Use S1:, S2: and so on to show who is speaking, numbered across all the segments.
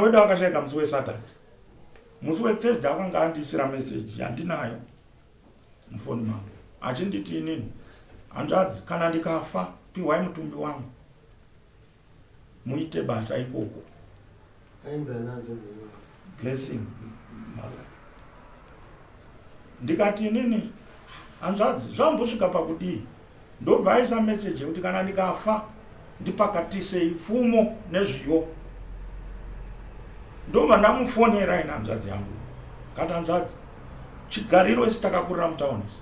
S1: Wedu akashaika musi weSaturday. Musi weThursday akanga andiisira message yandinayo mufoni mangu achinditi inini hanzvadzi kana ndikafa pihwai mutumbi wangu muite basa ikoko. Blessing Mother. Ndikati inini hanzvadzi zvambosvika pakudii Ndobva aisa message yekuti kana ndikafa ndipakatisei pfumo nezviyo. Ndobva ndamufonera ini hanzvadzi yangu. Kati hanzvadzi, chigariro isi takakurira mutown isi.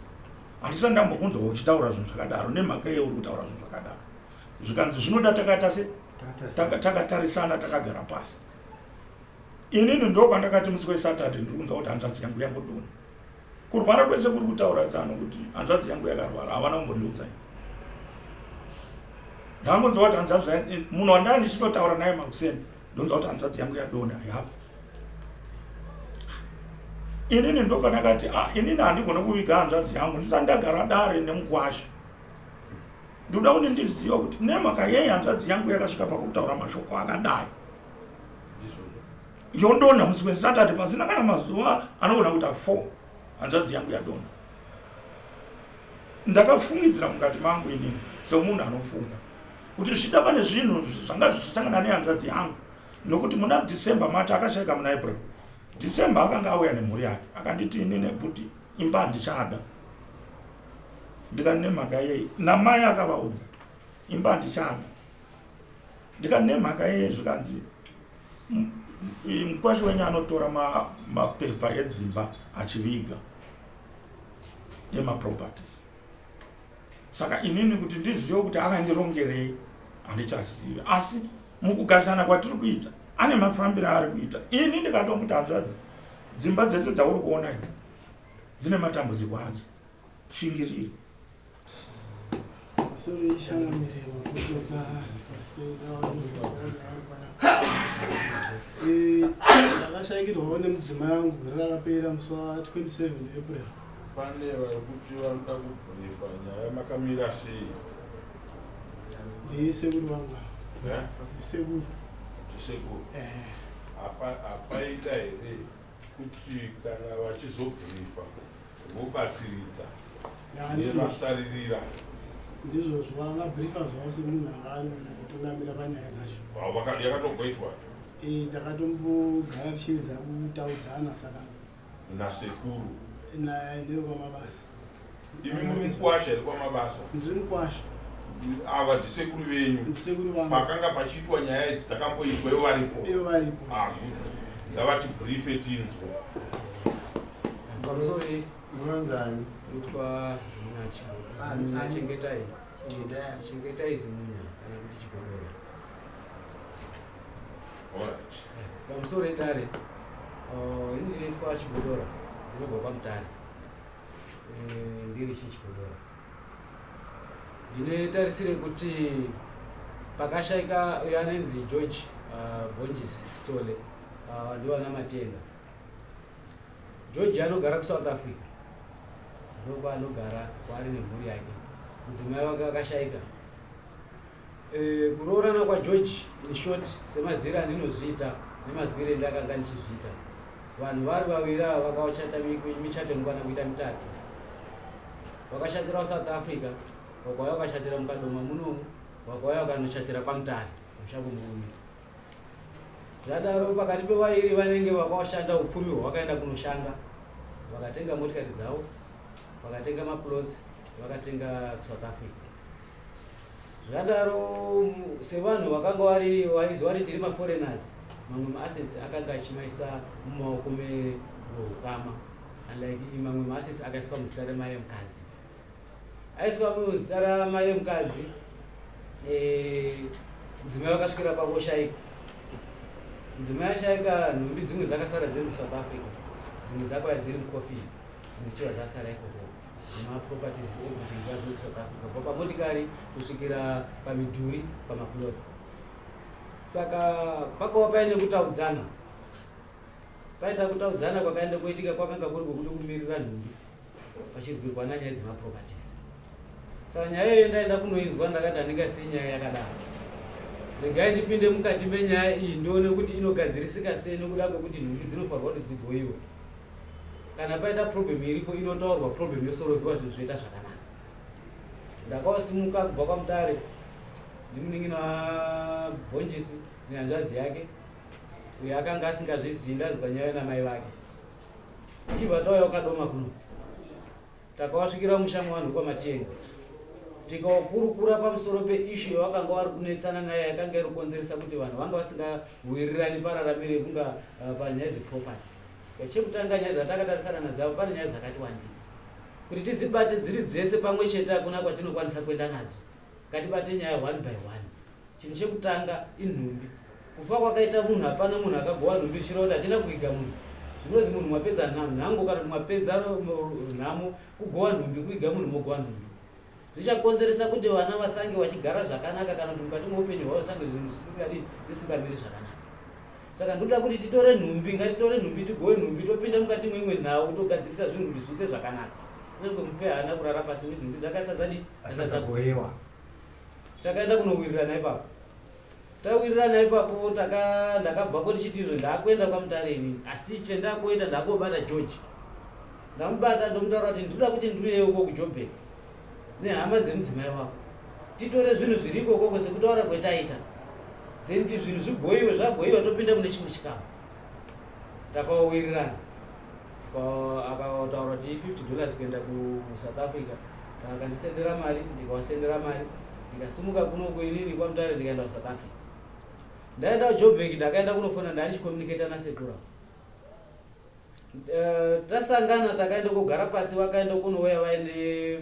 S1: Handisati ndambokunzwa uchitaura zvinhu zvakadaro nemhaka yei uri kutaura zvinhu zvakadaro. Zvikanzi zvinoda takaita se takatarisana takagara pasi. Inini ndopandakati musi weSaturday ndiri kunzwa kuti hanzvadzi yangu yangodonha. Kurwara kwese kuri kutaura tsano kuti hanzvadzi yangu yakarwara havana kumbondiudza ini. Ndangonzwa kuti hanzvadzi yangu munhu wandanga ndichitotaura naye makuseni ndonzwa kuti hanzvadzi yangu yadonha yafa. Inini ndopandakati ah, inini handigone kuviga hanzvadzi yangu ndisati ndagara dare nemukwasha. Ndinoda kuti ndizive kuti nemhaka yei hanzvadzi yangu yakasvika pakutaura mashoko akadai. Yodonha musi weSaturday pasina kana mazuva anogona kuita 4 hanzvadzi yangu yadonha. Ndakafungidzira mukati mangu inini semunhu anofunga kuti zvichida pane zvinhu zvanga zvichisangana nehanzvadzi yangu nokuti muna December macho akashaika muna April. December akanga auya nemhuri yake akanditi inini kuti imba handichada. Ndikati nemhaka yei? Namai akavaudza imba handichada. Ndikati nemhaka yei zvikanzi mukwasha wenyu anotora mapepa edzimba achiviga emaproperties saka inini kuti ndizive kuti akandirongerei handichazivi asi mukugarisana kwatiri kuita ane mafambiro aari kuita ini ndikatomuti hanzvadzi dzimba dzese dzauri kuona idzi dzine matambudziko adzo shingirira
S2: Ndakashaikirwawo nemudzimai wangu gore rakapera musi wa 27 April.
S3: Pane vari kuti vanoda kubhurifa nyaya makamira sei?
S2: Ndisekuru vangu. Eh? Ndisekuru.
S3: Ndisekuru. Eh. Hapaita here kuti kana vachizobhurifa vobatsiridza nevasaririra
S2: ndizvozvo vakabriefa zvavo semunhu akatungamira panyaya dzacho
S3: yakatomboitwa
S2: eh, takatombogara tichiedza kutaudzana saka
S3: nasekuru
S2: ndewekwamabasa
S3: imi muri mukwasha here kwamabasa
S2: ndiri mukwasha
S3: ava ndisekuru venyu
S2: ndisekuru vangu
S3: pakanga pachiitwa nyaya idzi dzakamboitwa ivo varipo
S2: ivo varipo
S3: ah, ngavatibriefe tinzwe
S4: Pamusoro
S5: Munonzani?
S4: Itwa Zimunya Zimunya Chengetai. Chengetai Zimunya kana kuti Chigodora.
S3: Alright.
S4: Pamusoro edare. Uh, ini ndinoitwa Chigodora. Ndinobva kwaMutare. Eh, ndiri Chigodora. Ndine tarisire kuti pakashaika uyo anenzi George uh, Bonjis Stole uh, ndivana Matenga. George anogara kuSouth Africa ndokwaanogara kwaari nemhuri yake. Mudzimai wake akashaika. E, kuroorana kwaGeorge in short semazire andinozviita nemazwire endakanga ndichizviita vanhu vari vaviri ava vakachata michato inokwana kuita mitatu vakashatira kusouth africa vakauya vakashatira mukadoma munomu vakauya vakanochatira kwamutare musha kumurume Zvadaro pakati pevairi vanenge vakashanda upfumi hwavakaenda kunoshanda vakatenga motikari dzavo vakatenga maplots vakatenga kusouth africa zvadaro sevanhu vakanga vari vaiziva kuti tiri maforeigners mamwe maassets akanga achimaisa mumaoko mevoukama unlike mamwe maassets akaiswa muzita remai yemukadzi aiswa muzita ramai vemukadzi eh, mudzimai vakasvikira pakoshaika mudzimai ashaika nhumbi dzimwe dzakasara dziri musouth africa dzimwe dzakauya dziri mucoffin dzimwe chiva dzasara ikoko nemaproperties everything zvazviri kusouth africa kubva pamotikari kusvikira pamidhuri pamaplots saka pakava paine kutaudzana paita kutaudzana kwakaenda kuitika kwakanga kuri kwekuti kumirira nhumbi pachirwirwana nyaya dzemaproperties saka nyaya iyoyo ndaenda kunoinzwa ndakati handingasii nyaya yakadaro Regai ndipinde mukati menyaya iyi ndione kuti inogadzirisika sei nokuda kwekuti nhumbi dzinofanirwa kuti dzigoiwe. Kana paita problem iripo inotaurwa problem yosorovhiwa zvinhu zvoita zvakanaka. Ndakawasimuka kubva kwaMutare nemunin'ina waBhonjisi nehanzvadzi yake uyo akanga asingazvizivi ndanzwa nyaya namai vake. Tichibva tauya kuKadoma kuno. Takawasvikira musha mevanhu vekwaMatenga tikawakurukura pamusoro peissue yavakanga vari kunetsana nayo yakanga iri kukonzeresa kuti vanhu vanga vasingawirirani pararamiro yekunga panyaya dzeproperty. Chekutanga nyaya dzatakatarisana nadzo apa pane nyaya dzakati wandei kuti tidzibate dziri dzese pamwe chete hakuna kwatinokwanisa kuenda nadzo. Ngatibate nyaya one by one. Chinhu chekutanga inhumbi. Kufa kwakaita munhu hapana munhu akagowa nhumbi zvichireva kuti hatina kuviga munhu. Zvinozi munhu mwapedza nhango kana kuti mwapedza nhamo kugowa nhumbi kuviga munhu mogowa nhumbi. Zvichakonzeresa kuti vana vasange vachigara zvakanaka kana kuti mukati meupenyu hwavo zvisange zvinhu zvisingadii zvisingamiri zvakanaka. Saka ndinoda kuti titore nhumbi, ngatitore nhumbi tigowe nhumbi topinda mukati meimwe nhau togadzirisa zvinhu kuti zviite zvakanaka. Kunyange mufi haana kurara pasi nekuti nhumbi dzake asati dzadii? Asati
S5: dzagowewa.
S4: Takaenda kunowirirana ipapo. Tawirirana ipapo taka ndakabvapo ndichiti izvo ndakuenda kwaMutare inini asi chendakuita ndakobata George. Ndamubata ndomutaura kuti ndinoda kuti ndiuye uko kuJoburg nehama dzemudzimai wako titore zvinhu zviri ikokoko sekutaura kwetaita then ti zvinhu zvigoiwe zvagoiwa topinda mune chimwe chikamu. Takawirirana akataura kuti 50 dollars kuenda kuSouth Africa akandisendera mari ndikawasendera mari ndikasimuka kunoku inini kwaMutare ndikaenda kuSouth Africa. Ndaenda kuJoburg ndakaenda kunofona ndanichicommunicata nasekuru Tasangana takaenda kogara pasi vakaenda kunouya vaine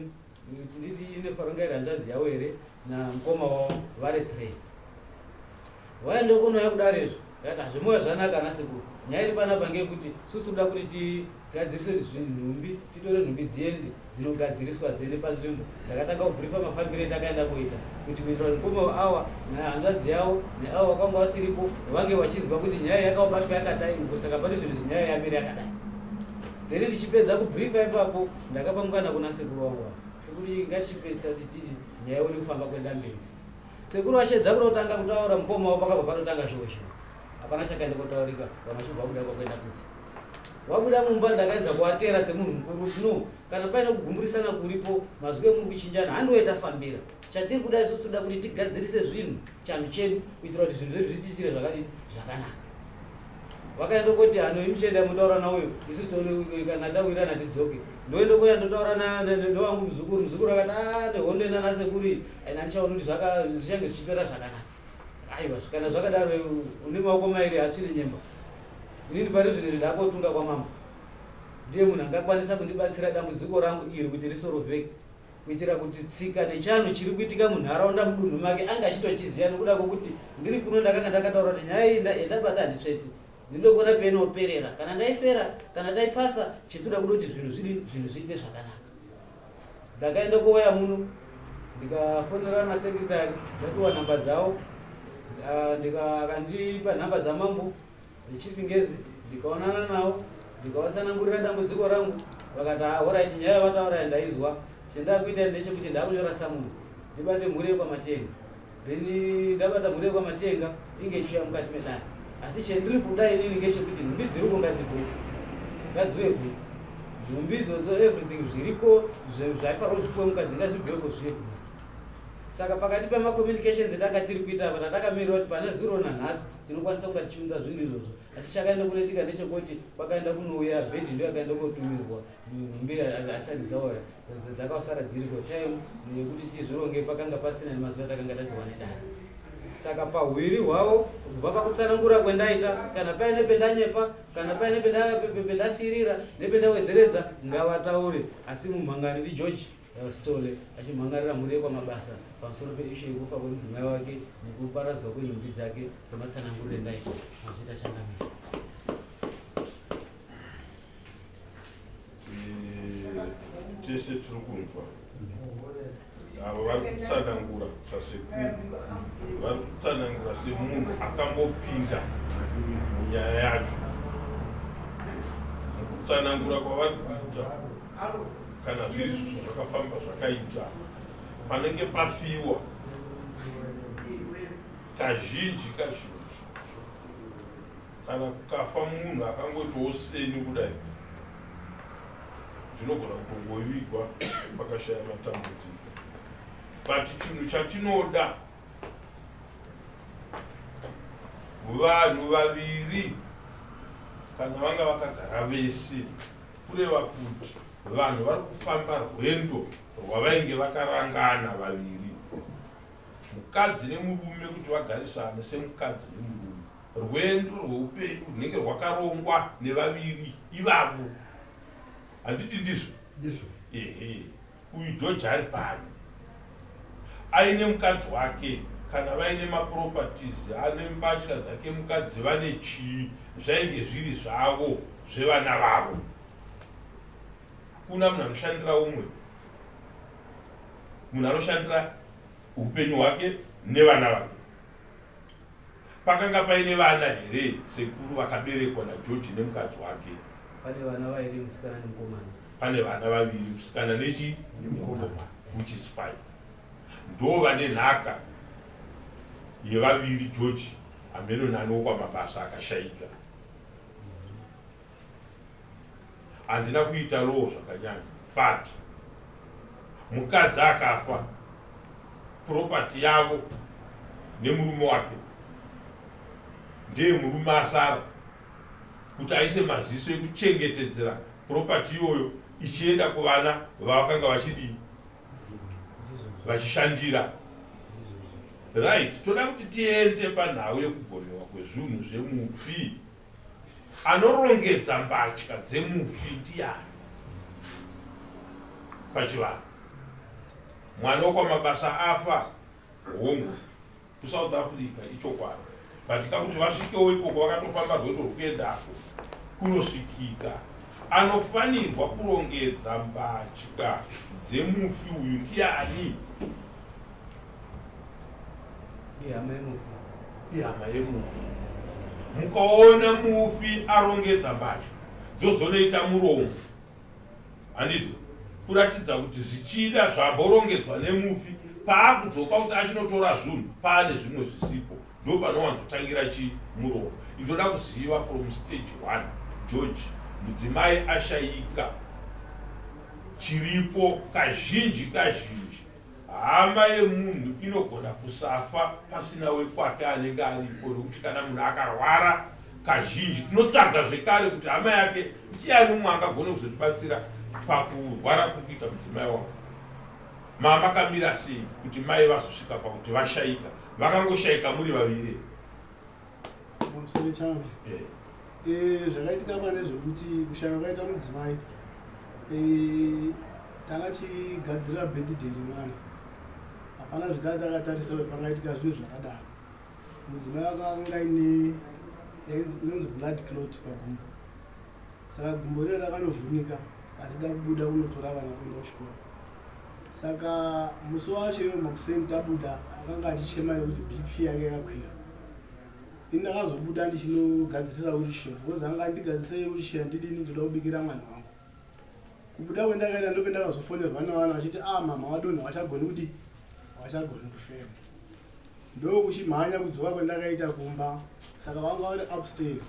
S4: nditi ine paronga iri hanzvadzi yavo here namukoma wavo vari three vaenda kunouya kudare izvo ndakati hazvimouya zvanaka ana sekuru nyaya iri panapa ngeyekuti susu tinoda kuti tigadzirise nhumbi titore nhumbi dziende dzinogadziriswa dziende panzvimbo. Ndakatanga kubriefa mafambiro etakaenda kuita kuti kuitira kuti mukoma awa nehanzvadzi yavo neavo vakanga vasiripo vange vachinzwa kuti nyaya yakabatwa yakadai uko saka pane zvinhu zvinyaya yamira yakadai. Then ndichipedza kubriefa ipapo ndakapa mukana kuna sekuru wangu ava sekuru ngatichipedzisa kuti nyaya ione kufamba kuenda mberi. Sekuru vashedza kuda kutanga kutaura mukoma wavo pakabva patotanga zhowe zhowe hapana chakaenda kotaurika vanhu vachibva kuda kwakuenda kunze. Wabuda mumba ndakaedza kuateera semunhu mukuru kuti no kana paine kugumburisana kuripo mazwi emuri kuchinjana handiwo etafambira. Chatiri kuda isusu toda kuti tigadzirise zvinhu chanhu chedu kuitira kuti zvinhu zvedu zvitiitire zvakadini zvakanaka. Vakaenda koti hano imi chiendai motaura nauyo isusu tione kana tawirirana tidzoke. Ndoenda kuya ndotaura newangu muzukuru muzukuru akati ah nehondo ina nasekuru iyi aina handichaoni kuti zvichange zvichipera zvakanaka. Aiwa kana zvakadaro une maoko mairi hatsvine nyemba. Inini pari zvino izvi ndakotunga kwamambo. Ndiye munhu angakwanisa kundibatsira dambudziko rangu iri kuti risorovheke kuitira kuti tsika nechanhu chiri kuitika munharaunda mudunhu make ange achitochiziva nokuda kwokuti ndiri kuno ndakanga ndakataura kuti nyaya iyi yandabata handitsveti ndinoda kuona peinoperera kana ndaifera kana taipasa chetoda kuda kuti zvinhu zvidi zvinhu zviite zvakanaka. Ndakaenda kouya muno ndikafonera nasecretary ndapiwa nhamba dzavo akandipa nhamba dzamambo nechief Ngezi ndikaonana navo ndikavatsanangurira dambudziko rangu vakati ah horaiti nyaya yavataura ndaizwa chendakuita ndechekuti ndakunyora summon ndibate mhuri yekwaMatenga then ndabata mhuri yekwaMatenga inge ichiuya mukati medare asi chendiri kuda inini ngechekuti nhumbi dziriko ngadzibhuke ngadziuye kuno nhumbi idzodzo everything zviriko zvaifanirwa zvipuwe mukadzi ngazvibveko zviye kuno saka pakati pemacommunications etanga tiri kuita apa tatakamirira kuti pane zuro nanhasi tinokwanisa kunga tichiunza zvinhu izvozvo asi chakaenda kunoitika ndechekuti kwakaenda kunouya bhedhi ndo yakaenda kotumirwa nhumbi asati dzauya dzakasara dziriko time yekuti tizvironge pakanga pasina nemazuva atakanga tapiwa nedare saka pahwiri hwavo kubva pakutsanangura kwendaita kana paine pendanyepa kana paine pendasirira nependawedzeredza ngavataure asi mumhangani ndiGeorge Stole achimhangarira mhuri yekwaMabasa pamusoro peishu yekufa kwemudzimai wake nekuparadzwa kwenhumbi dzake sematsananguriro endaita mazviita changamire.
S3: Tese tiri kunzwa avo vari kutsanangura sasekuru vari kutsanangura semunhu akambopinda munyaya yacho mukutsanangura kwavari kuita kana zviri izvo zvakafamba zvakaita panenge pafiwa. Kazhinji kazhinji kana kukafa munhu akangoitawo seni kudai, ndinogona kutongovigwa pakashaya matambudziko. But chinhu chatinoda, vanhu vaviri kana vanga vakagara vese, kureva kuti vanhu vari kufamba rwendo rwavainge vakarangana vaviri, mukadzi nemurume, kuti vagarisane semukadzi nemurume, rwendo rweupenyu runenge rwakarongwa nevaviri ivavo. Handiti ndizvo?
S5: Ndizvo.
S3: Ehe, uyu George ari pano aine mukadzi wake, kana vaine maproperties, ane mbatya dzake mukadzi, vane chii, zvainge zviri zvavo zvevana vavo. Kuna munhu anoshandira umwe, munhu anoshandira upenyu hwake nevana vake. Pakanga paine vana here, sekuru, vakaberekwa naGeorge nemukadzi wake?
S4: Pane vana vairi, musikana nemukomana.
S3: Pane vana vaviri, musikana nechi
S5: nemukomana,
S3: which is five. Ndo vane nhaka yevaviri, George hameno nani wokwamabasa akashayika. Handina kuita law zvakanyanya, but mukadzi akafa, property yavo nemurume wake ndeye murume asara, kuti aise maziso ekuchengetedzera property iyoyo ichienda kuvana vavakanga vachidii, vachishandira. Right, toda kuti tiende panhau yekugonewa kwezvinhu zvemufi. Anorongedza mbatya dzemufi ndiani pachivanhu? Mwana wekwamabasa afa, hongu, kuSouth Africa, ichokwadi, but kakuti vasvikewo ikoko vakatofamba rwendo rwekuendako kunosvikika. Anofanirwa kurongedza mbatya dzemufi uyu ndiani?
S4: Ihama yemufi.
S3: Ihama yemufi. Mukaona mufi arongedza mbatya dzozonoita muromo, handiti kuratidza kuti zvichida zvamborongedzwa nemufi, paakudzoka kuti achinotora zvinhu, paane zvimwe zvisipo, ndo panowanzotangira chimuromo. Indoda kuziva from stage one, George, mudzimai ashayika, chiripo kazhinji kazhinji hama yemunhu inogona kusafa pasina wekwake anenge aripo, nekuti kana munhu akarwara kazhinji tinotsvaga zvekare kuti hama yake ndiani umwe angagone kuzotibatsira pakurwara kuri kuita mudzimai wangu. Mama kamira sei kuti mai vazosvika pakuti vashayika? Vakangoshayika muri vaviri?
S2: Pamusoro changu. Zvakaitika pane zvekuti kushaya kwaita mudzimai, tanga tichigadzirira birthday remwana. Hapana zvitanga takatarisira kuti pangaitika zvinhu zvakadaro. Mudzimai wake akanga aine inonzi blood clot pagumbo, saka gumbo riro rakanovhunika achida kubuda kunotora vana kuenda kuchikoro. Saka musi wacho iwo makuseni tabuda, akanga achichema nekuti BP yake yakakwira. Ini ndakazobuda ndichinogadzirisa wheelchair, because anga andigadzirisei wheelchair, ndidini, ndoda kubikira mwana wangu. Kubuda kwendakaita, ndopendakazofonerwa nevana vachiti, "A, mama wadonha, vachagoni kudi, vachagoni kufema." Ndokuchimhanya kudzoka kwendakaita kumba. Saka vanga vari upstairs,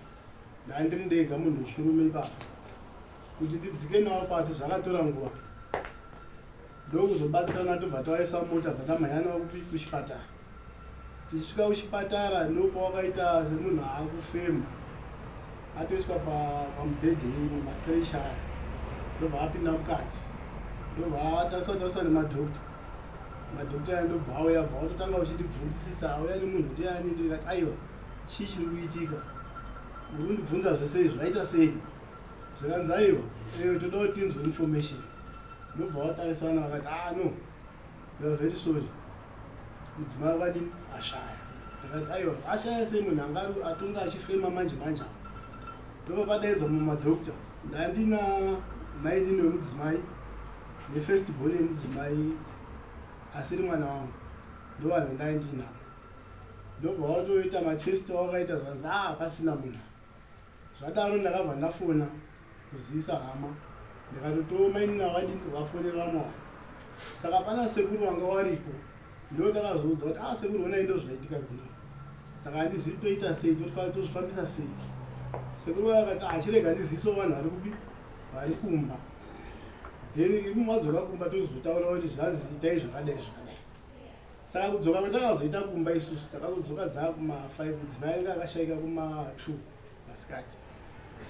S2: ndandiri ndega munhu wechirume ipapo. Kuti ndidzike navo pasi zvakatora nguva. Ndokuzobatsirana, tobva tawaisa mota, bva tamhanya navo kupi? Kuchipatara. Tichisvika kuchipatara, ndopawakaita semunhu aakufema, atoiswa pamubhedhe pamastretcher aya, ndobva apinda mukati, ndobva atariswa tariswa nemadhokta. Madhokta aya ndobva auya, bva watotanga uchindibvunzisisa, auya nemunhu ndiani. Ndikati, "Aiwa, chii chiri kuitika? Muri kundibvunza zvese izvi, zvaita sei?" Zvikanzi, "Aiwa, toda kuti tinzwe information." Ndobva watarisana, vakati, "Ah, no, we are very sorry, mudzimai wakadini, ashaya." Ndakati, "Aiwa, ashaya sei munhu anga atonga achifema manje manje apa?" Ndobva padaidzwa mumadhokta. Ndandina mainini wemudzimai nefirst born yemudzimai asiri mwana wangu, ndo vanhu vandai ndinavo. Ndobva watoita matest awakaita, zvanzi, "A, pasina munhu." Zvadaro ndakabva ndafona kuzivisa hama, ndikatotowo mainini avadini vafonera vamwe vanhu. Saka pana sekuru vanga waripo, ndo takazoudza kuti, "A, sekuru, onai, ndo zvaitika kuno." Saka handizivi toita sei, tozvifambisa sei. Sekuru vaya vakati achirega ah, ndizivisewo vanhu vari kupi, vari kumba. Then imi madzoka kumba tozotaura kuti zvanzi itai zvakadai zvakadai. Saka kudzoka kwatakazoita kumba isusu takazodzoka dzaa kuma5, mudzimai ainge akashaika kuma2 masikati.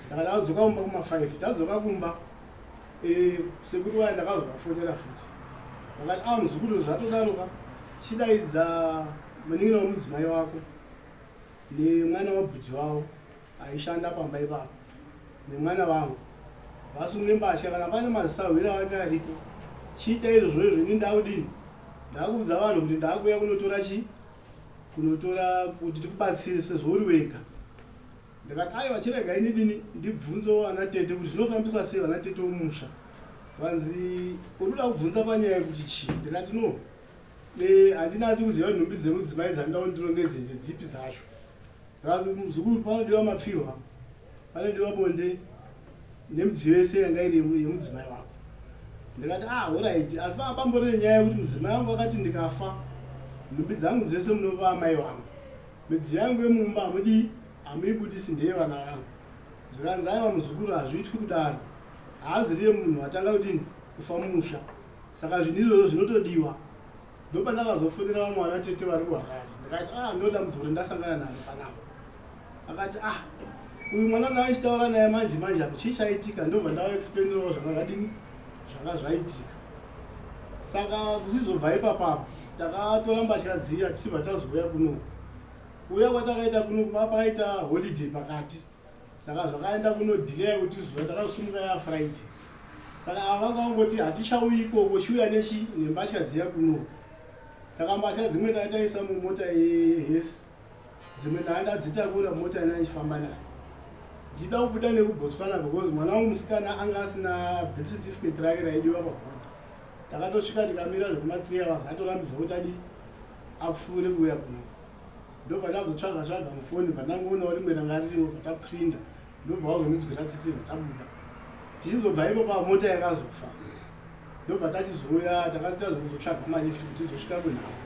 S2: Saka takadzoka kumba kuma5, tadzoka kumba e, sekuru vaya ndakazovafonera futi vakati a ah, muzukuru zvatodaroka chidaidza munin'ina wemudzimai wako nemwana wabhudhi wavo aishanda pamba ipapo nemwana vangu vasunge mbatya kana pane mazisahwira ake ariko chiita izvozvo izvo ini ndakudini ndakuudza vanhu kuti ndakuuya kunotora chii kunotora kuti tikubatsire sezvo uri wega ndikati aiwa chirega ini dini ndibvunzewo vana tete kuti zvinofambiswa sei vana tete vomusha vanzi uri kuda kubvunza panyaya yekuti chii ndikati no handinatsi kuziva nhumbi dzemudzimai dzandida kuti ndirongedze ndedzipi dzacho Zvakanzi muzukuru panodiwa mapfihwa, panodiwa bonde nemidziyo yese yanga iri yemudzimai wako. Ndikati ah horaiti asi panga pambori nenyaya yekuti mudzimai wangu akati ndikafa nhumbi dzangu dzese munopa amai vangu. Midziyo yangu yemumba hamudii hamuibudisi ndeyevana vangu. Zvikanzi aiwa muzukuru hazviitwi kudaro. Haaziriye munhu atanga kudini kufa mumusha. Saka zvinhu izvozvo zvinotodiwa. Ndopandakazofonera vamwe vana tete vari kuHarare ndikati ah ndo dambudziko randasangana naro panapa. Akati ah uyu mwana ndaichitaura naye manje manje apo chii chaitika ndobva ndavaexplainirawo zvanga zvadini zvanga zvaitika. Saka kuchizobva ipapapo takatora mbatya dziya tichibva tazouya kuno. Kuuya kwatakaita kuno pakaita holiday pakati. Saka zvakaenda kuno delay kuti zuva takasumuka ya Friday. Saka ava vanga vangoti hatichauyi ikoko chiuya nechi nembatya dziya kuno. Saka mbatya dzimwe takaitaisa mumota yehesi dzimwe ndanga ndadzitakura mota ina ichifamba nayo. Ndichida kubuda nekuBotswana because mwana wangu musikana anga asina birth certificate rake raidiwa pabhodha. Takatosvika tikamira zvekuma 3 hours atorambidzwa kuti adii apfuure kuuya kuno. Ndobva ndazotsvaga tsvaga mufoni bva ndangoonawo rimwe ranga ririmo bva taprinda ndobva wazondidzwira tsitsi bva tabuda. Tichizobva ipo pamota yakazofa ndobva tachizouya takati tazokuzotsvaga malift kuti tizosvika kunhamo.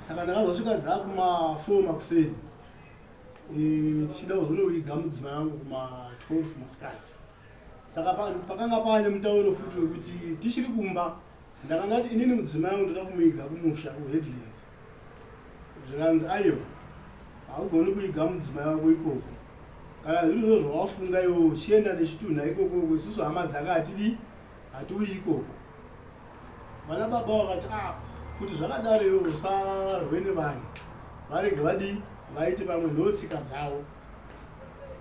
S2: Saka ndakazosvika dzakuma 4 makuseni e, tichida kuzonoviga mudzimai wangu kuma 12 masikati. Saka pakanga paane mutauro futi wekuti tichiri kumba ndanga ndati inini mudzimai wangu ndoda kumuiga kumusha kuHeadlands. Zvikanzi aiwa haugoni kuiga mudzimai wako ikoko kana zviri zvo zvawafunga iwewe chienda nechitunha ikokoko isusu hama dzake hatidi hatiuyi ikoko. Vana baba vakati ah kuti zvakadaro iwewe usarwe nevanhu varege vadii vaite pamwe ndotsika dzavo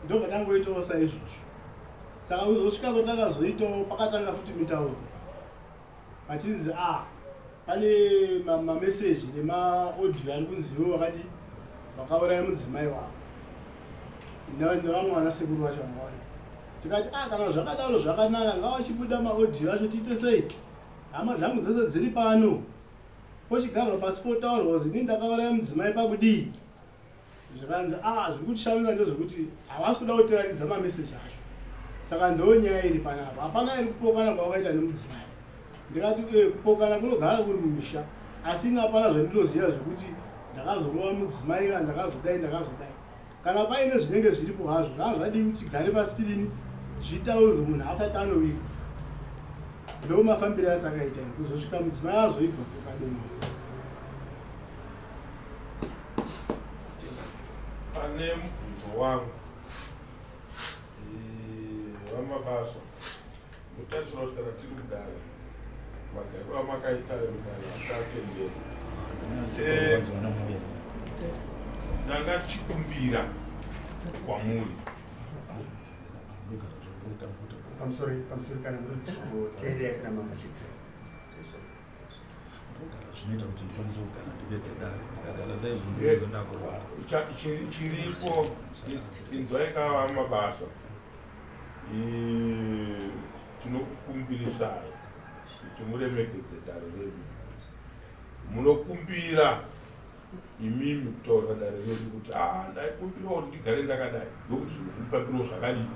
S2: ndobva tangoitawo saizvozvo saka kuzosvika kwatakazoitawo pakatanga futi mitauro Vachinzi ah pane mameseji nemaaudio ari kunzi iwe wakadii wakauraya mudzimai wako nevamwe vana sekuru vacho vanga varipo tikati ah kana zvakadaro zvakanaka ngawachibuda maaudio acho tiite sei hama dzangu dzese dziri pano pochigarwa pasi potaurwa kuzi ini ndakauraya mudzimai pakudii Zvikanzi ah zviri kutishamisa ndezvekuti havasi kuda kutiratidza mamessage acho saka ndo nyaya iri panapa hapana iri kupokana kwavakaita nemudzimai ndikati e kupokana kunogara kuri mumisha asi ini hapana zvandinoziva zvekuti ndakazorova mudzimai kana ndakazodai ndakazodai kana paine zvinenge zviripo hazvo zvanga zvadii kuti tigare pasi tidini zvitaurwe munhu asati anovigwa ndo mafambiro atakaita kuzosvika mudzimai azoigwa kukadoma
S3: Pane mubvunzo wangu VaMabasa, munotarisira kuti kana tiri mudare magariro amakaita ayo mudare hatichatenderi. Ndanga tichikumbira kwamuri
S5: pamusoro pamusoro kana muri kuteerera kana mamachitsa
S1: Zvinoita kuti ndikwanise kugara ndipedze dare ndikagara saizvo ndinozoda kurwara.
S3: Chiripo inzwai kava mabasa tinokukumbirisai kuti muremekedze dare redu munokumbira imimi kutaurira dare redu kuti ah ndaikumbirawo kuti ndigare ndakadai ndokuti zvinhu zvifambirawo zvakadii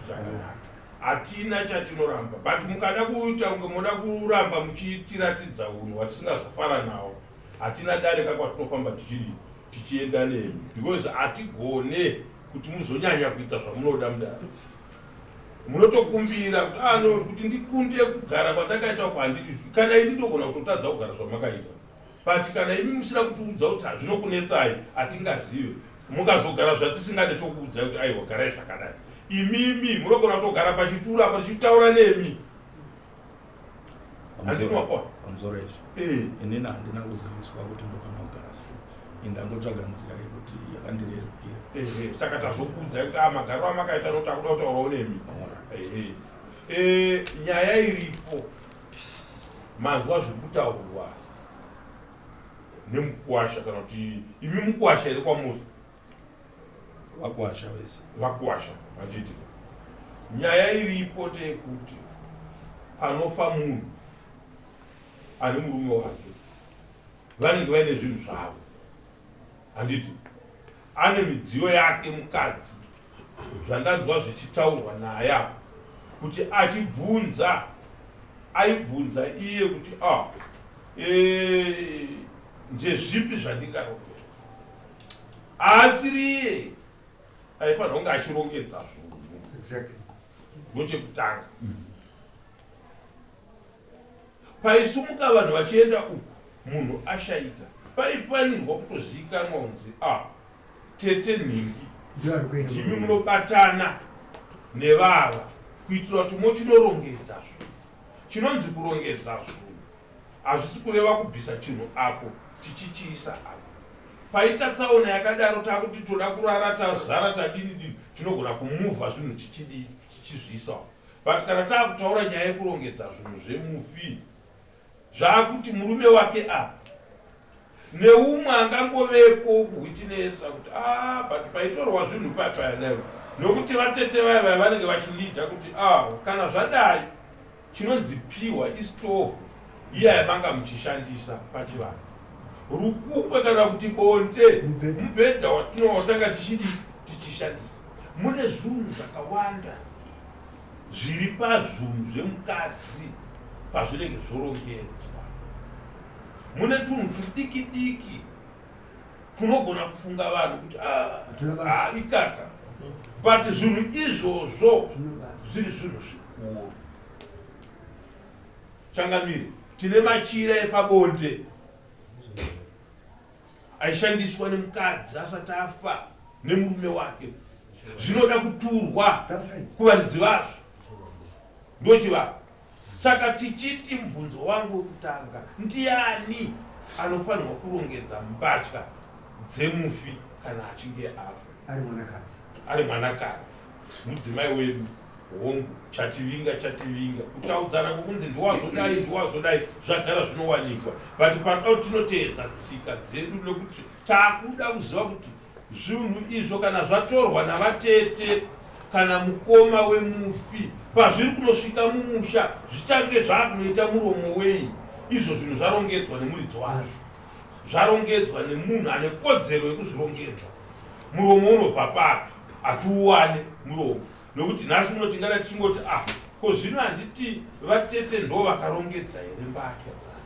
S3: zvakanaka hatina chatinoramba but mukada kuita kunge moda kuramba muchitiratidza unhu hwatisingazofara nawo hatina dare kakwatinofamba tichidii tichienda nemi because hatigone kuti muzonyanya kuita zvamunoda mudare. Munotokumbira kuti ah no kuti ndikunde kugara kwandakaita uko handidi kana ini ndogona kutotadza kugara zvamakaita but kana imi musina kutiudza kuti hazvinokunetsai hatingazive mukazogara zvatisingade tokuudzai kuti aiwa garai zvakadai imimi munogona kutogara pachituro apa tichitaura nemi Handini wakona.
S1: Pamusoro izvi.
S3: Eh.
S1: Inini handina kuziviswa kuti ndofanira kugara sei. Ini ndangotsvaga nzira yekuti yakandirerukira.
S3: Ehe, saka tazokuudzai kuti ah magariro amakaita nokuti akuda kutaurawo nemi.
S1: Alright.
S3: Ehe. Eh, nyaya iripo manzwa zviri kutaurwa nemukuwasha kana kuti imi mukuwasha here kwamuri?
S1: Vakuwasha vese.
S3: Vakuwasha handiti. Nyaya iripo ndeyekuti panofa munhu ane murume wake vanenge vaine zvinhu zvavo handiti ane midziyo yake mukadzi zvandanzwa zvichitaurwa naye apa kuti achibvunza aibvunza iye kuti ah, e, ndezvipi zvandingarongedza Haasiriye aifanira kunge achirongedza zvinhu.
S5: Exactly.
S3: Ndochekutanga. Paisumuka vanhu vachienda uku munhu ashaika paifanirwa kutoziikanwa kunzi ah tete nhingi ndimi munobatana nevava kuitira kuti mochinorongedza zvinhu. Chinonzi kurongedza zvinhu Hazvisi kureva kubvisa chinhu apo tichichiisa apo. Paita tsaona yakadaro takuti toda kurara tazara tadini dini tinogona kumuvha zvinhu tichidii tichizviisa uko. But kana takutaura nyaya yekurongedza zvinhu zvemufi zvakuti murume wake apa Neumwe angangovepo kuwitinesa kuti ah but paitorwa zvinhu paya paya naivo nokuti vatete vaya vaya vanenge vachileader kuti ah kana zvadai chinonzi piwa istovhu iya yamanga muchishandisa pachivanhu rukukwe kana kuti bonde mubhedha watinowatanga tichidii tichishandisa mune zvinhu zvakawanda zviri pazvunhu zvemukadzi pazvinenge zvorongedzwa Mune tunhu tudiki diki tunogona kufunga vanhu kuti ah, ah, ikaka but zvinhu izvozvo zviri zvinhu zvikuru. Changamire, tine machira epabonde aishandiswa nemukadzi asati afa nemurume wake zvinoda kuturwa kuvaridzi vazvo ndochivanhu Saka tichiti mubvunzo wangu wekutanga, ndiani anofanirwa kurongedza mbatya dzemufi kana achinge afa?
S5: Ari mwanakadzi.
S3: Ari mwanakadzi, mudzimai wedu. Hongu, chativinga chativinga. Kutaudzana kwokunzi ndiwazodai, ndiwazodai, zvagara zvinowanikwa. But panoda kuti tinoteedza tsika dzedu nekuti takuda kuziva kuti Zvinhu izvo kana zvatorwa navatete kana mukoma wemufi, pazviri kunosvika mumusha zvichange zvakunoita muromo wei izvo zvinhu zvarongedzwa nemuridzi wazvo, zvarongedzwa nemunhu ane kodzero yekuzvirongedza. Muromo unobva papi? Hatiuwane muromo nokuti nhasi uno tingada tichingoti ah ko zvino handiti vatete ndo vakarongedza here mbatya dzake?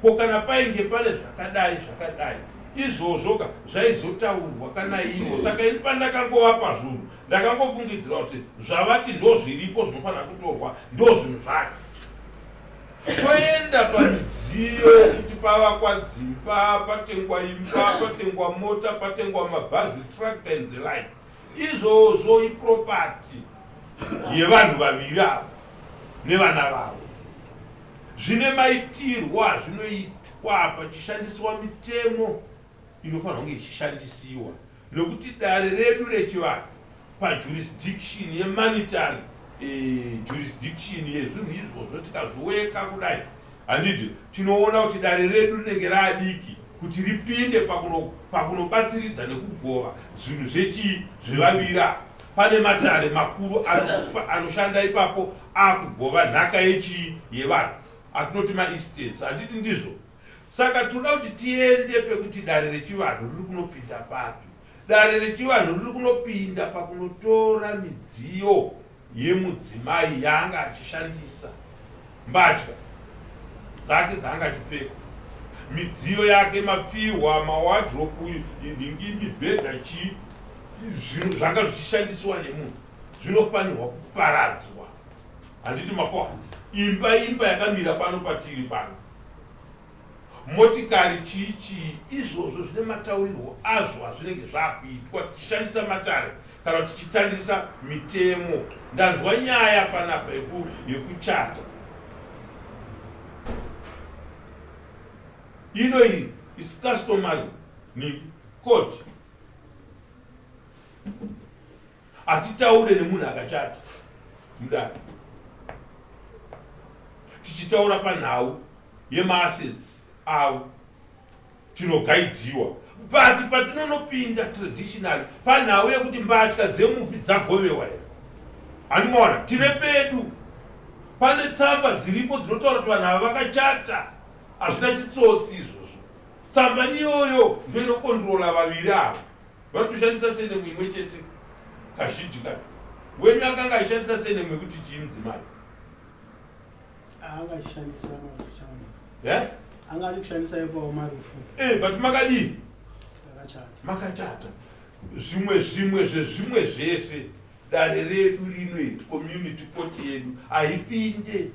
S3: Ko kana painge pane zvakadai zvakadai izvozvo ka zvaizotaurwa kana ivo. Saka ini pandakangovapa zvunhu ndakangofungidzira kuti zvavati ndozviripo zvinofanira kutorwa ndozvinhu zvacho. Toenda pamidziyo kuti pavakwa dzimba, patengwa imba, patengwa mota, patengwa mabhazi, tractor and the like. Izvozvo iproperty yevanhu vaviri ava nevana vavo. Zvine maitirwo azvinoitwa pachishandisiwa mitemo inofanirwa kunge ichishandisiwa nokuti dare redu rechivanhu pajurisdiction yemonetary eh, jurisdiction yezvinhu izvozvo tikazviweka kudai handiti tinoona kuti dare redu rinenge raadiki kuti ripinde pakunobatsiridza nekugova zvinhu zvechii zvevaviri ava pane matare makuru anoshanda ipapo akugova nhaka yechii yevanhu atinoti maestates handiti ndizvo saka tinoda kuti tiende pekuti dare rechivanhu riri kunopinda papi dare rechivanhu riri kunopinda pakunotora midziyo yemudzimai yaanga achishandisa mbatya dzake dzaanga achipfeka. Midziyo yake, mapfihwa, mawadropu, nhingi, mibhedha, chii, zvinhu zvanga zvichishandisiwa nemunhu zvinofanirwa kuparadzwa. Handiti makohwa? Imba imba yakamira pano patiri pano. Motikari chii chii izvozvo zvine mataurirwo azvo azvinenge zvakuitwa tichishandisa matare kana kuti tichitandisa mitemo. Ndanzwa nyaya panapa yekuchata. Ino iyi is customary ni court. Hatitaure nemunhu akachata mudare. Tichitaura panhau yemaassets avo tinogaidhiwa but patinonopinda traditionally panhau yekuti mbatya dzemufi dzagovewa here handimaona tine pedu pane tsamba dziripo dzinotaura kuti vanhu ava vakachata hazvina chitsotsi izvozvo tsamba iyoyo ndoinokondrola vaviri ava vanotoshandisa senemu imwe chete kazhinji kacho wenyu akanga achishandisa senemu yekuti chii mudzimai
S2: Anga achishandisa marufu chaona.
S3: Eh?
S2: Anga achikushandisa ipawo marufu.
S3: Eh, but makadii?
S2: Takachata.
S3: Makachata. Zvimwe zvimwe zvezvimwe zvese dare redu rino iri community court yedu haipinde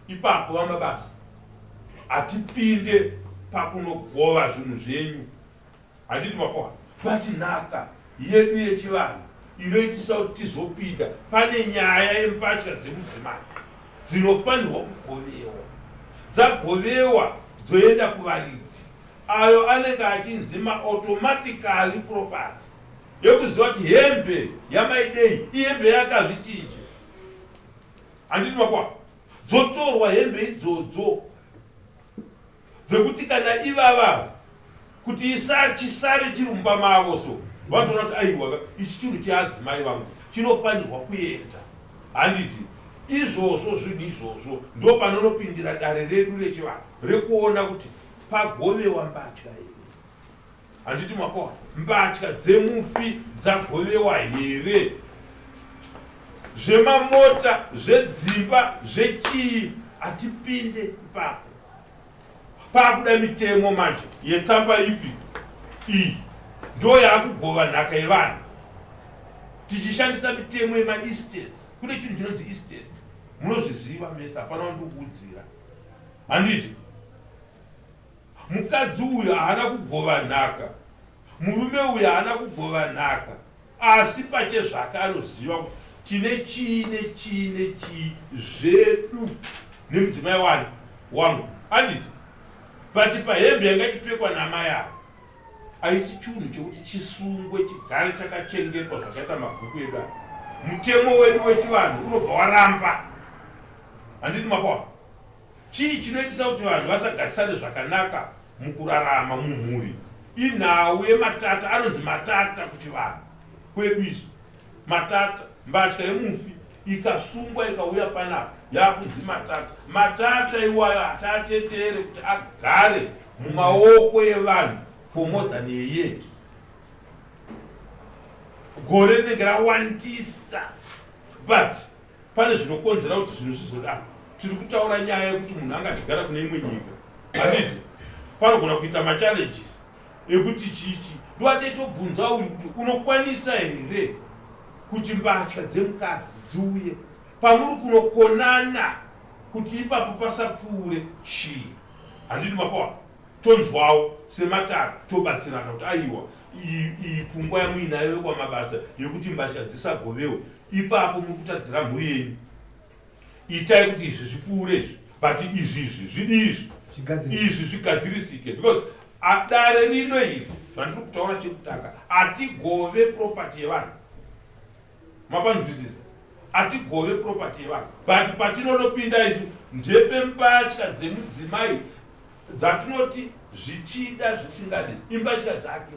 S3: ipapo vamabasa. Hatipinde pakunogova zvinhu zvenyu. Handiti makohwa but nhaka yedu yechivanhu inoitisa kuti tizopinda pane nyaya yembatya dzemudzimai dzinofanirwa kugovewa. Dzagovewa dzoenda kuvaridzi ayo anenge achinzi maautomatically property yekuziva kuti hembe yaMaidei ihembe yakazvichinje. Handiti makohwa dzotorwa hembe idzodzo dzekuti kana ivava kuti isa chisare chiri mumba mavo so vatoona kuti aiwa ka ichi chinhu cheadzimai vangu chinofanirwa kuenda handiti izvozvo zvinhu izvozvo ndo panonopindira dare redu rechivanhu rekuona kuti pagovewa mbatya here Handiti makohwa mbatya dzemufi dzagovewa here? Zvemamota, zvedzimba, zvechii hatipinde ipapo. Pakuda mitemo manje yetsamba ipi iyi ndo yaakugova nhaka yevanhu tichishandisa mitemo yemaestates. Kune chinhu chinonzi estate, munozviziva mese, hapana wandikuudzira handiti? Mukadzi uyu haana kugova nhaka, murume uyu haana kugova nhaka, asi pachezvake anoziva kuti tine chii nechii nechii zvedu nemudzimai wani wangu handiti but pahembe yanga ichipfekwa namai ava haisi chunhu chekuti chisungwe chigare chakachengetwa zvakaita mabhuku edu aya mutemo wedu wechivanhu unobva waramba handiti mapaona Chii chinoitisa kuti vanhu vasagarisane zvakanaka mukurarama mumhuri? Inhau yematata anonzi matata kuchivanhu kwedu isu. Matata, mbatya yemufi ikasungwa ikauya panapa yakunzi matata. Matata iwayo hataatetere kuti agare mumaoko evanhu for more than a year. Gore rinenge rawandisa but Pane zvinokonzera kuti zvinhu zvizodaro. Tiri kutaura nyaya yekuti munhu anga achigara kune imwe nyika, handiti? Panogona kuita machallenges ekuti chii chii. Ndoatei tobvunza uyu kuti unokwanisa here kuti mbatya dzemukadzi dziuye pamuri kunokonana kuti ipapo pasapfuure chii, handiti mapaona? Tonzwawo sematare tobatsirana kuti aiwa iyi pfungwa yamuinayo vekwaMabasa yekuti mbatya dzisagovewe ipapo muri kutadzira mhuri yenyu itai kuti izvi zvipfuure izvi but izvi izvi zvidii izvi izvi zvigadzirisike because dare rino iri zvandiri kutaura chekutanga hatigove property yevanhu mapanzwisisa hatigove property yevanhu but patinonopinda isu ndepembatya dzemudzimai dzatinoti zvichida zvisingadi imbatya dzake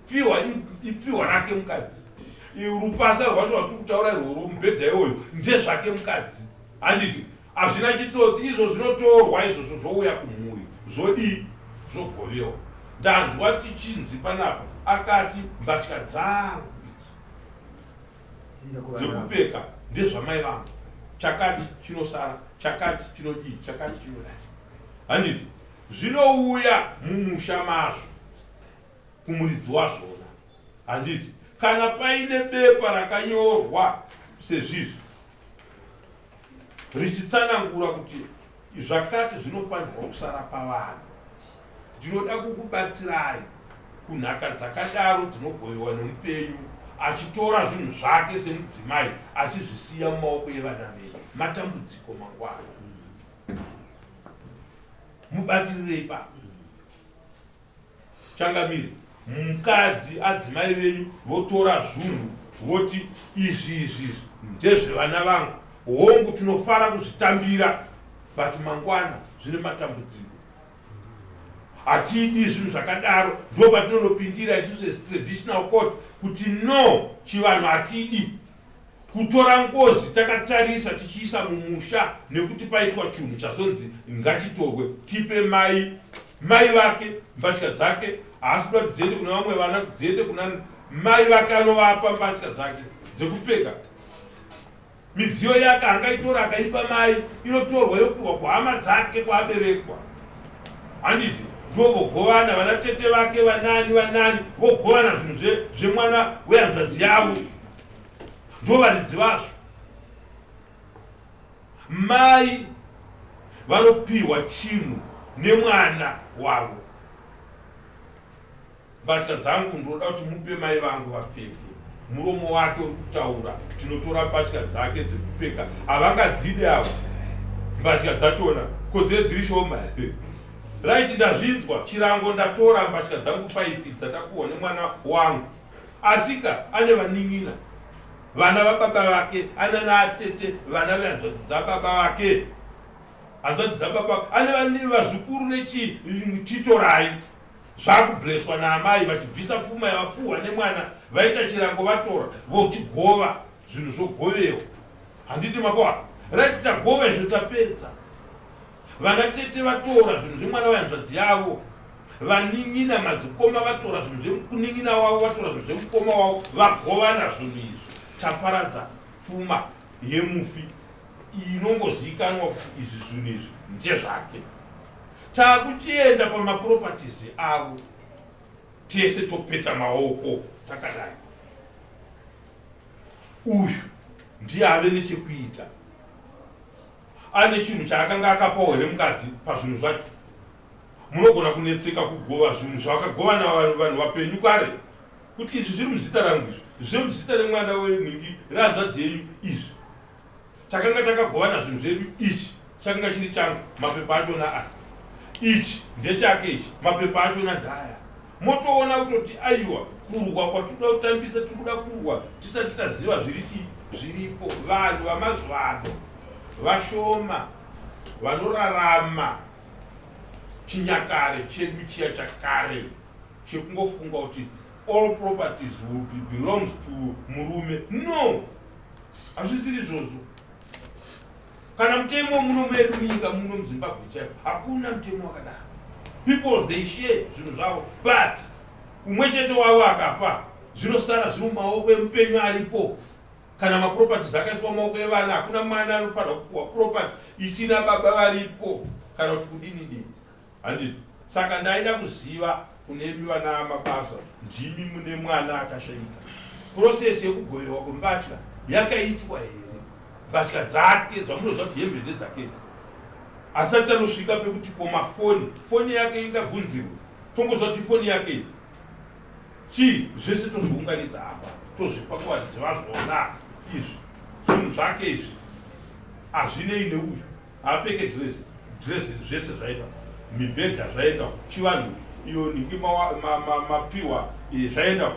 S3: pfihwa ipfihwa rake mukadzi rupasa rwacho rwatiri kutaura irworwo mubhedha iwoyo ndezvake mukadzi handiti hazvina chitsotsi izvo zvinotorwa izvozvo zvouya kumhuri zvodii zvogovewa ndanzwa tichinzi panapa akati mbatya dzangu idzi dzekupfeka ndezvamai vangu chakati chinosara chakati chinodii chakati chinodai handiti. Zvinouya mumusha mazvo kumuridzi wazvona. Handiti kana paine bepa rakanyorwa sezvizvi richitsanangura kuti zvakati zvinofanirwa kusara pavanhu. Ndinoda kukubatsirai kunhaka dzakadaro dzinogovewa nemupenyu achitora zvinhu zvake semudzimai achizvisiya mumaoko evana venyu. Matambudziko mangwana. Mubatirirei ipapo. Changamire, mukadzi adzimai venyu votora zvunhu voti izvi izvi izvi ndezvevana vangu. Hongu tinofara kuzvitambira but mangwana zvine matambudziko. Hatidi zvinhu zvakadaro ndopatinonopindira isusu as traditional court kuti no chivanhu hatidi. Kutora ngozi takatarisa tichiisa mumusha nekuti paitwa chunhu chazonzi ngachitorwe tipe mai mai vake mbatya dzake haasi kuda kuti dziende kuna vamwe vana dziende kuna mai vake anovapa mbatya dzake dzekupfeka midziyo yake angaitora akaipa mai inotorwa yopiwa kuhama dzake kwaaberekwa handiti ndovogovana vana tete vake vanani vanani vogovana zvinhu zvemwana wehanzvadzi yavo Ndovaridzi vazvo. Mai vanopihwa chinhu nemwana wavo. Mbatya dzangu ndinoda kuti mupe mai vangu vapfeke. Muromo wake uri kutaura, tinotora mbatya dzake dzekupfeka. Havangadzide ava mbatya dzachona, ko dzee dziri shoma here? Right, ndazvinzwa. Chirango ndatora mbatya dzangu faifi dzandapuhwa nemwana wangu. Asika ane vanin'ina, vana vababa vake, anana atete, vana vehanzvadzi dzababa vake, hanzvadzi dzababa vake, ane vani vazukuru nechii, chitorai. Zvakubleswa naamai vachibvisa pfuma yavapuhwa nemwana, vaita chirango vatora, vochigova, zvinhu zvogovewa. Handiti makoa? Right tagova izvo tapedza. Vana tete vatora zvinhu zvemwana wehanzvadzi yavo. Vanin'ina madzikoma vatora zvinhu zvemunin'ina wavo vatora zvinhu zvemukoma wavo vagovana zvinhu izvi. Taparadza pfuma yemufi inongoziikanwa kuti izvi zvinhu izvi ndezvake. Takuchienda pamaproperties avo tese topeta maoko takadai. Uyu ndiye ave nechekuita. Ane chinhu chaakanga akapawo here mukadzi pazvinhu zvacho? Munogona kunetseka kugova zvinhu zvavakagovana vanhu vapenyu kare kuti izvi zviri muzita rangu izvi zviri muzita remwana wenhingi rehanzvadzi yenyu izvi takanga takagovana zvinhu zvedu ichi chakanga chiri changu mapepa achona aya ichi ndechake ichi mapepa achona ndaya Motoona kutoti aiwa kurwa kwatikuda kutambisa tirikuda kurwa tisati taziva zviri chii zviripo. Vanhu vamazuvano vashoma vanorarama chinyakare chedu chiya chakare chekungofunga kuti all properties will be belongs to murume. No! Hazvisiri izvozvo. Kana mutemo muno medu munyika muno muZimbabwe chaiko hakuna mutemo wakadaro. People they share zvinhu zvavo but umwe chete wavo akafa zvinosara zviri mumaoko emupenyu aripo. Kana maproperties akaiswa mumaoko evana hakuna mwana anofanira kupuwa property ichina baba varipo kana kuti kudini dini. Handiti saka ndaida kuziva kunemi vana Mabasa ndimi mune mwana akashaika. Process yekugoverwa kwembatya yakaitwa here? Mbatya dzake dzamunoziva kuti hembe ndedzake idzi. Hatisati tanosvika pekuti ko mafoni, foni yake ingabvunzirwe tongoziva kuti ifoni yake iyi. Chii zvese tozviunganidza apa tozvipa kuvaridzi vazvona izvi. Zvinhu zvake izvi hazvinei neuyu. Haapfeke dress dress zvese zvaenda mibhedha zvaenda chivanhu iyo nhingi mapiwa zvaenda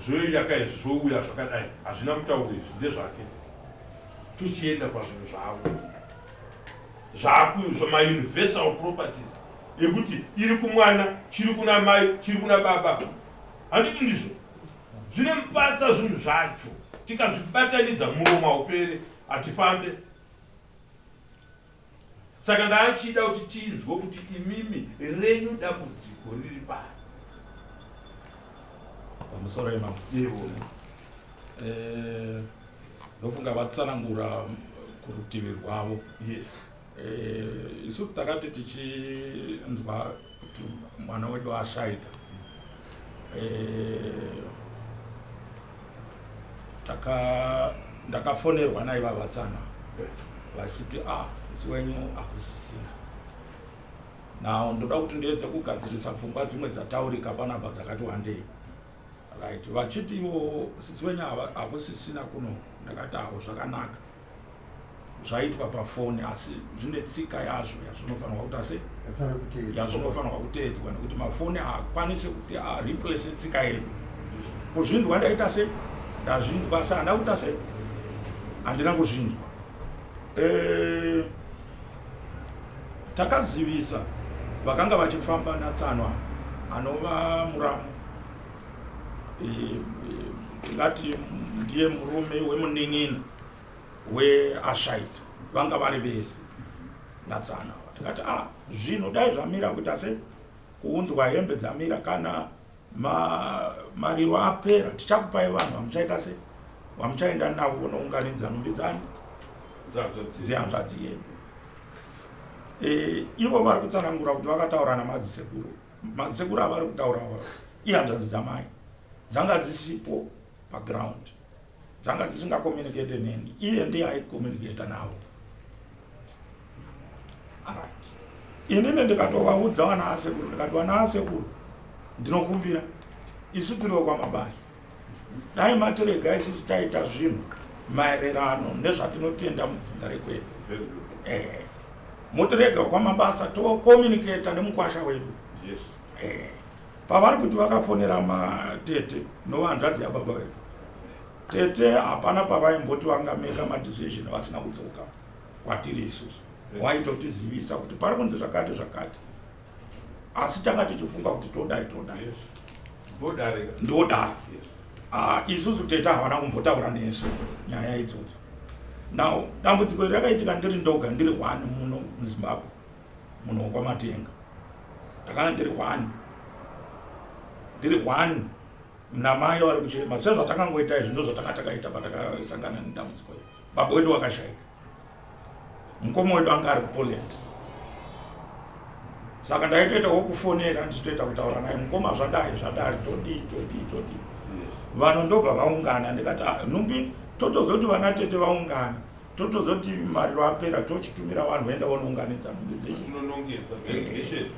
S3: zvoyaka izvi zvouya zvakadai hazvina mutauro izvi ndezvake tochienda pazvinhu zvavo zvakumauniversal properties ekuti iri kumwana chiri kuna mai chiri kuna baba handiti ndizvo zvine mupatsa zvinhu zvacho tikazvibatanidza muromo haupere hatifambe Saka ndaachida kuti tinzwe kuti imimi renyu dambudziko riri pai.
S1: Pamusoro imamo.
S3: Yebo.
S1: Eh, ndofunga vatsanangura kurutivi rwavo.
S3: Yes.
S1: Eh, isu takati tichinzwa kuti mwana wedu ashaika eh, taka ndakafonerwa naiva vatsana vachiti ah sisi wenyu hakusisina. Now ndoda kuti ndiedze kugadzirisa pfungwa dzimwe dzataurika panapa dzakati wandei. Right, vachiti ivo sisi wenyu hakusisina kuno. Ndakati awo zvakanaka zvaitwa pafoni, asi zvine tsika yazvo yazvinofanirwa kuita sei, yazvinofanirwa kuteedzwa, nekuti mafoni haakwanisi kuti areplace tsika yedu. Kuzvinzwa ndaita sei, ndazvinzwa, asi handina kuita sei, handina kuzvinzwa. Eh, takazivisa vakanga vachifamba natsanwa anova muramu, eh, tingati ndiye murume wemunin'ina weashaika, vanga vari vese natsana. Tikati ah, zvinhu dai zvamira kuita sei, kuunzwa hembe dzamira, kana mariro apera tichakupai vanhu vamuchaita sei, vamuchaenda navo vonounganidza nhumbi dzani dzehanzvadzi yedu. Ivo vari kutsanangura kuti vakataura namadzisekuru. Madzisekuru avari kutaura ihanzvadzi dzamai dzanga dzisipo paground, dzanga dzisingakommunicate neni, iye ndiye aicommunicata navo. Alright, inini ndikatovaudza vana asekuru, ndikati vana asekuru, ndinokumbira, isu tiriwo kwamabasa, dai matirega isusu taita zvinhu maererano nezvatinotenda mudzinza rekwedu. Eh, motirega kwamabasa tocommunicata nemukwasha wedu. Eh, pavari kuti vakafonera matete novanzvadzi yababa vedu, tete hapana pavaimboti vangameka madecision vasina kudzoka kwatiri isusu. Waitotizivisa kuti pari kunzi zvakati zvakati, asi tanga tichifunga kuti todai todai. Ndodai. Ah, isusu tete havana kumbotaura nesu nyaya idzodzo. Now dambudziko iri rakaitika ndiri ndoga, ndiri one muno muZimbabwe, muno kwaMatenga. Ndakanga ndiri one, ndiri one namai vari kuchema sezvatakangoita izvi. Ndo zvatanga takaita patakasangana nedambudziko iri. Baba wedu wakashaika, mukoma wedu anga ari kuPoland, saka ndaitoita wokufonera ndichitoita kutaura naye, mukoma zvadai zvadari, todii todii todii. Vanhu ndobva vaungana, ndikati ah, nhumbi totozoti vana tete vaungana, totozoti mariro apera tochitumira vanhu voenda vonounganidza nhumbi dzechi.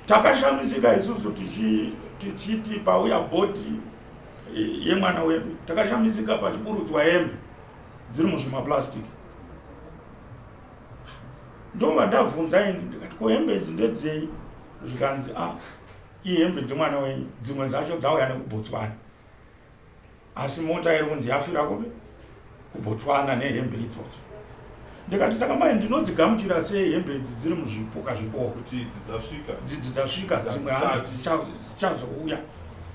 S1: Takashamisika isusu tichiti pauya body yemwana wedu, takashamisika pachiburutswa hembe dziri muzvimaplastic. Ndobva ndabvunza ini, ndikati ko hembe idzi ndedzei? Zvikanzi a ah, ihembe dzemwana wenyu, dzimwe dzacho dzauya nekuBotswana, asi mota iri kunzi yafira kupi, kuBotswana nehembe idzodzo. Ndikati saka mai ndinodzigamuchira sei hembe idzi dziri muzvipoka zvipoka?
S3: Kuti idzi dzasvika.
S1: Dzidzi dzasvika, dzimwe hanzi dzichazouya.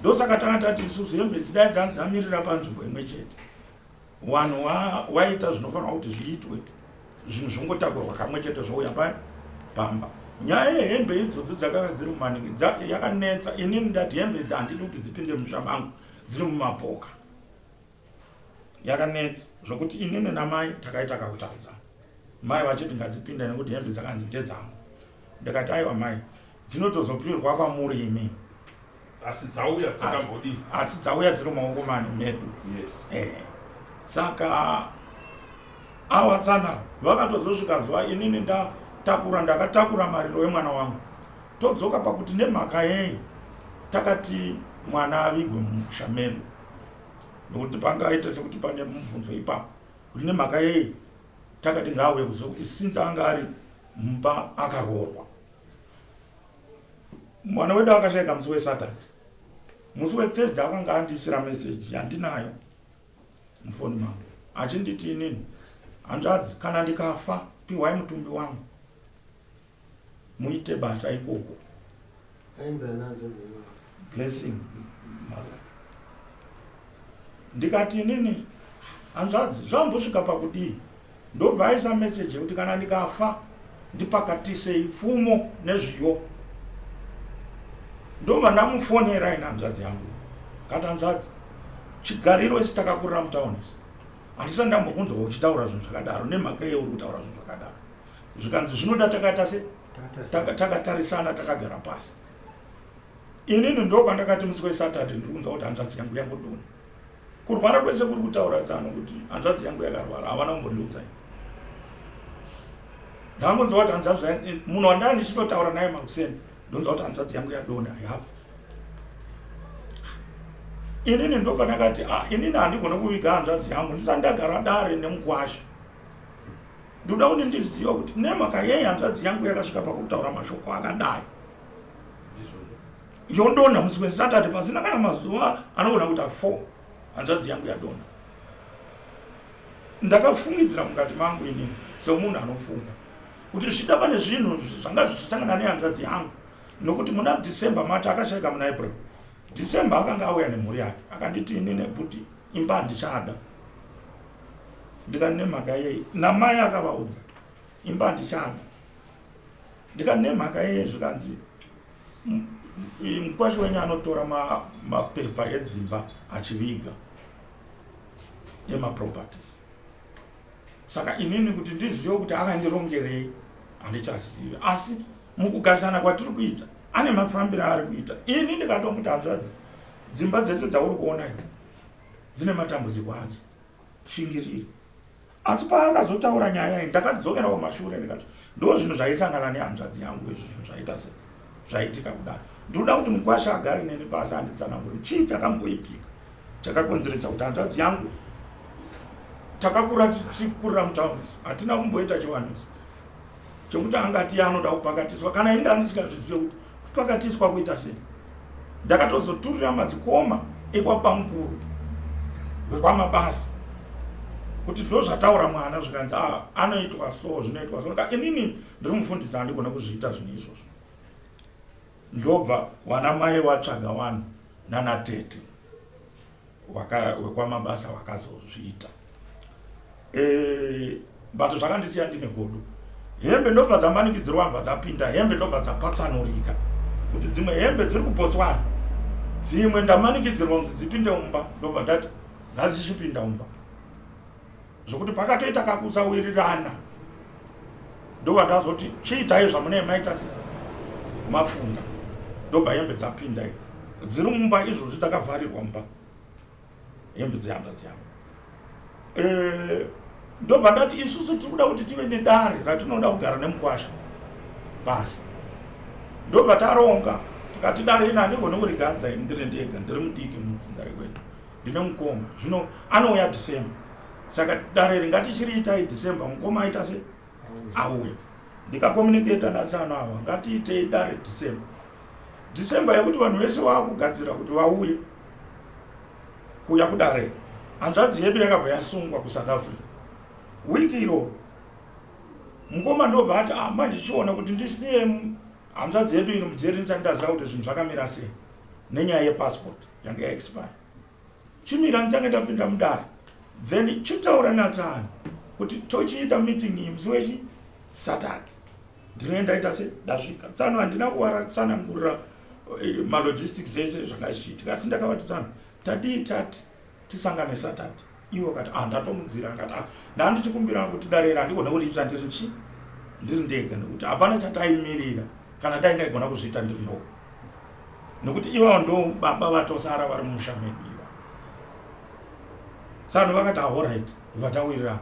S1: Ndosaka tanga tati isusu hembe dzidai dzanzi dzamirira panzvimbo imwe chete, vanhu waita zvinofanirwa kuti zviitwe, zvinhu zvongotakurwa kamwe chete zvouya pamba. Nyaya yehembe idzodzo dzakanga dziri mumaningi yakanetsa. Inini ndati hembe idzi handidi kuti dzipinde musha mangu dziri mumapoka. Yakanetsa zvokuti inini namai takaita kakutaudzana, mai vachiti ngadzipinde nekuti hembe dzakanzi ndedzangu. Ndikati aiwa mai, dzinotozopirwa kwamuri imi.
S3: Asi dzauya dzakambodii?
S1: Asi dzauya dziri mumaoko mani medu. Eh. Saka awatsana vakatozosvika zuva inini ndatakura, ndakatakura mariro emwana wangu. Todzoka pakuti nemhaka yei takati mwana avigwe mumusha medu, nekuti pangaite sekuti pane mubvunzo ipapo kuti nemhaka yei takati ngaauye kuzo, since anga ari mumba akaroorwa. Mwana wedu akashaika musi weSaturday, musi weThursday akanga andiisira meseji yandinayo mufoni mangu achinditi, inini hanzvadzi, kana ndikafa pihwai mutumbi wangu muite basa ikoko. Blessing. Ndikati inini hanzvadzi, zvambosvika pakudii? Ndobva aisa meseji yekuti kana ndikafa ndipakatisei pfumo nezviyo. Ndobva ndamufonera ine hanzvadzi yangu, kati hanzvadzi, chigariro isi takakurira mutauni isi handisati ndambokunzwa uchitaura zvinhu zvakadaro, nemhaka yei uri kutaura zvinhu zvakadaro? Zvikanzi zvinoda takaita se takatarisana takagara pasi. Inini ndopandakati musi weSaturday ndiri kunzwa kuti hanzvadzi yangu yangodonha. Kurwara kwese kuri kutaura tsano kuti hanzvadzi yangu yakarwara havana kumbondiudza ini. Ndangonzwa kuti hanzvadzi yangu munhu wandanga ndichitotaura naye makuseni ndonzwa kuti hanzvadzi yangu yadonha yafa. Inini ndopandakati ah, inini handigone kuviga hanzvadzi yangu ndisati ndagara dare nemukwasha. Ndoda kuti ndizive kuti nemhaka yei hanzvadzi yangu yakasvika pakutaura mashoko akadai. Yodonha musi weSaturday pasina kana mazuva anogona kuita 4 hanzvadzi yangu yadonha. Ndakafungidzira mukati mangu inini semunhu anofunga kuti zvichida pane zvinhu zvanga zvichisangana nehanzvadzi yangu nokuti muna December macho akashaika muna April. December akanga auya nemhuri yake akanditi inini bhuti imba handichada. Ndikati nemhaka yei? Namai akavaudza imba handichada. Ndikati nemhaka yei zvikanzi mukwasha wenyu anotora mapepa edzimba achiviga emaproperties. Saka inini kuti ndizive kuti akandirongerei handichazivi, asi mukugarisana kwatiri kuita ane mafambiro aari kuita. Ini ndikatomuti hanzvadzi, dzimba dzese dzauri kuona idzi dzine matambudziko adzo, shingirira. Asi paakazotaura nyaya iyi ndakadzokera kumashure ndikati ndo zvinhu zvaisangana nehanzvadzi yangu izvi zvinhu zvaita se zvaitika kudaro. Ndinoda kuti mukwasha agare neni pasi anditsanangure chii chakamboitika chakakonzeredza kuti hanzvadzi yangu takakura tichikurira mutown isu hatina kumboita chivanhu isu chekuti angati anoda kupakatiswa kana ini ndandisingazvizive kuti kupakatiswa kuita sei ndakatozoturira madzikoma ekwabamukuru vekwamabasa kuti ndozvataura mwana zvikanzi ah, anoitwa so zvinoitwa so inini ndiri mufundisi handigona kuzviita zvinhu izvozvo ndobva wana mai watsvaga wani nana tete wekwamabasa wakazozviita e, but zvakandisiya ndine godo hembe ndobva dzamanikidzirwa bva dzapinda hembe ndobva dzapatsanurika kuti dzimwe hembe dziri kubotswana dzimwe ndamanikidzirwa kunzi dzipinde mumba ndobva ndati ngadzichipinda mumba Zvekuti pakatoita kakusawirirana ndobva ndazoti chiitai zvamunee maita se mafunga ndobva hembe dzapinda idzi dziri mumba izvozvi dzakavharirwa mumba hembe dzehanzvadzi yangu eh, ndobva ndati isusu tiri kuda kuti tive nedare ratinoda kugara nemukwasha basi ndobva taronga tikati dare ini handigoni kurigadza ini ndiri ndega ndiri mudiki mudzinza rekwedu ndine mukoma zvino anouya December saka dare iri ngatichiriitai December mukoma aita se auya ndikakomuniketa natsano ava ngatiitei dare December December yekuti vanhu vese vaakugadzira kuti vauye kuuya kudare hanzvadzi yedu yakabva yasungwa kuSouth Africa wiki iroro mukoma ndobva ati ah, manje chiona kuti ndisiye hanzvadzi yedu iri mujeri ndisati ndaziva kuti zvinhu zvakamira sei nenyaya yepassport yanga yaexpire chimira nditange ndapinda mudare then chitaura natsani kuti tochiita meeting iyi musi wechi saturday ndinenge ndaita se ndasvika tsano handina kuvaratsanangurira eh, malogistics ese zvanga zvichiitika asi ndakavati tsano tadii tati tisangane saturday ivo kati ah ndatomudzira akati ah ndandichikumbira kuti dare iri handigone kuriita ndiri chi ndiri ndega nekuti hapana chataimirira kana dai ndaigona kuzviita ndiri ndoga nekuti ivavo ndo baba vatosara vari mumusha medu iva tsano vakati ahorit ah, vatawirirana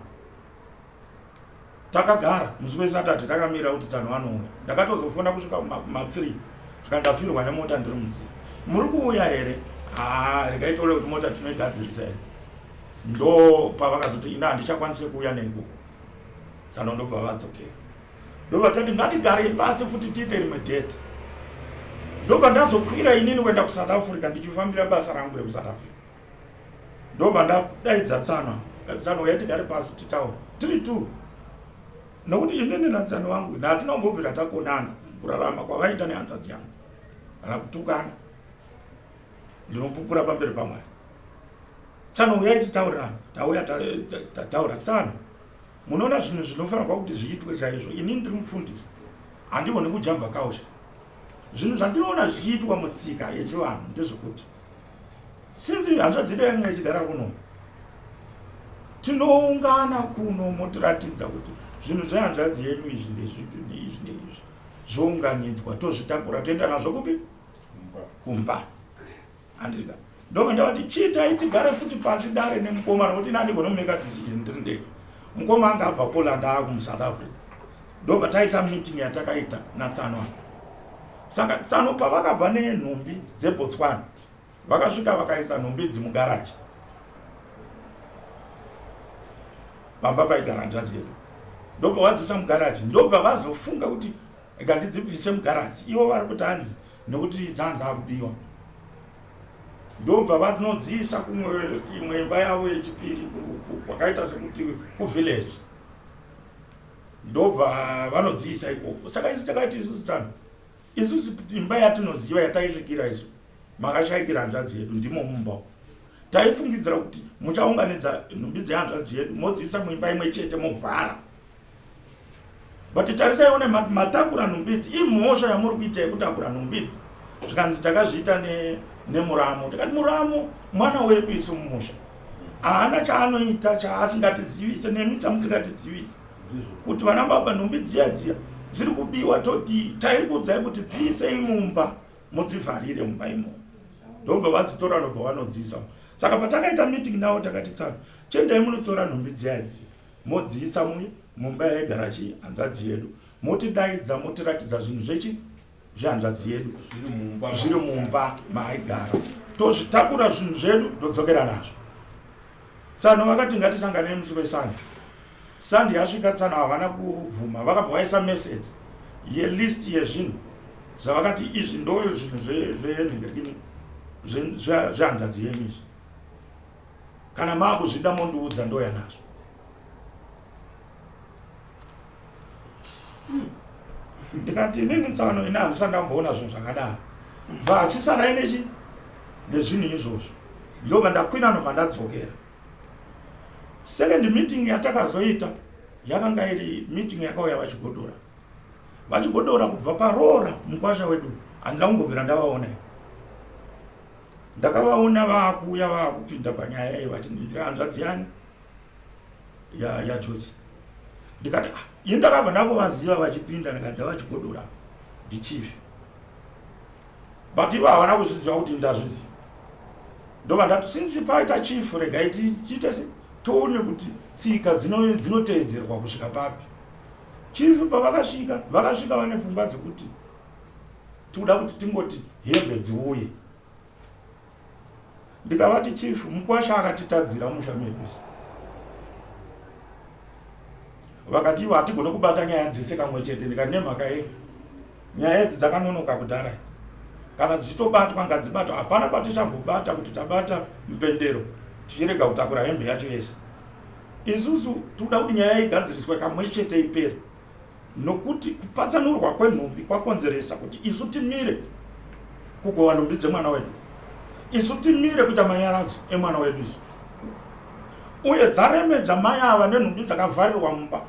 S1: Takagara musi weSaturday takamira kuti tsano vanouya. Ndakatozofona kusvika kuma3 zvika ndafirwa nemota ndiri munzira. Muri kuuya here? Haa regai tione kuti mota tinoigadzirisa here. Ndo pavakazoti ini handichakwanise kuuya neiko. Tsano ndobva vadzokera. Ndobva tati ngatigarei pasi futi tiite rimwe date. Ndobva ndazokwira inini kuenda kuSouth Africa ndichifambira basa rangu rekuSouth Africa. Ndobva ndadaidza tsano, ndikati tsano uya tigare pasi titaure tiri two nokuti inini natsano wangu hatina kumbobvira takonana kurarama kwavaita nehanzvadzi yangu kana kutukana ndinopupura pamberi pamwari tsano uyai titaurirana tauya tataura tsano munoona zvinhu zvinofanirwa kuti zviitwe chaizvo inini ndiri mufundisi handigoni kujamba kausha zvinhu zvandinoona zvichiitwa mutsika yechivanhu ndezvekuti Since hanzvadzi yedu yanga ichigara kuno, tinoungana kuno motiratidza kuti Zvinhu zvehanzvadzi yenyu izvi ndezvipi neizvi neizvi zvounganidzwa tozvitakura toenda nazvo kupi? Kumba. Handika. Ndobva ndavati chiitai tigare futi pasi dare nemukoma nokuti ini handigone kumeka decision ndiri ndega. Mukoma anga abva Poland aakumusouth Africa. Ndobva taita meeting yatakaita natsano apa. Saka tsano pavakabva nenhumbi dzeBotswana Vakasvika vakaisa nhumbi idzi mugaraji pamba paigara hanzvadzi yedu ndobva vadzisa mugaraji ndobva vazofunga kuti rega ndidzibvise mugaraji ivo vari kuti hanzi nekuti dzanzi akubiwa ndobva vanodziisa kumwe imwe imba yavo yechipiri kwakaita sekuti kuvillage ndobva vanodziisa ikoko saka isu takati isusu tsano Isusu imba yatinoziva yataisvikira isu makashaikira hanzvadzi yedu ndimo mumba umu. Taifungidzira kuti muchaunganidza nhumbi dzehanzvadzi yedu modziisa muimba imwe chete movhara. But tarisai one matakura nhumbi idzi imhosva yamuri kuita yekutakura nhumbi idzi. Zvikanzi takazviita nemuramo. Tikati muramo mwana wedu isu mumusha. Haana chaanoita chaasingatizivise nemi chamusingatizivise. kuti vana baba nhumbi dziya dziya dziri kubiwa todii taikuudzai kuti dziisei mumba mudzivharire mumba imomo ndobva vadzitora ndobva vanodziisa saka patakaita meeting navo takati tsano chiendai munotora nhumbi dziya dziya modziisa muye mumba yaigara chii hanzvadzi yedu motidaidza motiratidza zvinhu zvechi zvehanzvadzi yedu zviri mumba maaigara tozvitakura zvinhu zvedu todzokera nazvo Tsano vakati ngatisanganei musi weSunday. Sunday yasvika tsano havana kubvuma vakabva vaisa message yelist yezvinhu zvavakati izvi ndo zvinhu zvenhingirikini zvehanzvadzi yenyu izvi kana maakuzvida mondiudza ndoya nazvo. Ndikati inini tsano ini handisati ndamboona zvinhu zvakadaro. Bva hachisarai nechi nezvinhu izvozvo. Ndobva ndakwira ndobva ndadzokera. Second meeting yatakazoita yakanga iri meeting yakauya vachigodora. Vachigodora kubva paroora mukwasha wedu handina kumbobvira ndavaona. Ndakavaona vaakuuya vaakupinda panyaya iyi vachindindira hanzvadzi yani yaGeorge ndikati ah, ini ndakabva ndangovaziva vachipinda ndikati ndavachigodora ndichief but ivo havana kuzviziva kuti ndazviziva ndobva ndati since paita chief regai tiite se tione kuti tsika dzinoteedzerwa kusvika papi chief pavakasvika vakasvika vane pfungwa dzekuti tikuda kuti tingoti hembe dziuye Ndikavati chief mukwasha akatitadzira musha medu isu. Vakati ivo hatigone kubata nyaya dzese kamwe chete ndikati nemhaka yei? Nyaya idzi dzakanonoka kudhara idzi. Kana dzichitobatwa ngadzibatwa hapana patichambobata kuti tabata mupendero tichirega kutakura hembe yacho yese. Isusu tikuda kuti nyaya igadziriswe kamwe chete ipere. Nokuti kupatsanurwa kwenhumbi kwakonzeresa kuti isu timire kugova nhumbi dzemwana wedu, isu timire kuita manyaradzo emwana wedu isu, uye dzaremedza mai ava nenhumbi dzakavharirwa mumba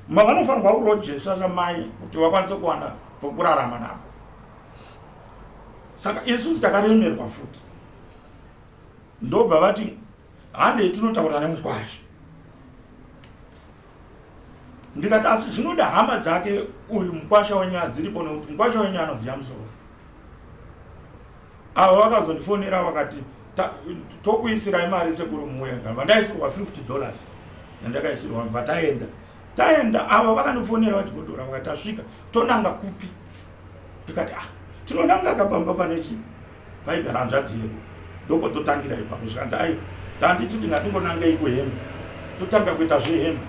S1: mavanofanirwa kurojesa samai kuti vakwanise kuwana pokurarama napo. Saka isusu takaremerwa futi, ndobva vati handei tinotaura nemukwasha. Ndikati asi zvinoda hama dzake uyu mukwasha wenyu adziripo nekuti mukwasha wenyu anoziva musoro. Ava vakazondifonera vakati tokuisirai mari sekuru muuye ndikabva ndaisirwa 50 dollars yandakaisirwa bva taenda taenda ava vakandifonera vachigodora vakati tasvika tonanga kupi ndikati ah tinonanga kapamba pane chii paigara hanzvadzi yedu ndopototangira ipapo zvikanzi ai tandichiti ngatingonangei kuhembe totanga kuita zvehembe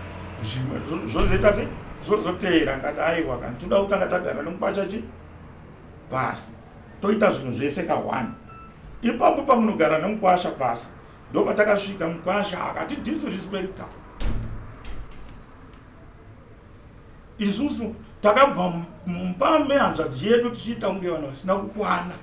S1: zvimwe zvozoita se zvozoteera ngati aiwa kani toda kutanga tagara nemukwasha chi pasi toita zvinhu zvese ka one ipapo pamunogara nemukwasha pasi ndopatakasvika mukwasha akati disrespecta Isusu takabva mumba mehanzvadzi yedu tichiita kunge vanhu vasina kukwana.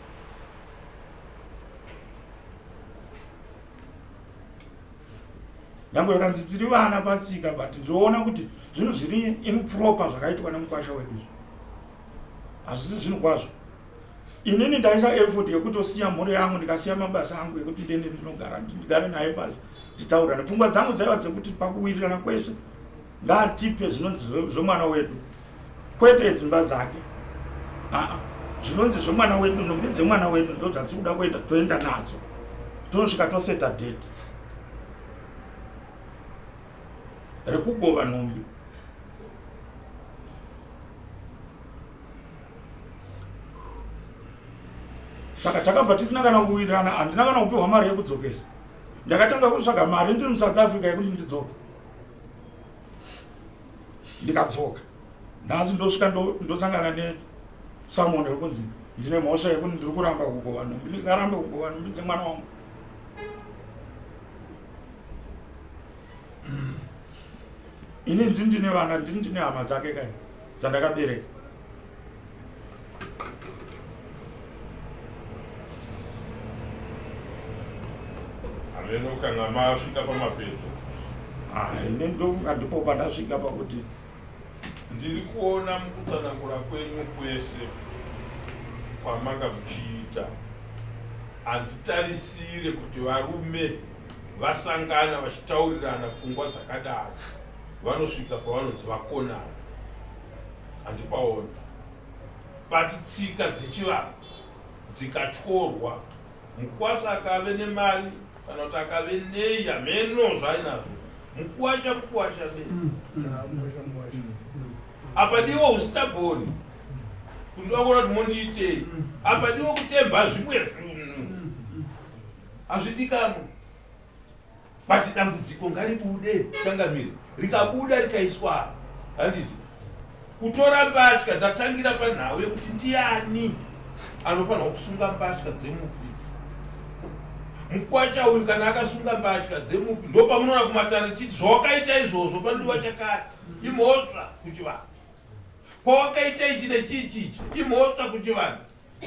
S1: Nyangwe zvakanzi tiri vana patsika but ndinoona kuti zvinhu zviri improper zvakaitwa nemukwasha wedu izvi. Hazvisi zvinhu kwazvo. Inini ndaisa effort yekutosiya mhuri yangu ndikasiya mabasa angu ekuti ndiende ndinogara ndigare naye pasi titaurirane. Pfungwa dzangu dzaiva dzekuti pakuwirirana kwese. Ngaatipe zvinonzi zvemwana wedu kwete dzimba dzake. Aa zvinonzi zvemwana wedu, nhumbi dzemwana wedu ndo dzatiri kuda kuenda, toenda nadzo tonosvika toseta date rekugova nhumbi. Saka takabva tisina kana kuwirirana, handina kana kupiwa mari yekudzokesa. Ndakatanga kutsvaga mari ndiri muSouth Africa yekuti ndidzoke. Ndikadzoka nhasi ndosvika ndosangana nesamon rekunzi ndine mhosva yekuti ndiri kuramba kugova nhumbi. Ndingarambe kugova nhumbi dzemwana wangu? Ini ndini ndine vana, ndini ndine hama dzake kai dzandakabereka.
S3: Hameno kana masvika pamapeto.
S1: Ah, ini ndofunga ndipo pandasvika pakuti
S3: ndiri kuona mukutsanangura kwenyu kwese kwamanga muchiita, handitarisire kuti varume vasangana vachitaurirana pfungwa dzakadaro vanosvika pavanonzi vakonana. Handipaoni. But tsika dzechivanhu dzikatyorwa, mukwasa akave nemari kana kuti akave nei hameno zvaainazvo, mukuwasha mukuwasha bedzi. Apa diwo ustabhoni kundiva kuona kuti mondiitei, apa diwo kutemba zvimwe zvinhu hazvidikanwi. But dambudziko ngaribude changamire, rikabuda rikaiswa handizi kutora mbatya. Ndatangira panhau yekuti ndiani anofanirwa kusunga mbatya dzemufi. Mukwacha uyu kana akasunga mbatya dzemufi, ndopamunoona kumatare tichiti zvawakaita izvozvo panodiwa chakati, imhosva kuchivanhu. Pawakaita ichi nechichi ichi, imhosva kuchivanhu.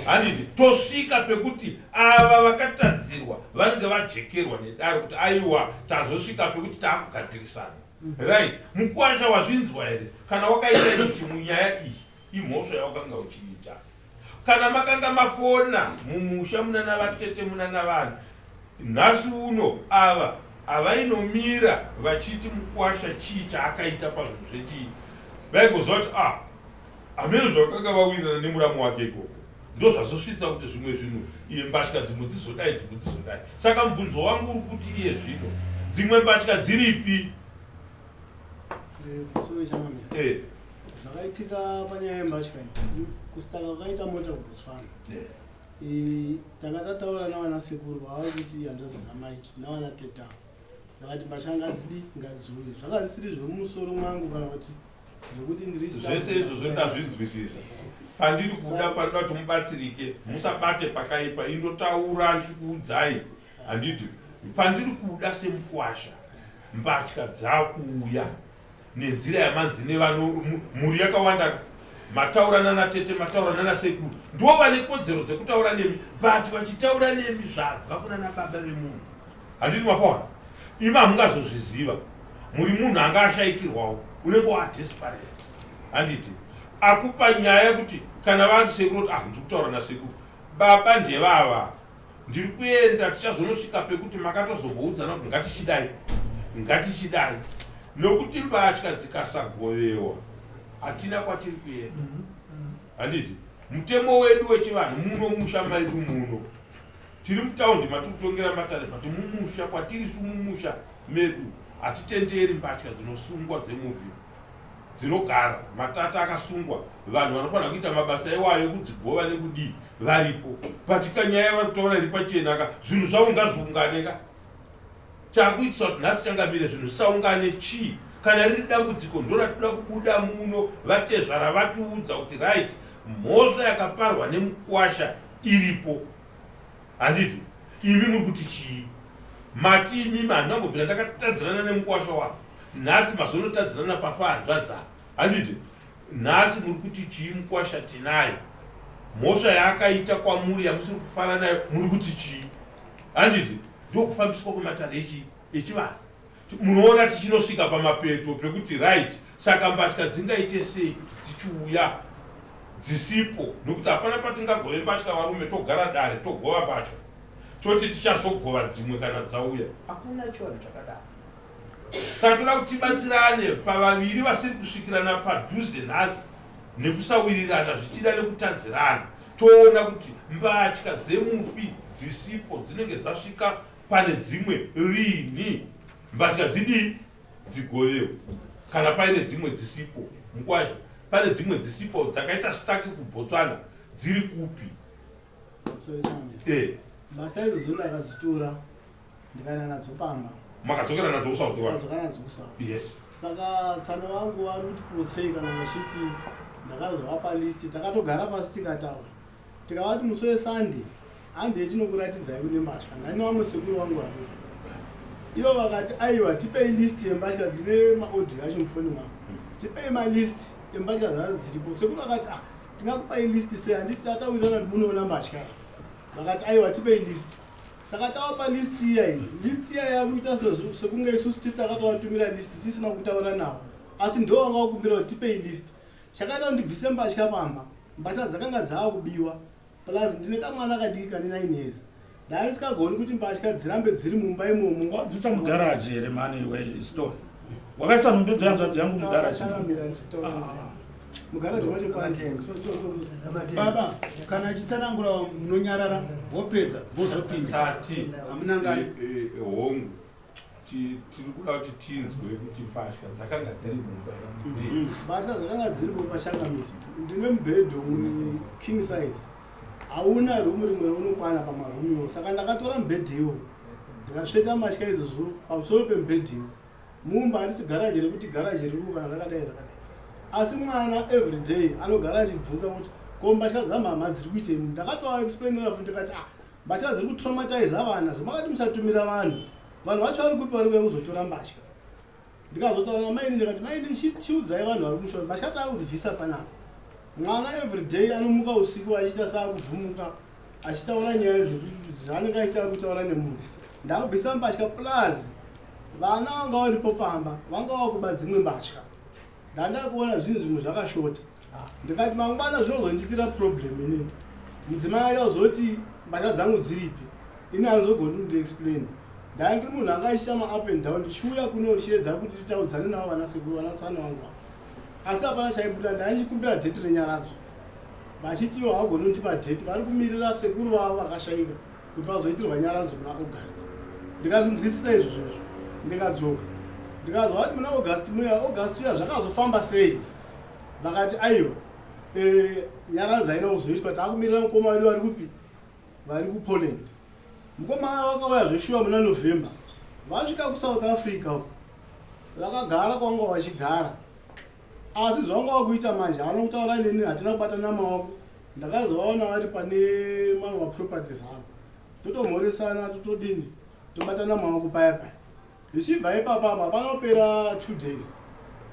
S3: Handiti tosvika pekuti ava vakatadzirwa vanenge vajekerwa nedare kuti aiwa tazosvika pekuti taakugadzirisana. Right, mukwasha wazvinzwa here? Kana wakaita ichi munyaya iyi imhosva yawakanga uchiita. Kana makanga mafona mumusha munana vatete munana vanhu, nhasi uno ava havainomira vachiti mukwasha chii chaakaita pazvinhu zvechii, vaigoziva kuti ah Hameno zvavakanga vawirirana nemuramu wake ikoko. Ndozvazosvitsa kuti zvimwe zvinhu iye mbatya dzimwe dzizodai dzimwe dzizodai. Saka mubvunzo wangu uri kuti iye zvino dzimwe mbatya dziripi?
S2: Sorry changamire.
S3: Eh.
S2: Zvakaitika panyaya yembatya iyi, kustaka kwakaita mota kuBotswana.
S3: Eh.
S2: Tanga tataura navana sekuru vava kuti hanzvadzi dzamai navana teta. Vakati mbatya ngadzidi ngadziuye. Zvanga zvisiri zvemumusoro mangu kana kuti zvekuti ndiri
S3: Zvese izvozvo ndazvinzwisisa. Pandiri kuda panoda kuti mubatsirike, musabate pakaipa. Indotaura ndichikuudzai, handiti pandiri kuda semukwasha mbatya dzakuuya nenzira yamanzi nevano mhuri yakawanda mataura nana tete mataura nana sekuru ndivo vane kodzero dzekutaura nemi but vachitaura nemi zvabva kunana baba vemunhu. Handiti mapaona? Imi hamungazozviziva. Muri munhu anga ashaikirwawo. Unenge wa desperate. Handiti? Akupa nyaya yekuti kana vari sekuru oti ah ndiri kutaura nasekuru. Baba ndevava. Ndiri kuenda tichazonosvika pekuti makatozomboudzana kuti ngatichidai. Ngatichidai. Nokuti mbatya dzikasagovewa hatina kwatiri kuenda. Handiti? Mutemo wedu wechivanhu muno musha medu muno. Tiri mutaundi matiri kutongera matare but mumusha kwatiri isu mumusha medu hatitenderi mbatya dzinosungwa dzemufi dzinogara matata akasungwa vanhu vanofanira kuita mabasa iwayo ekudzigova nekudii varipo but kanyaya yavari kutaura iri pachena ka zvinhu zvavo ngazviungane ka chakuitisa kuti nhasi changamire zvinhu zvisaungane chii kana riri dambudziko ndoratoda kubuda muno vatezvara vatiudza kuti right mhosva yakaparwa nemukwasha iripo Handiti imi muri kuti chii? Mati imimi handina kumbobvira ndakatadzirana nemukuwasha wangu. Nhasi mazonotadzirana pafa hanzvadzi apa. Handiti nhasi muri kuti chii mukuwasha tinaye? Mhosva yaakaita kwamuri yamusiri kufara nayo muri kuti chii? Handiti ndokufambiswa kwematare echii? Echivanhu. Munoona tichinosvika pamapeto pekuti right saka mbatya dzingaite sei kuti dzichiuya dzisipo nokuti hapana patingagove mbatya varume togara dare togova mbatya toti tichazogova dzimwe kana dzauya. Hakuna chivanhu chakadaro. Saka toda kuti tibatsirane pavaviri vasiri kusvikirana padhuze nhasi nekusawirirana zvichida nekutadzirana toona kuti mbatya dzemufi dzisipo dzinenge dzasvika pane dzimwe rini mbatya dzidii dzigovewo kana paine dzimwe dzisipo mukwasha pane dzimwe dzisipo dzakaita stuck kuBotswana dziri kupi?
S2: Eh. Mbatya idzodzo ndakadzitora ndikaenda nadzo pamba.
S3: Makadzokera nadzo kuSouth?
S2: Ndakadzoka nadzo kuSouth.
S3: Yes.
S2: Saka tsano vangu vari kuti potsei kana vachiti ndakazovapa list, takatogara pasi tikataura. Tikavati musi weSunday handei tinokuratidzai kune mbatya. Ndani vamwe sekuru vangu varipo. Ivo vakati aiwa tipei list yembatya dzine maaudio acho mufoni mangu. Tipei malist embatya dzadzo dziripo. Sekuru vakati ah tingakupai list sei handiti tatawirirana kuti munoona mbatya. Vakati aiwa tipei list. Saka tavapa list iya iyi. List iya yakuita sekunge isusu tisi takatovatumira list tisina kutaura navo. Asi ndo vanga vakumbira kuti tipei list. Chakaita kuti ndibvise mbatya pamba, mbatya dzakanga dzava kubiwa plus ndine kamwana kadiki kane 9 years. Ndanga ndisikagoni kuti mbatya dzirambe dziri mumba imomo.
S1: Wadzisa mugaraji here mhani iwe story? Wakaisa nhumbi dzehanzvadzi yangu mugaraji.
S2: Mugaraji macho panze.
S6: Baba, kana achitsanangura munonyarara wopedza vozopinda.
S3: Tati
S6: Hamunangani.
S3: Hongu. Tiri kuda kuti tinzwe kuti mbatya dzakanga dziri mumba.
S2: Mbatya dzakanga dziri mumba changamire. Ndine mubhedhu umwe king size. Hauna rumu rimwe raunokwana pamarumiwo. Saka ndakatora mubhedhu iwo. Ndikatsveta mbatya idzodzo pamusoro pemubhedhu iwo. Mumba harisi garaji rekuti garaji riri kana rakadai rakadai. Asi mwana every day anogara achibvunza kuti ko mbatya dzamhamha dziri kuitei? Ndakatovaexplainira futi ndikati ah mbatya dziri kutraumatiza vana zvamakati musatumira vanhu. Vanhu vacho vari kupi vari kuuya kuzotora mbatya? Ndikazotaura namaini ndikati maini chiudzai vanhu vari kumusha mbatya taakudzibvisa panapa. Mwana every day anomuka usiku achiita saakuvhumuka achitaura nyaya zvaanenge achiita ari kutaura nemunhu. Ndakubvisa mbatya plus vana vanga varipo pamba vanga vakuba dzimwe mbatya. Ndandakuona zvinhu zvimwe zvakashota. Ndikati mangwana zvinozondiitira problem inini. Mudzimai achazoti mbatya dzangu dziripi? Ini handizogoni kuti ndiexplain. Ndanga ndiri munhu anga achiita ma-up and down ndichiuya kuno ndichiedza kuti titaudzane navo vana sekuru vana tsano vangu ava. Asi hapana chaibuda ndanga ndichikumbira dheti renyaradzo. Vachiti ivo havagoni kundipa dheti vari kumirira sekuru vavo vakashaika kuti vazoitirwa nyaradzo muna August. Ndikazvinzwisisa izvozvo izvo ndikadzoka. Ndikazwa vati muna August muya August uya zvakazofamba sei? Vakati aiwa nyaradzo haina kuzoitwa takumirira mukoma wedu vari kupi? Vari kuPoland. Mukoma vakauya zveshuwa muna November. Vasvika kuSouth Africa uko. Vakagara kwanga vachigara. Asi zvavanga vakuita manje havana kutaura neni hatina kubatana maoko. Ndakazovaona vari pane mamwe maproperties avo. Totomhoresana totodini tobatana maoko paya paya. Zvichibva ipapa apa panopera 2 days.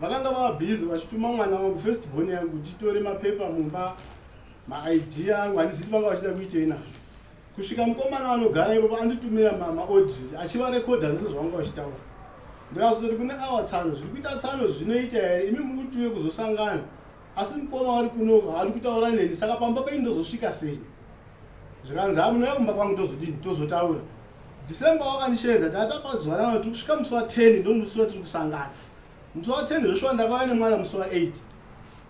S2: Vakanga vava busy vachituma mwana wangu first born yangu kuti titore mapepa mumba maID angu handizivi kuti vanga vachida kuitei nazvo. Kusvika mukomana anogara ipapo anditumira maaudio achivarekodha zvese zvavanga vachitaura. Ndikazototi kune awa tsano zviri kuita tsano zvinoita here imi muri kuti tiuye kuzosangana asi mukoma vari kuno haadi kutaura neni saka pamba penyu ndozosvika sei? Zvikanzi ha munouya kumba kwangu tozodini tozotaura. December wakandisheedza tatapazuvanana tiri kusvika musi wa 10 ndomusi watiri kusangana. Musi wa 10 zveshuwa ndakauya nemwana musi wa 8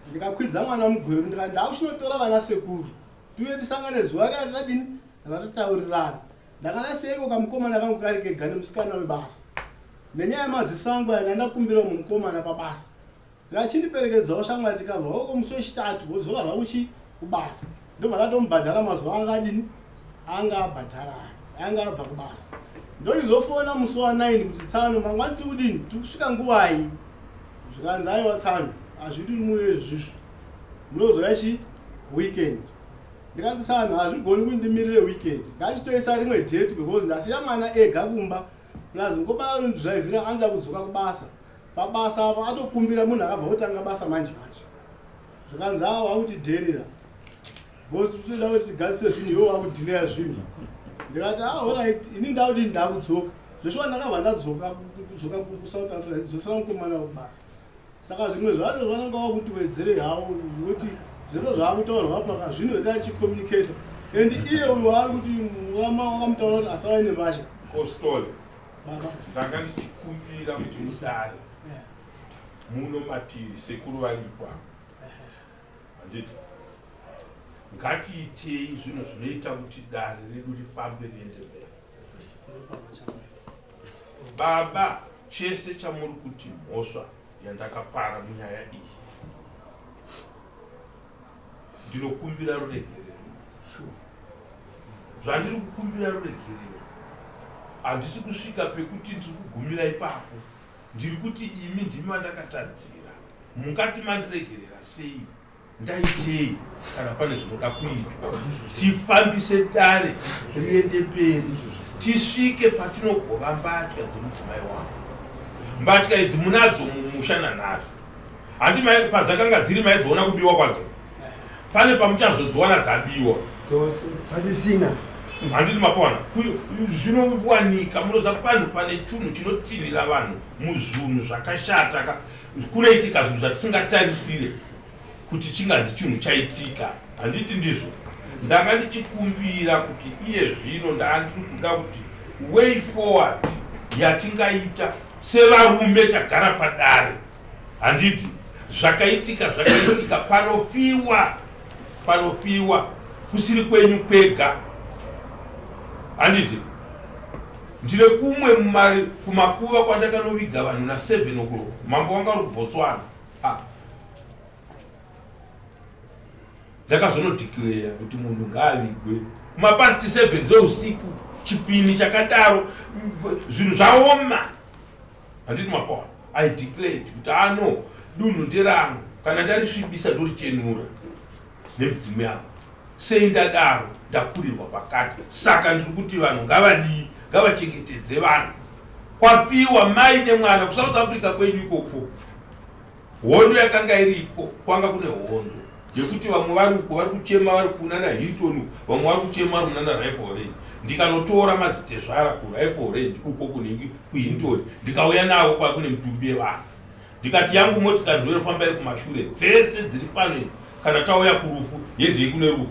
S2: ndikakwidza mwana mugweru ndikati ndakuchinotora vana sekuru tiuye tisangane zuva riya ratadini ratataurirana. Ndakanasiya kamukomana kangu kari kega nemusikana webasa. Nenyaya yemaziso angu aya ndandakumbira umwe mukomana pabasa. Ndikachindiperekedzawo shamwari tikabva uko musi wechitatu wodzoka zvangu chi kubasa. Ndobva ndatomubhadhara mazuva anga adini anga abhadhara aya anga abva kubasa. Ndochizofona musi wa 9 kuti tsano mangwani tiri kudini tiri kusvika nguvai. Zvikanzi aiwa tsano hazviiti kuti muuye izvizvi munozouya chi weekend. Ndikati tsano hazvigoni kuti ndimirire weekend ngatitoisa rimwe date because ndasiya mwana ega kumba plus mukomana ari kundidhiraivhira anoda kudzoka kubasa. Pabasa apa atokumbira munhu akabva kutanga basa manje manje. Zvikanzi awo akutidherera. Because tinoda kuti tigadzise zvinhu iwe wakudhileya zvinhu. Ndikati ah alright ini ndakudini ndakudzoka. Zveshuwa ndakabva ndadzoka kudzoka kuSouth Africa ndidzosera mukomana wekubasa. Saka zvimwe zvacho zvanenge wakutiwedzere hawo nekuti zvese zvaakutaurwa paka zvinhu zvataa tichicommunicata and iye uyu waari kuti wakamutaura kuti asave nembatya.
S3: Kostole.
S2: Baba.
S3: Ndanga ndichikumbira kuti mudare muno matiri sekuru varipo apa. Handiti ngatiitei zvinhu zvinoita kuti dare redu rifambe riende mberi. Baba, chese chamuri kuti mhosva yandakapara munyaya iyi, ndinokumbira ruregerero. Zvandiri kukumbira ruregerero, handisi kusvika pekuti ndiri kugumira ipapo. Ndiri kuti imi ndimi vandakatadzira, mungati mandiregerera sei? Ndaitei kana pane zvinoda kuitwa tifambise dare riende mberi tisvike patinogova mbatya dzemudzimai wangu. Mbatya idzi munadzo mumusha nanhasi handi padzakanga dziri maidziona kubiwa kwadzo pane pamuchazodziwana dzabiwa
S5: dzose pasisina
S3: handiti mapona zvinowanika munoziva panhu pane chunhu chinotinhira vanhu muzvunhu zvakashata ka kunoitika zvinhu zvatisingatarisire kuti chinganzi chinhu chaitika handiti ndizvo ndanga ndichikumbira kuti iye zvino ndandiri kuda kuti way forward yatingaita sevarume tagara padare handiti zvakaitika zvakaitika panofiwa panofiwa kusiri kwenyu kwega handiti ndine kumwe mumari kumakuva kwandakanoviga vanhu na 7 o'clock mambo wanga uri kubotswana ah. Ndakazonodeclare kuti munhu ngaavigwe kumapast 7 dzeusiku chipini chakadaro zvinhu zvaoma handiti mapaona i declared kuti ano ah, dunhu nderangu kana ndarisvibisa ndorichenura nemidzimu yangu sei ndadaro ndakurirwa pakati saka ndiri kuti vanhu ngavadii ngavachengetedze vanhu kwafiwa mai nemwana kusouth africa kwenyu ikoko Hondo yakanga iriko, kwanga kune hondo yekuti vamwe vari uko vari kuchema vari kunana Hinton uko, vamwe vari kuchema vari munana Rifle Range. Ndikanotora madzitezvara kuRifle Range uko kunhingi kuHinton, ndikauya navo kwava kune mitumbi yevanhu. Ndikati yangu motikari ndiyo inofamba iri kumashure, dzese dziri pano idzi kana tauya kurufu yendei kune rufu.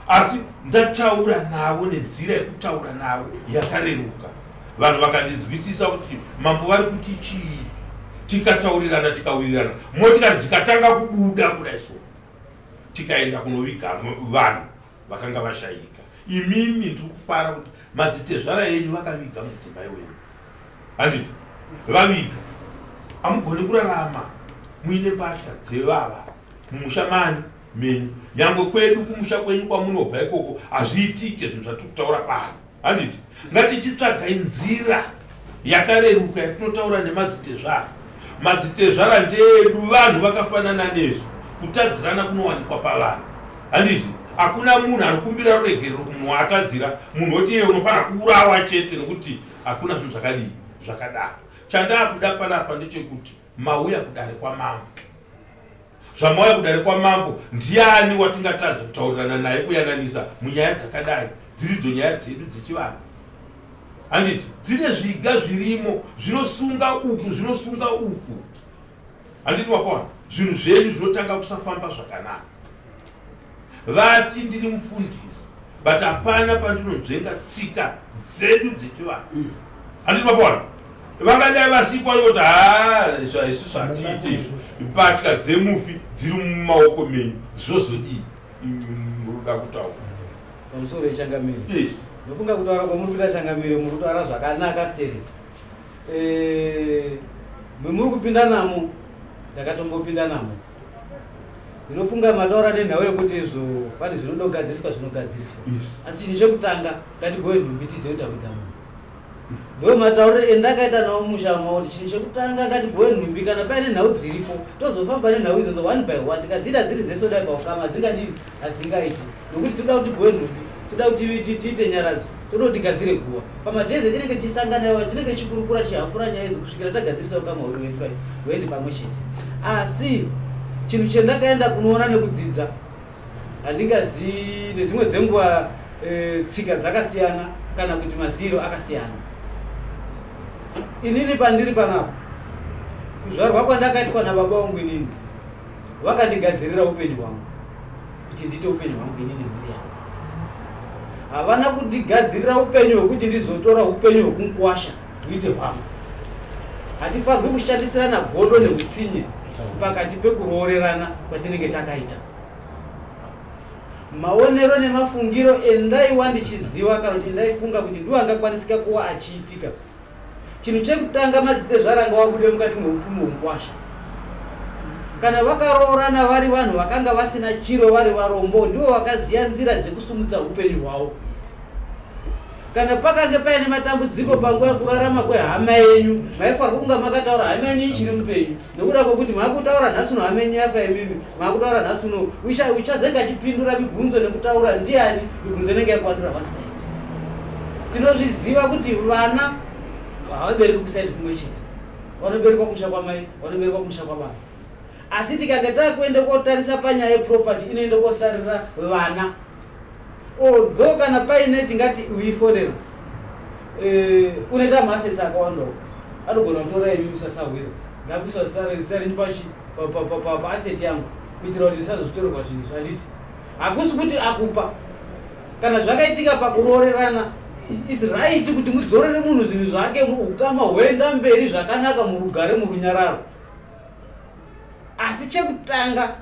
S3: Asi ndataura navo nenzira yekutaura navo yakareruka, vanhu vakandinzwisisa kuti mambo vari kuti chii. Tikataurirana tikawirirana, motikari dzikatanga kubuda kudai so, tikaenda kunoviga vanhu vakanga vashaika. Imimi ndiri kufara kuti madzitezvara enyu vakaviga mudzimai wenyu, handiti? Vaviga, hamugoni kurarama muine mbatya dzevava mumusha mani menyu nyangwe kwedu kumusha kwenyu kwamunobva ikoko hazviitike zvinhu zvatiri kutaura pano handiti ngatichitsvagai nzira yakareruka yatinotaura nemadzitezvara madzitezvara ndeedu vanhu vakafanana nesu kutadzirana kunowanikwa pavanhu handiti hakuna munhu anokumbira ruregerero kumunhu waatadzira munhu woti iye unofanira kuurawa chete nokuti hakuna zvinhu zvakadii zvakadaro chandakuda panapa ndechekuti mauya kudare kwamambo Zvamauya kudare kwamambo ndiani watingatadze kutaurirana naye kuyananisa munyaya dzakadai dziridzo nyaya dzedu dzechivanhu handiti dzine zviga zvirimo zvinosunga uku zvinosunga uku handiti wapaona zvinhu zvenyu zvinotanga kusafamba zvakanaka vati ndiri mufundisi but hapana pandinonzvenga tsika dzedu dzechivanhu mm. handiti mapaona vangadai vasikwa kuti haa isusu hatiite izvi mbatya dzemufi dziri mumaoko menyu zvozodii muruda kutaura
S4: pamusoro yechangamire yes. nokunga kutaura kwamuri kuita changamire muri kutaura zvakanaka sterek eh, memuri kupinda namo ndakatombopinda namo ndinofunga mataura nenhau yekuti izvo pane zvinodogadziriswa zvinogadziriswa asi chinhu chekutanga ngatigove nhumbi tizive kuti takuita munhu ndo matauriro endakaita nawo musha mawo kuti chinhu chekutanga ngatigove nhumbi kana paine nhau dziripo tozofamba nenhau idzodzo one by one tikadziita dziri dzese kudai paukama hadzingadii hadzingaiti nokuti tinoda kuti tigove nhumbi toda kuti tiite nyaradzo toda kuti tigadzire guva pamadhezi etinenge tichisangana iwayo tinenge tichikurukura tichihafura nyaya idzi kusvikira tagadzirisa ukama hwedu hwende pamwe chete asi chinhu chendakaenda kunoona nekudzidza handingazii nedzimwe dzenguva e, tsika dzakasiyana kana kuti maziro akasiyana inini pandiri panapa kuzvarwa kwandakaitwa nababa vangu inini vakandigadzirira upenyu hwangu kuti ndiite upenyu hwangu inini mhuri yangu. Havana kundigadzirira upenyu hwekuti ndizotora upenyu hwekumukuwasha huite hwangu. Hatifanirwi kushandisirana godo neutsinye pakati pekuroorerana kwatinenge takaita. Maonero nemafungiro endaiwa ndichiziva kana kuti endaifunga kuti ndiwo angakwanisika kuwa achiitika. Chinhu chekutanga madzitezvara ngawabude mukati meupfumi hwemukwasha. Kana vakaroorana vari vanhu vakanga vasina chiro vari varombo ndivo vakaziva nzira dzekusumudza upenyu hwavo. Kana pakange paine matambudziko panguva yekurarama kwehama yenyu, maifanirwa kunga makataura hama yenyu ichiri mupenyu. Nekuda kwekuti makutaura nhasi uno hama yenyu yafa imimi, makutaura nhasi uno uchazenge achipindura mibvunzo nekutaura ndiani, mibvunzo inenge yakuwandira one side. Tinozviziva kuti vana havabereki kusaidi kumwe chete, vanoberekwa kumusha kwamai, vanoberekwa kumusha kwababa. Asi tikange takuenda kotarisa panyaya yeproperty inoenda kosarira vana. Although kana paine tingati uifonero eh, unoita maassets akawanda uko anogona kutora imi musasahwira ndakuisa zita renyu pachi paasset yangu kuitira kuti ndisazozvitorerwa zvinhu izvi handiti hakusi kuti akupa kana zvakaitika pakuroorerana is right kuti mudzorere munhu zvinhu zvake ukama hwoenda mberi zvakanaka murugare murunyararo asi chekutanga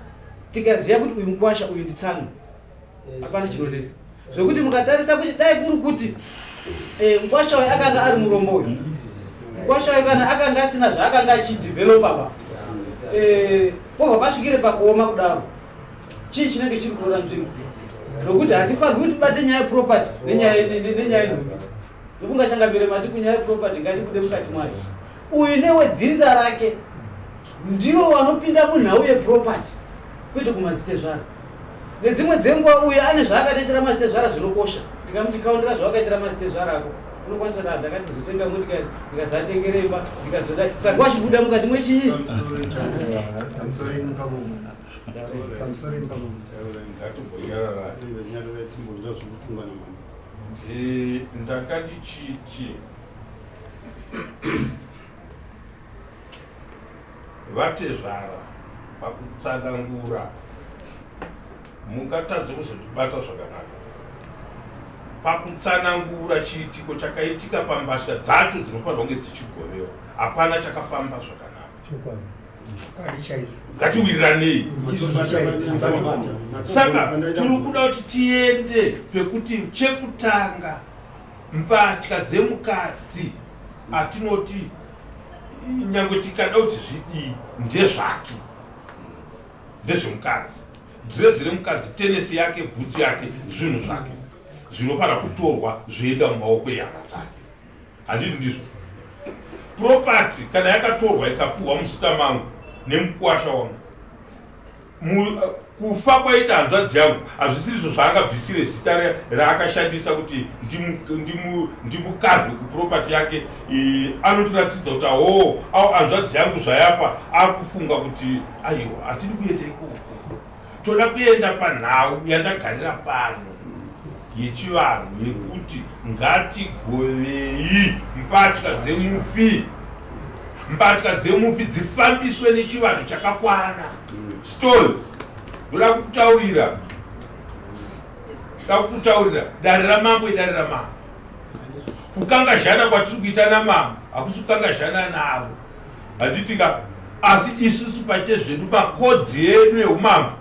S4: tikaziva kuti uyu mukwasha uyu nditsano hapana chinonetsa zvekuti mukatarisa kuti dai kuri kuti eh, mukwasha uyu akanga ari murombo uyu mukwasha uyu kana akanga asina zvaakanga achidevelopa pa eh, pobva pasvikire pakuoma kudaro chii chinenge chiri kutora nzvimbo nokuti hatifanirwi kuti tibate nyaya yeproperty nenyaya yenhumbi nokungashangamire mati kunyaya yeproperty ngatibude mukati mwayo uyu newedzinza rake ndivo vanopinda munhau yeproperty kwete kumadzitezvara Nedzimwe dzenguva uyu ane zvaakatoitira mazitezvara zvinokosha. Ndikamuti kaundira zvawakaitira mazitezvara ako. Unokwanisa kuti ah, ndakatizotenga motikari, ndikazatengera imba, ndikazodai. Saka wachibuda mukati mwechii?
S3: Eh, ndakati Vatezvara pakutsanangura mungatadze kuzondibata zvakanaka pakutsanangura chiitiko chakaitika pambatya dzacho dzinofanirwa kunge dzichigovewa hapana chakafamba zvakanaka ngatiwiriranei saka tiri kuda kuti tiende pekuti chekutanga mbatya dzemukadzi atinoti nyangwe tikada kuti zvidii ndezvake ndezvemukadzi dhirezi remukadzi tenesi yake bhutsu yake zvinhu zvake zvinofanira kutorwa zvoenda mumaoko ehama dzake handiti ndizvo property kana yakatorwa ikapuhwa muzita mangu nemukuwasha wangu Kufa kwaita hanzvadzi yangu hazvisirizvo zvaangabvisire zita raakashandisa kuti ndimukavhe kuproperty yake. Anotiratidza kuti ahoo au hanzvadzi yangu zvayafa akufunga kuti aiwa hatidi kuenda ikoko toda kuenda panhau yandagarira pano yechivanhu yekuti ngatigovei mbatya dzemufi mbatya dzemufi dzifambiswe nechivanhu chakakwana story ndoda kukutaurira da kukutaurira dare ramambo idare ramambo kukangazhana kwatiri kuita namambo hakusi kukangazhana navo handitika asi isusu pachezvedu makodzi edu eumambo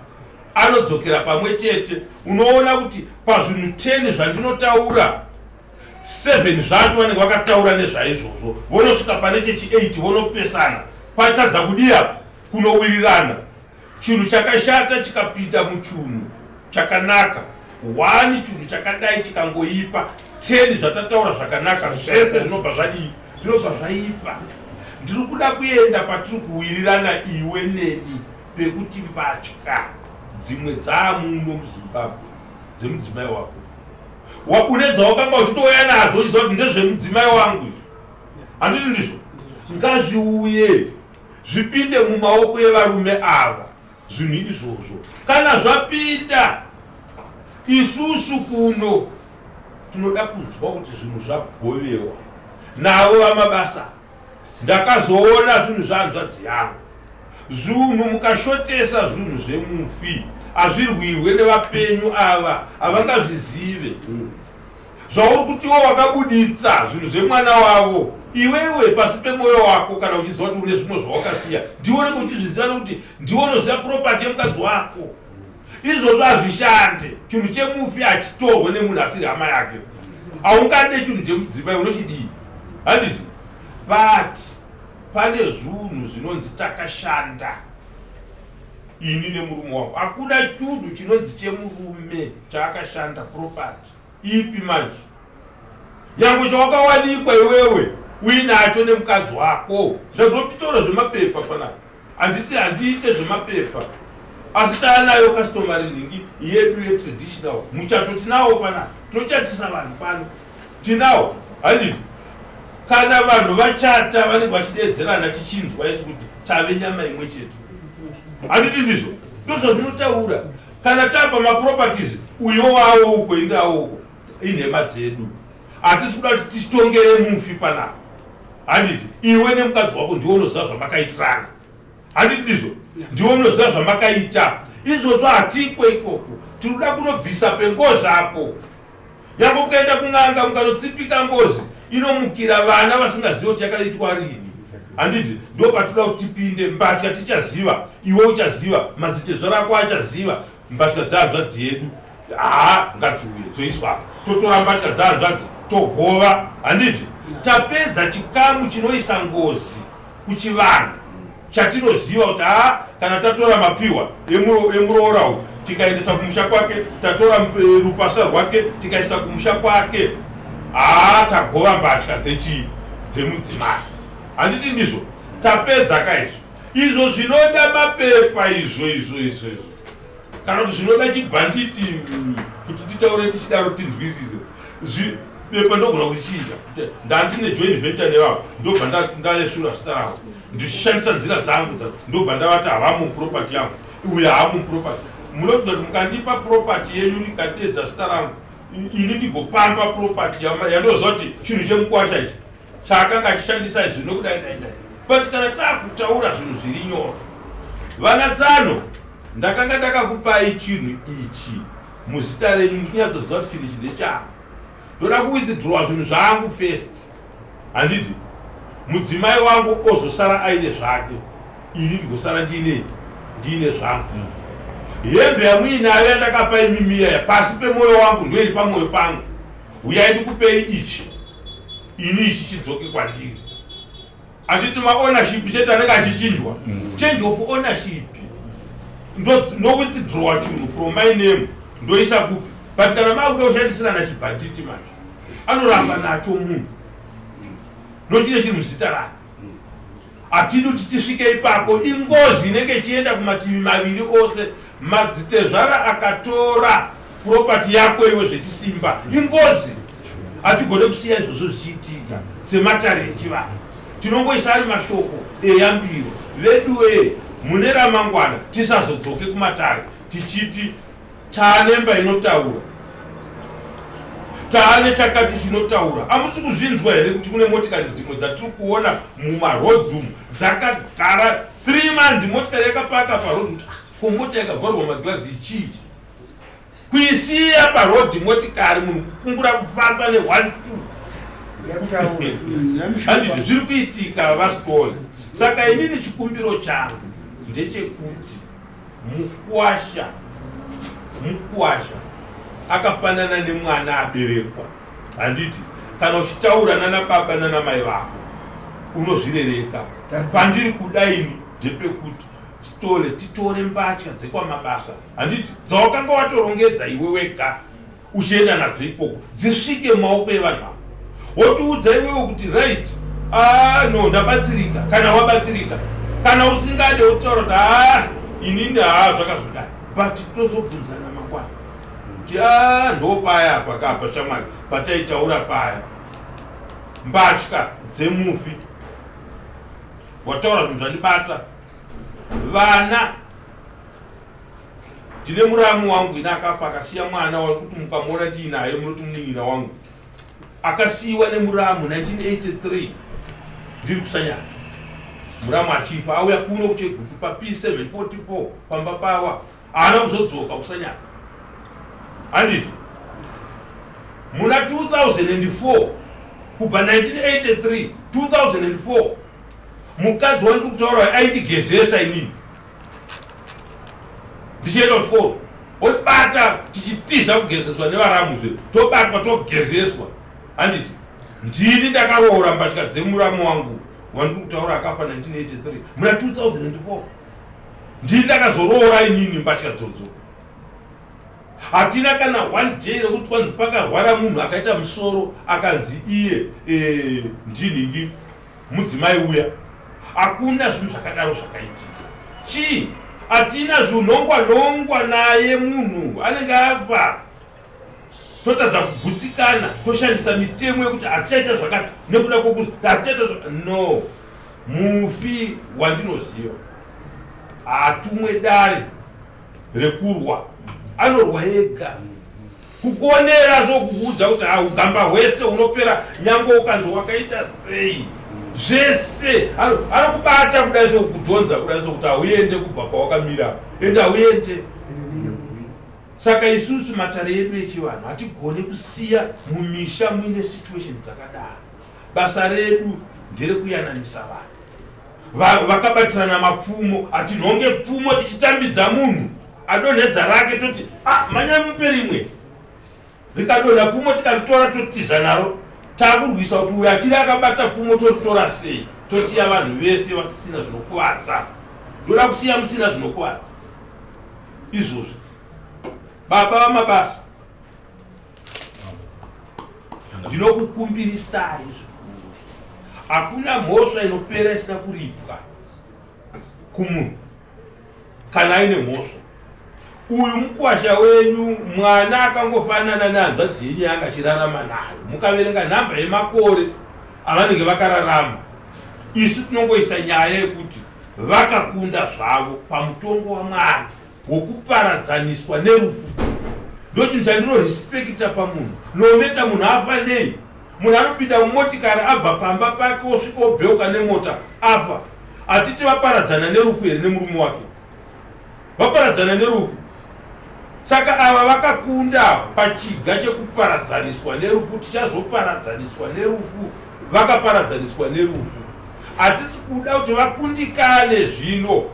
S3: anodzokera pamwe chete unoona kuti pazvinhu 10 zvandinotaura 7 zvacho vanenge vakataura nezvaizvozvo vonosvika pane chechi 8 vonopesana patadza kudii apa kunowirirana chinhu chakashata chikapinda muchunhu chakanaka one chinhu chakadai chikangoipa 10 zvatataura zvakanaka zvese zvinobva zvadii zvinobva zvaipa ndiri kuda kuenda patiri kuwirirana iwe neni pekuti mbatya dzimwe dzaamuno muzimbabwe dzemudzimai wako une dzawakanga uchitouya nadzo uchiziva kuti ndezvemudzimai wangu izvi handiti ndizvo ngazviuye zvipinde mumaoko evarume ava zvinhu izvozvo kana zvapinda isusu kuno tinoda kunzwa kuti zvinhu zvagovewa navo vamabasa Ndakazoona zvinhu zvehanzvadzi yangu. Zvunhu mukashotesa zvinhu zvemufi hazvirwirwe nevapenyu ava havangazvizive. Zvauri kutiwo wakabuditsa zvinhu zvemwana wavo iwewe pasi pemwoyo wako, kana uchiziva kuti une zvimwe zvawakasiya, ndiwe unenge uchizviziva nekuti ndiwe unoziva property yemukadzi wako. Izvozvo hazvishande. Chinhu chemufi hachitorwe nemunhu asiri hama yake. Haungade chinhu chemudzimai, unochidii? Handiti? But pane zvunhu zvinonzi takashanda ini nemurume wangu. Hakuna chunhu chinonzi chemurume chaakashanda, property ipi manje nyangwe chawakawanikwa iwewe uinacho nemukadzi wako. Zvazvotitaura zvemapepa panapa, handisi handiite zvemapepa, asi taanayo customary nhingi yedu yetraditional muchato tinawo panapa, tochatisa vanhu pano tinawo, handiti? Kana vanhu vachata vanenge vachideedzerana, tichinzwa isu kuti tave nyama imwe chete, handiti? Ndizvo ndozvazvinotaura. Kana tapa maproperties, uyo wawo uko, indawo uko, inhema dzedu. Hatisi kuda kuti titongere mufi panapa, handiti? Iwe nemukadzi wako ndiwe unoziva zvamakaitirana, handiti? Ndizvo, ndiwe unoziva zvamakaita izvozvo. Hatikwe ikoko, tinoda kunobvisa pengozi apo. Nyange mukaenda kun'anga mukanotsipika ngozi, inomukira vana vasingazivi kuti yakaitwa rini, handiti? Ndo patinoda kuti tipinde. Mbatya tichaziva, iwe uchaziva, madzitezvara ako achaziva. Mbatya dzehanzvadzi yedu, haa, ngadziuye dzoiswa apa, totora mbatya dzehanzvadzi togova, handiti? Tapedza chikamu chinoisa ngozi kuchivanhu chatinoziva kuti haa, kana tatora mapiwa emuroora uyu tikaendesa kumusha kwake, tatora rupasa rwake tikaisa kumusha kwake, haa, tagova mbatya dzechii, dzemudzimai, handiti? Ndizvo, tapedza kaizvo. Izvo zvinoda mapepa izvo izvo izvo izvo, kana kuti zvinoda chibhanditi, kuti titaure tichidaro tinzwisise. Pepa ndogona kuchinja, ndandine joint venture nevavo, ndobva ndaesura zita ravo ndichishandisa nzira dzangu, ndobva ndavati havamo property yangu, uyo haamo property. Munokuza kuti mukandipa property yenyu rikadedza zita rangu, ini ndigopamba property yandoziva kuti chinhu chemukwasha ichi chaakanga achishandisa izvi nokudai dai dai. But kana taakutaura zvinhu zviri nyoro, vana tsano, ndakanga ndakakupai chinhu ichi muzita renyu muchinyatsoziva kuti chinhu ichi ndechangu, ndoda kuwithdrawa zvinhu zvangu first, handiti? Mudzimai wangu ozosara aine zvake, ini ndigosara ndiine zvangu. Hembe yamuinayo yandakapa imimiya pasi pemwoyo wangu ndoiri pamwoyo pangu. Uyai ndikupei ichi, ini ichi chidzoke kwandiri, handiti? Maownership chete anenge achichinjwa. Change of ownership, ndowithdrawa chinhu from my name ndoisa kupi? But kana makuda kushandisirana chibhanditi manje, anoramba nacho munhu nochine chiri muzita rake. Hatidi kuti tisvike ipapo, ingozi inenge ichienda kumativi maviri ose. Madzitezvara akatora property yako iwe zvechisimba, ingozi. Hatigone kusiya izvozvo zvichiitika. Sematare echivanhu tinongoisa ari mashoko eyambiro veduwee, mune ramangwana tisazodzoke kumatare tichiti taanemba inotaura, taane chakati chinotaura. Hamusi kuzvinzwa here kuti kune motikari dzimwe dzatiri kuona mumaroads umu dzakagara 3 months, motikari yakapaka paroad, kuti ah, ko mota yakavharwa magirazi ichii? Kuisiya parodhi motikari, munhu kukungura kufamba ne1 2, handiti? Zviri kuitika, vaSitole. Saka inini chikumbiro changu ndechekuti mukwasha akafanana nemwana aberekwa, handiti? Kana uchitaura nana baba nana mai vako unozvirereka. Pandiri kudaini ndepekuti, Sitole, titore mbatya dzekwamabasa, handiti, dzawakanga watorongedza iwe wega uchienda nadzo ikoko, dzisvike mumaoko evanhu avo, wotiudza iwewe kuti right, ah, no, ndabatsirika. Kana wabatsirika, kana usingade, wotaura kuti ah, inini haa, zvakazodai. But tozobvunzana mangwana kuti a ndo paya apa kapa shamwari pataitaura paya, mbatya dzemufi wataura zvinhu zvandibata. Vana, ndine muramu wangu ine akafa akasiya mwana wekuti mukamuona ndiinaye munoti munin'ina wangu, akasiyiwa nemuramu 1983 ndiri kuSanyana. Muramu achifa auya kuno kuChegutu pa P744 pamba pawa, haana kuzodzoka kuSanyana, handiti? Muna 2004, kubva 1983, 2004, mukadzi wandiri kutaura aindigezesa inini ndichienda kuchikoro, obata tichitiza kugezeswa nevaramuzve, tobatwa togezeswa. Handiti ndini ndakaroora mbatya dzemuramu wangu wandiri kutaura akafa 1983? Muna 2004 ndini ndakazoroora inini mbatya dzodzo. Hatina kana one day rekuti kwanzi pakarwara munhu akaita musoro akanzi iye ndinhingi mudzimai uya. Hakuna zvinhu zvakadaro zvakaitika. Chii? Hatina zvinhongwa nhongwa naye. Munhu anenge afa, totadza kugutsikana, toshandisa mitemo yekuti hatichaita zvakati nekuda kwokuti hatichaita. No, mufi wandinoziva hatumwe dare rekurwa, anorwa ega. Kukuonera so kukuudza kuti haugamba hwese unopera, nyange ukanzi wakaita sei zvese, anokubata kudai so, kudhonza kudai so, kuti hauende kubva pawakamira, ende hauende. Saka isusu matare edu echivanhu hatigone kusiya mumisha muine situation dzakadaro. Basa redu nderekuyananisa vanhu vakabatirana mapfumo. Hatinhonge pfumo tichitambidza munhu adonhedza rake, toti, "Ah, manyai mupe rimwe." Rikadonha pfumo tikaritora totiza naro, taakurwisa kuti uyo achiri akabata pfumo toritora sei? Tosiya vanhu vese vasisina zvinokuvadza. Ndoda kusiya musina zvinokuvadza izvozvi. Baba vamabasa, ndinokukumbirisai zvikuru, hakuna mhosva inopera isina kuripwa kumunhu kana aine mhosva. Uyu mukwasha wenyu mwana akangofanana nehanzvadzi yenyu yanga achirarama nayo. Mukaverenga nhamba yemakore avanenge vakararama, isu tinongoisa nyaya yekuti vakakunda zvavo pamutongo waMwari wokuparadzaniswa nerufu. Ndochinhu chandinorespekta pamunhu, no matter munhu afa nei. Munhu anopinda mumotikari abva pamba pake, osvika obheuka nemota, afa. Hatiti vaparadzana nerufu here nemurume wake? Vaparadzana nerufu. Saka ava vakakunda pachiga chekuparadzaniswa nerufu. Tichazoparadzaniswa nerufu, vakaparadzaniswa nerufu. Hatisi kuda kuti vakundikane zvino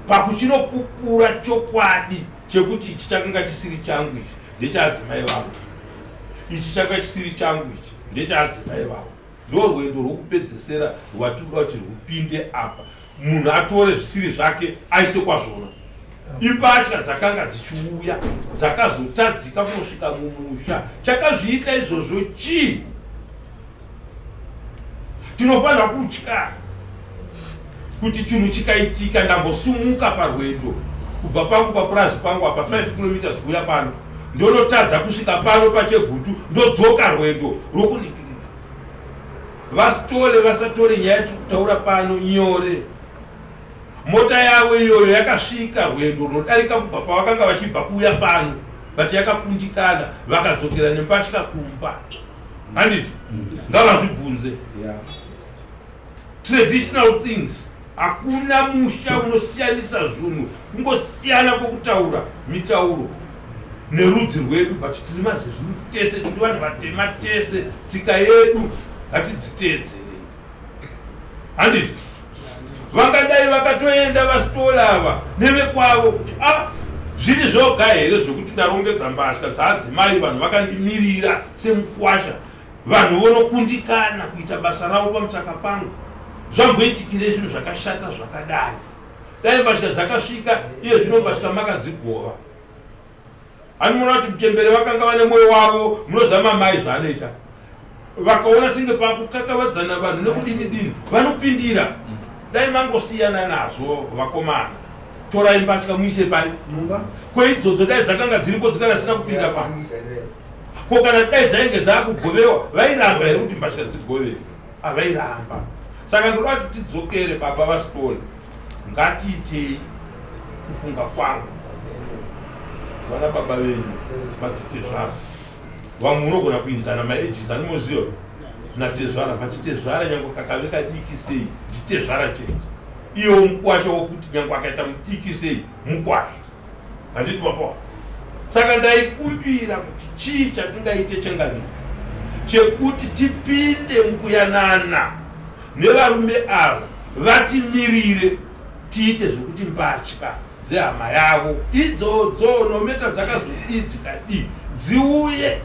S3: pakuchinopupura chokwadi chekuti ichi chakanga chisiri changu, ichi ndechaadzimai vangu, ichi changa chisiri changu, ichi ndechaadzimai vangu. Ndo rwendo rwokupedzesera rwatinoda kuti rwupinde apa, munhu atore zvisiri zvake aise kwazvona. Imbatya dzakanga dzichiuya dzakazotadzika kunosvika mumusha, chakazviita izvozvo chii? Tinofanira kutya kuti chinhu chikaitika, ndambosumuka parwendo kubva pangu papurazi pangu apa 5 kilometers kuuya pano, ndonotadza kusvika pano paChegutu, ndodzoka rwendo rwokuningirira. Vasitole vasatore nyaya tiri kutaura pano nyore. Mota yavo iyoyo yakasvika rwendo runodarika kubva pavakanga vachibva kuuya pano, but yakakundikana, vakadzokera nembatya kumba. Handiti ngavazvibvunze traditional things? Hakuna musha unosiyanisa zvinhu, kungosiyana kwokutaura mitauro nerudzi rwedu, but tiri maZezuru tese, tiri vanhu vatema tese. Tsika yedu ngatidziteedzerei. Handiti vangadai vakatoenda vaSitole ava nevekwavo kuti a ah, zviri zvoga here zvekuti ndarongedza mbatya dzaadzimai, vanhu vakandimirira semukwasha, vanhu vonokundikana kuita basa ravo pamusaka pangu? Zvamboitikire zvinhu zvakashata zvakadai? Dai mbatya dzakasvika iye zvino mbatya makadzigova. Anoona kuti muchembere vakanga vane mwoyo wavo. Munoziva mamai zvaanoita, vakaona senge pakukakavadzana vanhu nekudini dini, vanopindira. Dai mangosiyana nazvo vakomana, torai mbatya muise pai kweidzodzo. Dai dzakanga dziripo dzikana sina kupinda pa ko, kana dai dzainge dzaakugovewa, vairamba here kuti mbatya dzigovewe? Havairamba. Saka ndoda kuti tidzokere, baba vaSitole, ngatiitei kufunga kwangu. Vana baba venyu madzitezvara vamwe unogona kuinzana maages, animoziva natezvara, but tezvara nyange kakave kadiki sei nditezvara chete. Iyewo mukwasha wokuti nyange akaita mudiki sei mukwasha, handiti papawa? Saka ndaikumbira kuti chii chatingaite changamire. chekuti tipinde mukuyanana nevarume ava vatimirire tiite zvekuti mbatya dzehama yavo idzodzo nometa dzakazodii dzikadii dziuye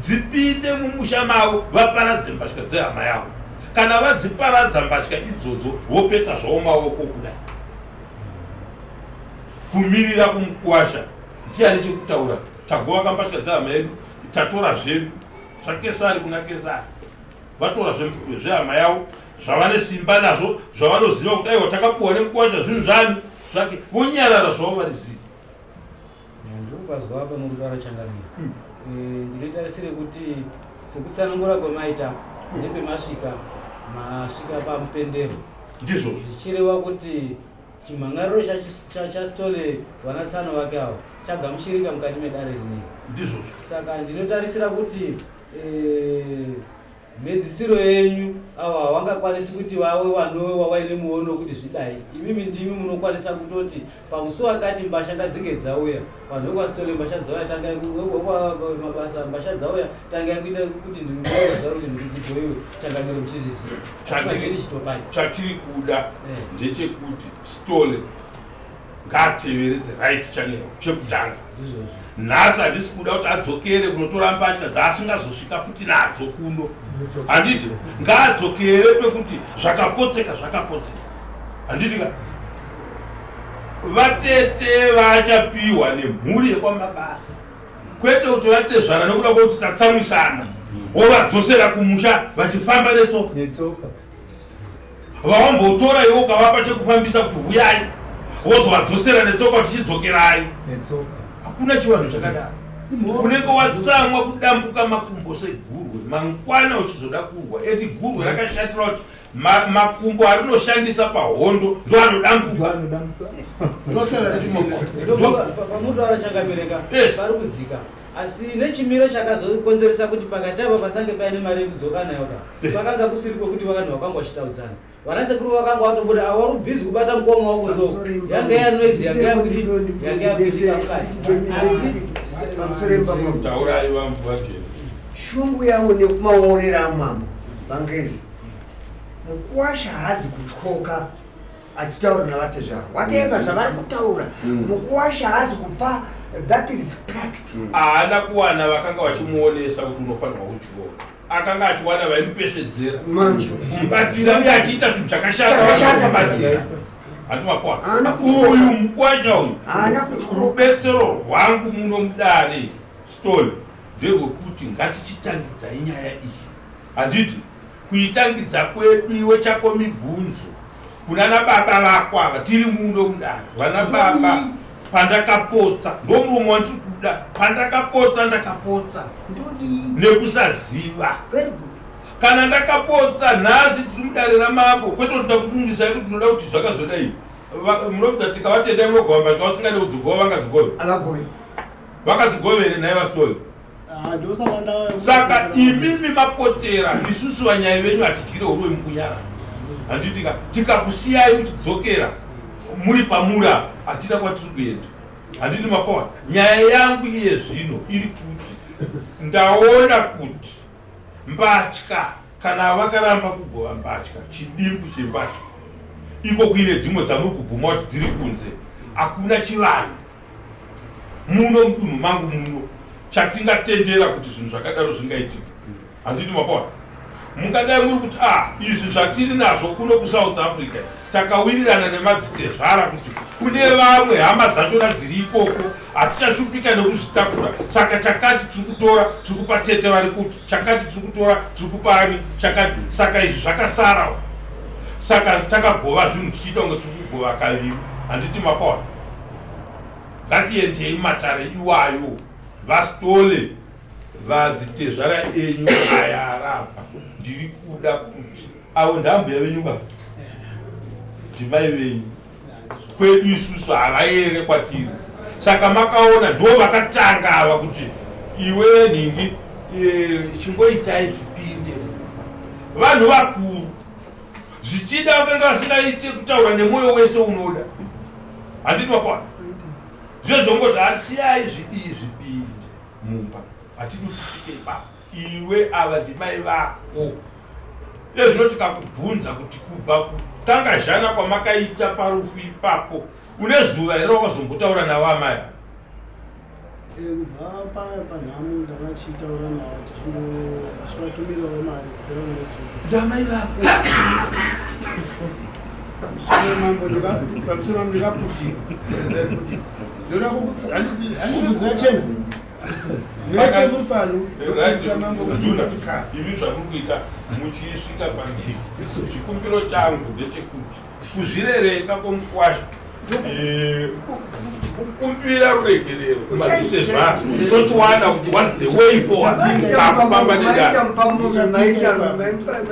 S3: dzipinde mumusha mavo vaparadze mbatya dzehama yavo. Kana vadziparadza mbatya idzodzo vopeta zvavo maoko kudai kumirira kumukuwasha ndiani chekutaura tagovaka mbatya dzehama yedu tatora zvedu zvakesari kuna kesari vatora zvehama yavo zvavane simba nazvo zvavanoziva kuti aiwa takapuwa nemukuwasha zvinhu zvani zvake vonyarara zvavo vari zii
S4: Ndokazwa apa muri kutaura changamire. Eh, ndinotarisire kuti sekutsanangura kwemaita nepemasvika masvika pamupendero.
S3: Ndizvo.
S4: Zvichireva kuti chimhan'ariro chaSithole vana tsano vake avo chagamuchirika mukati medare rineri.
S3: Ndizvo.
S4: Saka ndinotarisira kuti eh, Mhedzisiro yenyu avo havangakwanisi kuti vave vanowa vaine muono wekuti zvidai. Imimi ndimi munokwanisa kutoti pamusi wakati mbasha ngadzinge dzauya. Vanhu vekwaSithole mbasha dzauya tangai vekwaMabasa mbasha dzauya tangai kuita kuti ndinoziva kuti nhumbi dzigoiwe changamire muchizviziva. Asi madheti chitopai.
S3: Chatiri kuda eh. ndechekuti Sithole ngaatevere the right channel chekutanga nhasi handisi kuda kuti adzokere kunotora mbatya dzaasingazosvika futi nadzo kuno handiti ngaadzokere pekuti zvakapotseka zvakapotseka handiti ka vatete vachapiwa nemhuri yekwamabasa kwete kuti vatezvara nekuda kwekuti tatsamwisana wovadzosera kumusha vachifamba netsoka Vawambotora iwe ukavapa chekufambisa kuti huyai wozovadzosera netsoka kuti chidzokerai. Hakuna chivanhu chakadaro. Unenge watsamwa kudambuka makumbo segurwe mangwana uchizoda kurwa eti gurwe rakashatira kuti makumbo arinoshandisa pahondo ndoanodambuka.
S4: Pamunotaura changamireka pari kuzika asi nechimiro chakazokonzeresa kuti pakati apa pasange paine mari yekudzoka nayo ka eh. Pakanga kusiri kwekuti vakanhu vakanga vachitaudzana vanasekuru vakanga vatobuda ava vari busy kubata mukoma wako so yanga ya noise yanga yakuti yanga yakuitika mukati asi
S3: taurai vamvajeni
S5: shungu yangu nekumaonera amambo vangezi mukwasha hazi kutyoka achitaura navatezvara whatever zvavari kutaura mukuwasha haazi kupa that respect.
S3: Haana kuwana vakanga vachimuonesa kuti unofanirwa kudyoka. Akanga achiwana vaimupesvedzera kumubatsira uye achiita chinhu chakashata vachimubatsira. Hanti makuwa uyu mukwasha uyu rubetsero rwangu muno mudare stone nderwekuti ngatichitangidzai nyaya iyi handiti Kuitangidza kwedu iwe chako mibvunzo kunana baba vako ava tiri muno mudare vana baba pandakapotsa ndomuromo wandiri kuda pandakapotsa ndakapotsa nekusaziva kana ndakapotsa nhasi tiri mudare ramambo kwete kuti ndakufungisai kuti ndinoda kuti zvakazodai munobvisa tikavatendai munogova mbatya vasingade kudzigova vangadzigove vakadzigovere nhai vasitoli
S2: Ah,
S3: saka imimi mapotera isusu vanyai venyu hatidyire huruwe mukunyara handitika tikakusiyai muchidzokera muri pamura hatina kwatiri kuenda handiti mapawa nyaya yangu iye zvino iri kuti ndaona kuti mbatya kana vakaramba kugova mbatya chidimbu chembatya iko kuine dzimwe dzamuri kubvuma kuti dziri kunze hakuna chivanhu muno mudunhu mangu muno chatingatendera kuti zvinhu zvakadaro zvingaitika handiti mapaona mungadai muri kuti ah izvi zvatiri nazvo kuno kusouth africa takawirirana nemadzitezvara kuti kune vamwe hama dzachona dziri ikoko hatichashupika nekuzvitakura saka chakati tiri kutora tiri kupa tete vari kuti chakati tiri kutora tiri kupa ani chakati saka izvi zvakasara saka takagova zvinhu tichiita kunge tiri kugova kaviri handiti mapaona Ngatiendei mumatare iwayo vaSithole vadzitezvara enyu aya arapa ndiri kuda kuti avo ndambuya venyu ka ndimai venyu kwedu isusu havayere kwatiri saka makaona ndo vakatanga ava kuti iwe nhingi e, chingoitai zvipinde vanhu vakuru zvichida vakanga vasingaite kutaura nemwoyo wese unoda handiti wakwana zviye zvongoti asiyai zvidii zvipinde mumba hatidi kusvike ipapo Iwe ava ndimai vako. Iye zvino tikakubvunza kuti kubva kutanga zhana kwamakaita parufu ipapo, une zuva here rawakazombotaura navo amai ava?
S2: Kubva paya panhamo ndanga tichitaura navo tichivatumirawo mari kupera mwedzi.
S3: Ndamai vako.
S6: Pamusoro mambo pamusoro mambo ndikaputika. Ndoda kukuti handiti chena. Mese muri pano. Mambo kuti
S3: imi zvamuri kuita muchisvika pamberi. Chikumbiro changu ndechekuti kuzvirereka kwomukwasha kukumbira ruregerero kumadzishe zvaro tochiwana kuti what's the way forward kakufamba nedare.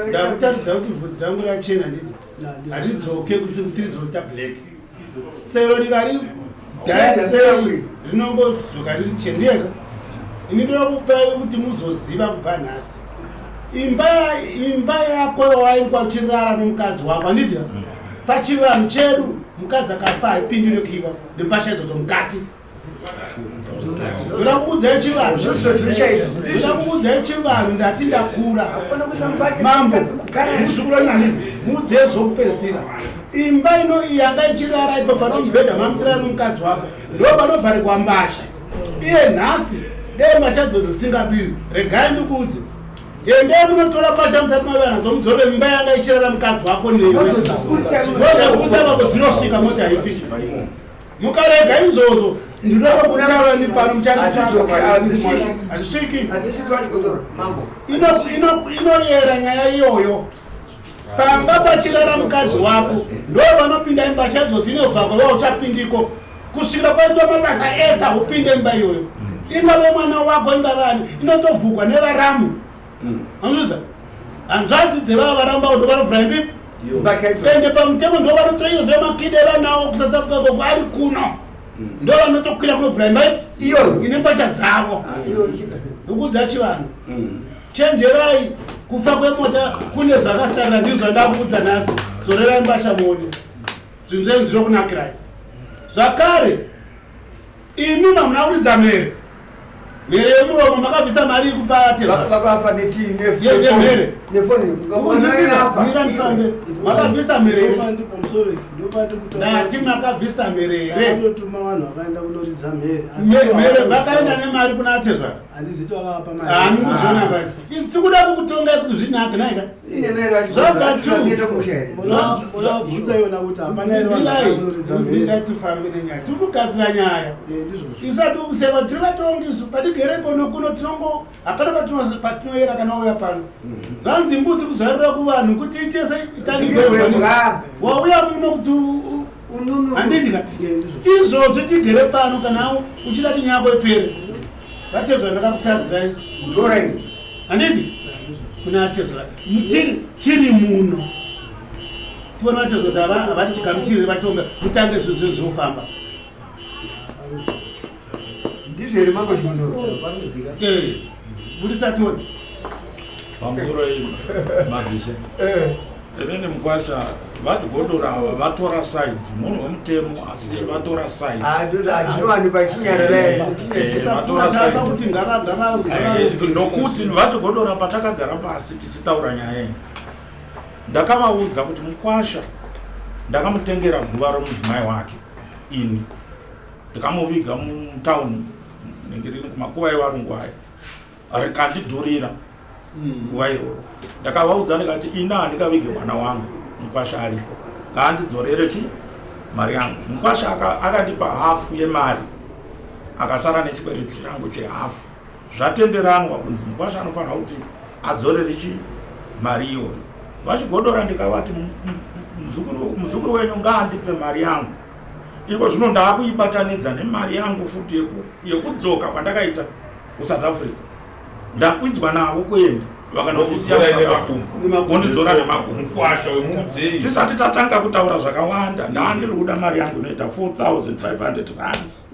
S6: Ndakutaridza kuti vhudzi rangu rachena nditi haridzoke kusimukirizota black. Sero rikari dhaya sei rinongodzoka riri chena ndiyeka. Ini ndoda kupai kuti muzoziva kubva nhasi. Imba imba yako yawaingwa uchirara nomukadzi wako handiti? Pachivanhu chedu mukadzi akafa haipindire kuiva nembasha idzodzo mukati. Ndoda kukuudzai chivanhu. Ndoda kukuudzai chivanhu ndati ndakura. Mambo, muzukuru wenyu handiti? Muudzei zvokupedzisira. Imba ino iyi yanga ichirara ipo panomubhedha mamuchirara nomukadzi wako ndo panovharirwa mbasha. Iye nhasi dei mbatya idzodzo dzisingabiwi. Regai ndikuudze. Endai munotora mbatya musati mauya nadzo mudzorere mumba yanga ichirara mukadzi wako newe. Ndozvakuudza babo dzinosvika moti haifiki. Mukarega izvozvo ndinoda kutaura ni pano muchandihazvisviki. Inoyera nyaya iyoyo. Pamba pachirara mukadzi wako ndo panopinda imba chadzo dzinovhagwa wa uchapindiko kusvikira kwaitwa mabasa ese haupinde imba iyoyo. Ingave mwana wako ingave ani inotovhugwa nevaramu. Anozviziva? Hanzvadzi dzevava varamba ndo vanovhura imba ipi? Ende pamutemo ndo vanotoiyozve makide evanawo kuSouth Africa koko ari kuno. Ndo vanotokwira kunovhura imba ipi?
S5: Iyoyo.
S6: Ine mbatya dzavo. Ndikuudza chivanhu. Chenjerai kufa kwemota kune zvakasarira ndizvo zvandakuudza nhasi. Dzorerai mbatya muone. Zvinhu zvenyu zvinokunakirai. Zvakare imi mamuna kuridza mhere. Mhere yemuromo makabvisa mari yekupa tezvara.
S5: Vakapa netii
S6: Yemhere.
S5: nefoni.
S6: Kunzwisisa mira ndifambe. Makabvisa mhere here?
S2: Pamusoro ndopandiri
S6: Ndati makabvisa mhere here?
S2: Vanotuma vanhu vakaenda kunoridza mhere. Asi
S6: Mhere vakaenda nemari kuna tezvara.
S2: Handiziti vakavapa mari.
S6: Haani kuzviona manje. Isu tiri kuda kukutongai kuti zvinake naika.
S5: Ine mhere yacho.
S6: Zvabva tu.
S5: Zvakaenda kumusha here?
S2: Munobvunza iwona kuti hapana here vanhu
S6: Mirai,
S2: vakakunoridza mhere.
S6: mirai tifambe nenyaya. Tiri kugadzira nyaya.
S2: Ndizvozvo.
S6: Isu hatiri kuseva tiri vatongi isu. Patigere kono kuno tinongo hapana patinoyera kana wauya pano. Zvanzi mbudzi kuzarura kuvanhu kuti ite sei itange
S5: Imbwa.
S6: Wauya muno kuti handiti ka? Izvozvo tigere pano kana uchida kuti nyaya yako ipere. Vatezvara ndakakutadzirai.
S5: Ndorai.
S6: Handiti? Kuna atezvara. Tiri muno. Tione vatezvara kuti havati tigamuchirire vatonga mutange zvinhu zvenyu zvinofamba.
S5: Ndizvo here mambo Chigondoro?
S6: Budisa tione.
S1: Pamusoro iyi madzishe. Inini mukwasha vachigodora ava vatora side munhu wemutemo asi vatora side.
S5: Ndozvazvinowanikwa chinyarara.
S1: Vatora side.
S6: Kuti ngava ngava
S1: Nokuti vachigodora patakagara pasi tichitaura nyaya iyi ndakavaudza kuti mukwasha ndakamutengera guva romudzimai wake ini ndikamuviga mutown nenge riri kumakuva evarungu aya rikandidhurira nguva iroro. Ndakavaudza ndikati ini handikavige mwana wangu mukwasha aripo ngaandidzorere chi mari yangu. Mukwasha akandipa hafu yemari akasara nechikwereti changu chehafu. Zvatenderanwa kunzi mukwasha anofanira kuti adzorere chi mari iyoyo. Vachigodora ndikavati muzukuru wenyu ngaandipe mari yangu. Iko zvino ndaakuibatanidza nemari yangu futi yekudzoka kwandakaita kuSouth Africa. Ndakwidzwa navo kuenda vakanondisiya vondidzora nemakumbo.
S3: Mukwasha wemuudzei.
S1: Tisati tatanga kutaura zvakawanda ndandiri kuda mari yangu inoita 4500 rands.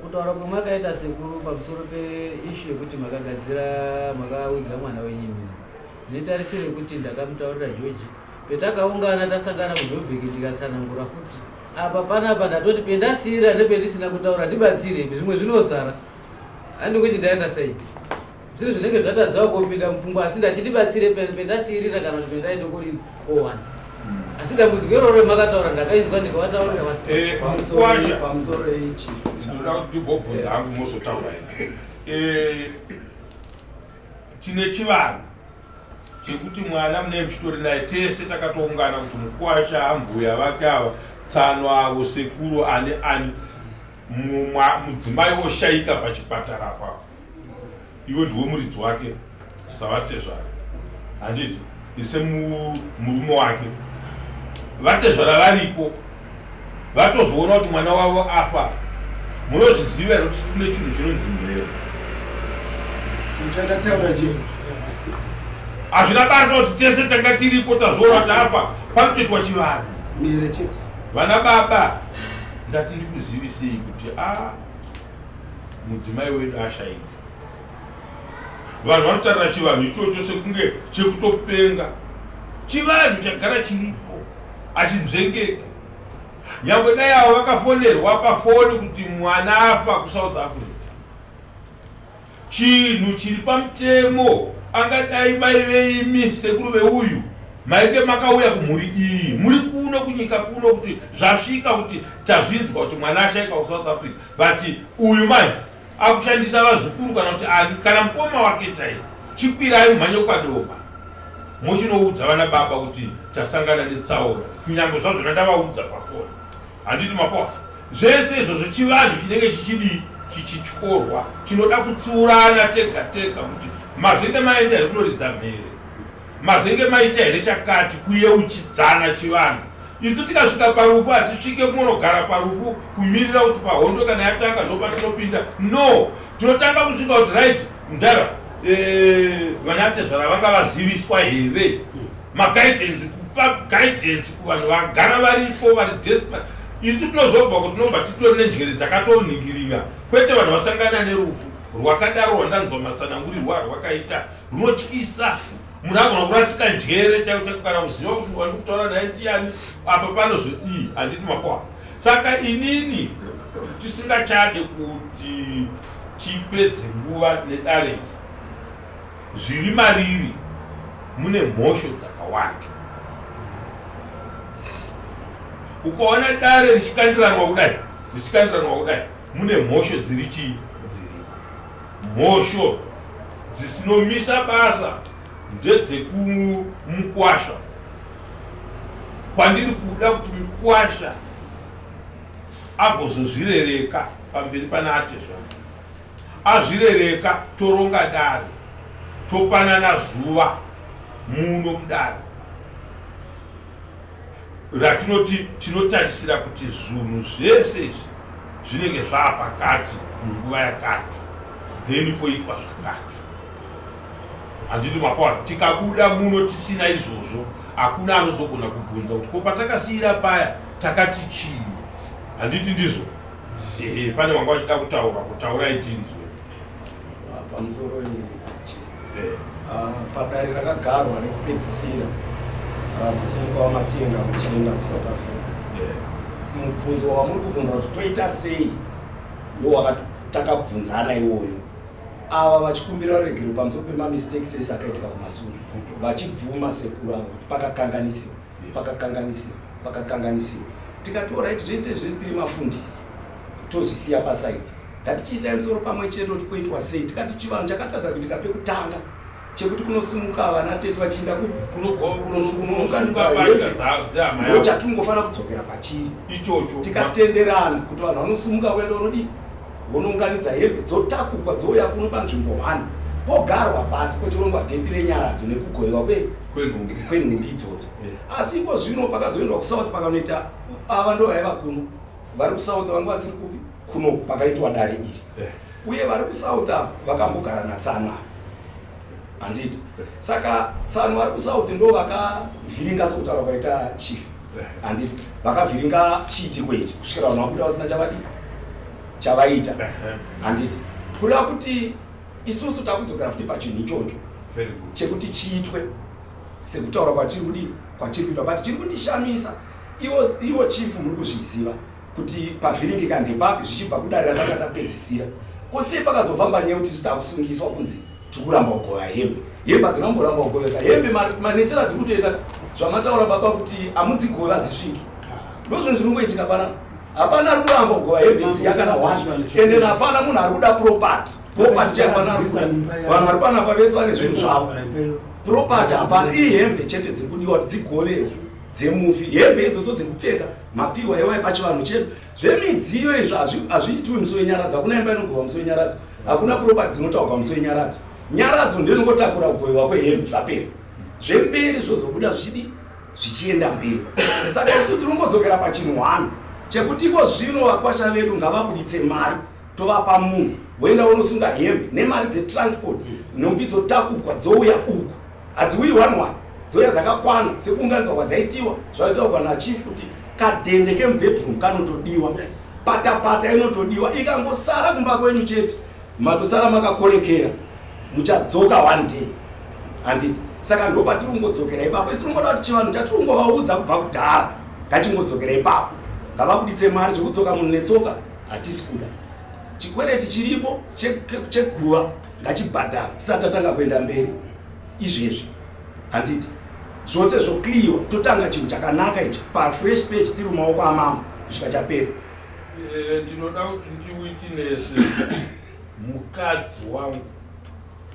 S4: Kutaura kwemakaita sekuru pamusoro peishu yekuti makagadzira makawiga mwana wenyu imimi. Ndinetarisiro yekuti ndakamutaurira George petakaungana tasangana kuJoburg ndikatsanangura kuti apa panapa ndatoti pendasiira nependisina kutaura ndibatsire zvimwe zvinosara. Handikuti ndaenda sei. Zvinhu zvinenge zvatadzawo kupinda mupfungwa asi ndati ndibatsire pendasiirira kana kuti pendaenda kurini kowanza. Asi dambudziko iroro remakataura ndakainzwa ndikavataurira
S3: vasito. Eh,
S7: Pamusoro pamusoro ichi.
S3: Ndinoda kuti ndibobvunza hangu mozotaura ina. Eh, tine chivanhu chekuti mwana mune muchitori naye tese takatoungana kuti mukwasha ambuya vake ava tsano avo sekuru ani ani mudzimai oshaika pachipatara apapo iwe ndiwe muridzi wake savatezvara handiti semurume wake vatezvara varipo vatozoona kuti mwana wavo afa munozviziva here kuti kune chinhu chinonzi mhero
S6: chandataura che
S3: hazvina basa kuti tese tanga tiripo tazviona kuti afa panotoitwa chivanhu
S6: mhere chete
S3: vana baba ndati ndikuzivisei kuti a ah, mudzimai wedu ashaika vanhu vanotarira chivanhu ichocho sekunge chekutopenga chivanhu chagara chiripo achinzvengeke nyangwe dai avo vakafonerwa pafoni kuti mwana afa kusouth africa chinhu chiri pamutemo angadai mai veimi sekuru veuyu mainge makauya kumhuri iyi muri kuno kunyika kuno kuti zvasvika kuti tazvinzwa kuti mwana ashaika kusouth africa but uyu manje akushandisa vazukuru kana kuti ani kana mukoma wake chaiye chikwirai mhanye kwadoma mochinoudza vana baba kuti tasangana netsaona kunyange zvazvona ndavaudza pafoni handiti mapoa zvese izvozvo chivanhu chinenge chichidii chichityorwa chinoda kutsiurana tega tega kuti mazenge maenda here kunoridza mhere Mazenge maita here chakati kuyeuchidzana chivanhu. Isu tikasvika parufu hatisvike kunogara parufu kumirira kuti pahondo kana yatanga ndopatinopinda. No, tinotanga kusvika kuti right mdhara eh, vanatezvara vanga vaziviswa here maguidance kupa guidance kuvanhu vagara varipo vari desperate. Isu tinozobva kuti tinobva titori nenjere dzakatoningirira kwete vanhu vasangana nerufu rwakadaro rwandanzwa matsanangurirwo arwakaita runotyisa munhu agona kurasika njere chaiko chaiko kana kuziva kuti wandi kutaura naye ndiyani apa panozodii handiti makoa saka inini tisingachade kuti tipedze nguva nedare iri zviri mariri mune mhosho dzakawanda ukaona dare richikandiranwa kudai richikandiranwa kudai mune mhosho dziri chii dzirimo Mhosho dzisinomisa basa ndedzekumukwasha. Kwandiri kuda kuti mukwasha agozozvirereka pamberi pana atezvara. Azvirereka toronga dare topanana zuva muno mudare ratinoti tinotarisira kuti zvunhu zvese izvi zvinenge zvaapakati munguva yakati then poitwa zvakati handiti mapona tikabuda muno tisina izvozvo hakuna anozogona kubvunza kuti ko patakasiyira paya takati chii handiti ndizvo ehe pane wanga vachida kutaura kutaurai tinzwe
S7: ah, pamusoro eh. ah, padare rakagarwa rekupedzisira razosumuka vamatenga vachienda kusouth africa eh. mubvunzo wamuri kubvunza kuti toita sei ndowatakabvunzana iwoyo ava vachikumbira ruregero pamusoro pemamistakes ese akaitika kumasure vachibvuma sekuru avo kuti pakakanganisiwa pakakanganisiwa pakakanganisiwa tikati orit zvese zvese tiri mafundisi tozvisiya pasaidi ngatichiisai musoro pamwe chete kuti koitwa sei tikati chivanhu chakatadza kuitika pekutanga chekuti kunosimuka vana tete vachiinda kunounganidza chatingofanira kudzokera pachiri
S3: ichocho
S7: tikatenderana kuti vanhu vanosimuka voenda vanodii vonounganidza hembe dzotakukwa dzouya kuno panzvimbo one pogarwa pasi pochirongwa dheti renyaradzo nekugovewa kwenhumbi idzodzo asi iko zvino pakazoendwa kusouth pakanoita ava ndo vaiva kuno vari kusouth vanga vasiri kupi kuno pakaitwa dare iri eh. uye vari kusouth ava vakambogara natsano ava handiti eh. saka tsano vari kusouth ndo vakavhiringa sekutaura kwaita chief eh. handiti vakavhiringa chiitiko ichi kusvikira vanhu vabuda vasina chavadii chavaita handiti kureva kuti isusu takudzokera futi pachinhu ichocho chekuti chiitwe sekutaura kwachiri kudii kwachiri kuitwa but chiri kutishamisa iwo chief muri kuzviziva kuti pavhiringika ndepapi zvichibva kudare ratanga tapedzisira Ko sei pakazofamba nyaya yekuti isu takusungiswa kunzi tiri kuramba kugova hembe? Hembe hadzina kumboramba kugoveka. Hembe manetsero adziri kutoita zvamataura baba kuti hamudzigove hadzisviki. Ndozvinhu zviri kungoitika pana. Hapana ari kuramba kugova hembe dziya kana one. Ende hapana munhu ari kuda property. Property chaiyo hapana ari kuda. Vanhu vari panapa vese vane zvinhu zvavo. Property hapana. Ihembe chete dziri kudiwa kuti dzigoverwe dzemufi. Hembe idzodzo dzekupfeka mapiwa iwayo pachivanhu chedu. Zvemidziyo izvo hazviitiwi musi wenyaradzo. Hakuna imba inogova musi wenyaradzo. Hakuna property dzinotaurwa musi wenyaradzo. Nyaradzo ndiyo inongotakura kugovewa kwehembe zvapera. Zvemberi zvozobuda zvichidii? Zvichienda mberi. Saka isu tinongodzokera pachinhu one chekuti iko zvino vakwasha vedu ngavabuditse mari tovapa munhu voenda vonosunga hembe nemari dzetransport nhumbi dzotakugwa dzouya uku hadziuyi one one dzouya dzakakwana sekuunganidzwa kwadzaitiwa zvataurwa nachief kuti kadhende kemubedroom kanotodiwa patapata inotodiwa ikangosara kumba kwenyu chete matosara makakorekera muchadzoka one day handiti saka ndo patiri kungodzokera ipapo isi tiringoda kuti chivanhu chatiri kungovaudza kubva kudhara ngachingodzokera ipapo ngavabuditse mari zvekudzoka munhu netsoka hatisi kuda chikwereti chiripo cheguva ngachibhadhara tisati tatanga kuenda mberi izvezvi handiti zvose zvokliwa totanga chinhu chakanaka ichi pafresh page tiri mumaoko amambo kusvika chapera.
S3: Eh, ndinoda kuti ndiwitinese mukadzi wangu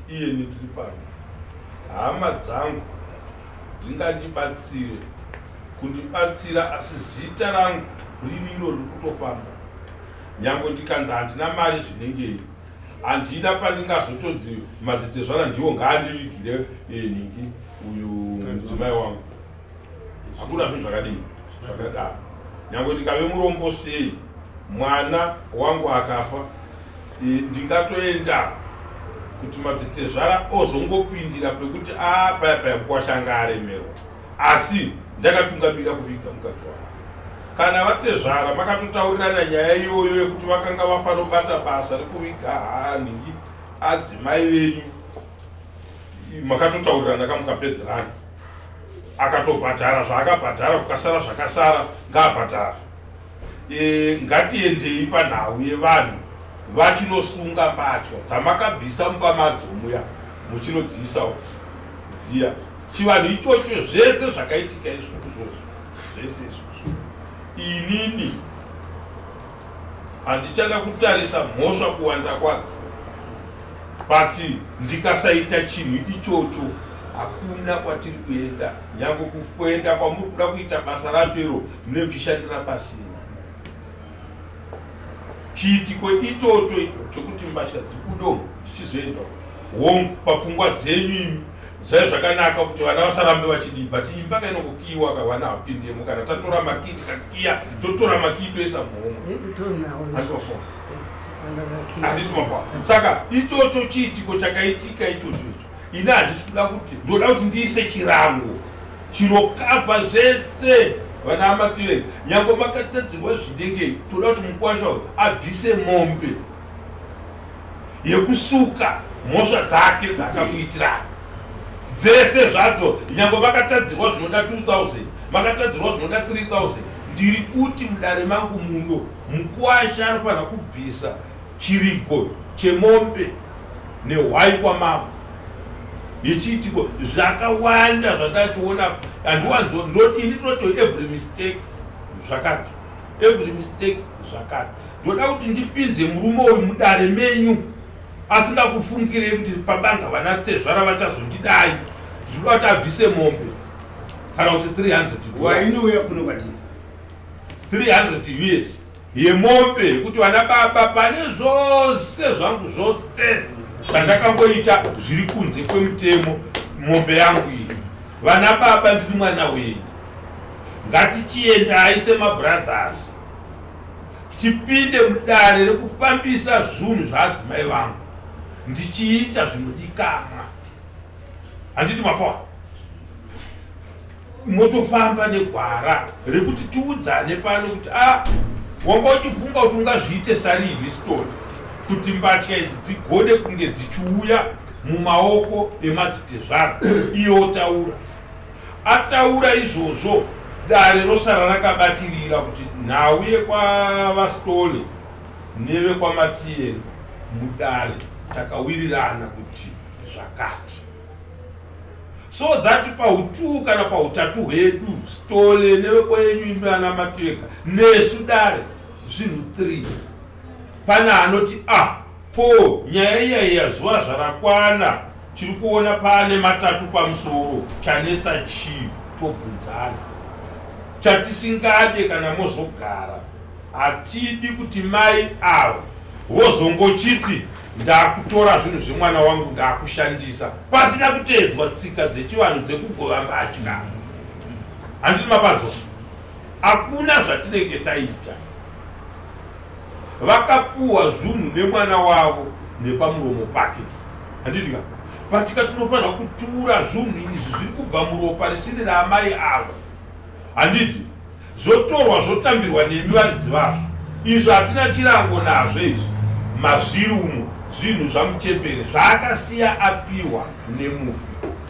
S3: iyeni ndiri pano hama dzangu dzingandibatsire kundibatsira asi zita rangu ririro riri kutofamba nyangwe ndikanzi handina mari zvinengei handina pandingazotonzi madzitezvara ndiwo ngaandivigire eh, nhingi uyu mudzimai wangu hakuna zvinhu zvakadii zvakadaro nyangwe ndikave murombo sei mwana wangu akafa eh, ndingatoenda kuti madzitezvara ozongopindira pekuti a ah, paya paya mukwasha anga aremerwa asi ndakatungamira kuviga mukadzi wangu kana vatezvara makatotaurirana nyaya iyoyo yekuti vakanga vafanobata basa rekuviga hanhingi adzimai venyu makatotaurirana kamukapedzerana akatobhadhara zvaakabhadhara kukasara zvakasara ngaabhadhara e, ngatiendei panhau yevanhu vachinosunga mbatya dzamakabvisa mumba madzo muya muchinodziisawo dziya chivanhu ichocho zvese zvakaitika izvozvo zvese izvozvo inini handichada kutarisa mhosva kuwanda kwadzo but ndikasaita chinhu ichocho hakuna kwatiri kuenda nyange kuenda kwamuri kuda kuita basa racho iro mune muchishandira pasina chiitiko ichocho icho chekuti mbatya dzibudo dzichizoenda hongu papfungwa dzenyu imi zvaive zvakanaka kuti vana vasarambe vachidii but imba kainongokiyiwa ka vana hapindemo kana tatora makii tikakiya totora makii toisa muhomwe handiti mafa saka ichocho chiitiko chakaitika ichocho icho ini handisi kuda kuti ndoda kuti ndiise chirango chinokavha zvese vana amatirei nyange makatadzirwa zvinengei toda kuti mukwasha uyu abvise mombe yekusuka mhosva dzake dzakakuitirani dzese zvadzo nyange makatadzirwa zvinoda 2000 makatadzirwa zvinoda 3000 ndiri kuti mudare mangu muno mukuwasha anofanira kubvisa chirigo chemombe nehwai kwamambo yechiitiko zvakawanda zvandachiona handiwanzo ini tinoto every mistake zvakati every mistake zvakati ndoda kuti ndipinze murume uyu mudare menyu asingakufungirei kuti pabanga vana tezvara vachazondidai zvinoda kuti abvise mombe kana kuti 300
S6: wainouya kuno kwatiri
S3: 300 us yemombe yekuti vana baba pane zvose zvangu zvose zvandakangoita zviri kunze kwemutemo mombe yangu iyi vana baba ndiri mwana wenyu ngatichiendai semabrothers tipinde mudare rekufambisa zvunhu zvaadzimai vangu ndichiita zvinodikamwa handiti mapoa motofamba negwara rekuti tiudzane pano kuti a ah, wanga uchifunga kuti ungazviite sarini story kuti mbatya idzi dzigone kunge dzichiuya mumaoko emadzitezvara iye otaura Ataura izvozvo, dare rosara rakabatirira kuti nhau yekwaVaSithole nevekwaMatiyenga mudare takawirirana kuti zvakati so that pautuu kana pautatu hwedu stole nevekwenyu imi ana mateka nesu dare zvinhu 3 pane anoti ah ko nyaya iya iya zuva zvarakwana tiri kuona paane matatu pamusoro chanetsa chii tobvunzana chatisingade kana mozogara Hatidi kuti mai ava vozongochiti ndakutora zvinhu zvemwana wangu ndakushandisa pasina kuteedzwa tsika dzechivanhu dzekugova mbatya. Handiti mapanzwa? Hakuna zvatinenge taita. Vakapuwa zvunhu nemwana wavo nepamuromo pake. Handiti ka? Patika tinofanira kutura zvunhu izvi zviri kubva muropa risiri raamai ava. Handiti? Zvotorwa zvotambirwa nemi varidzi vazvo. Izvo hatina chirango nazvo izvi mazviri umo zvinhu zvamuchembere zvaakasiya apiwa nemufi.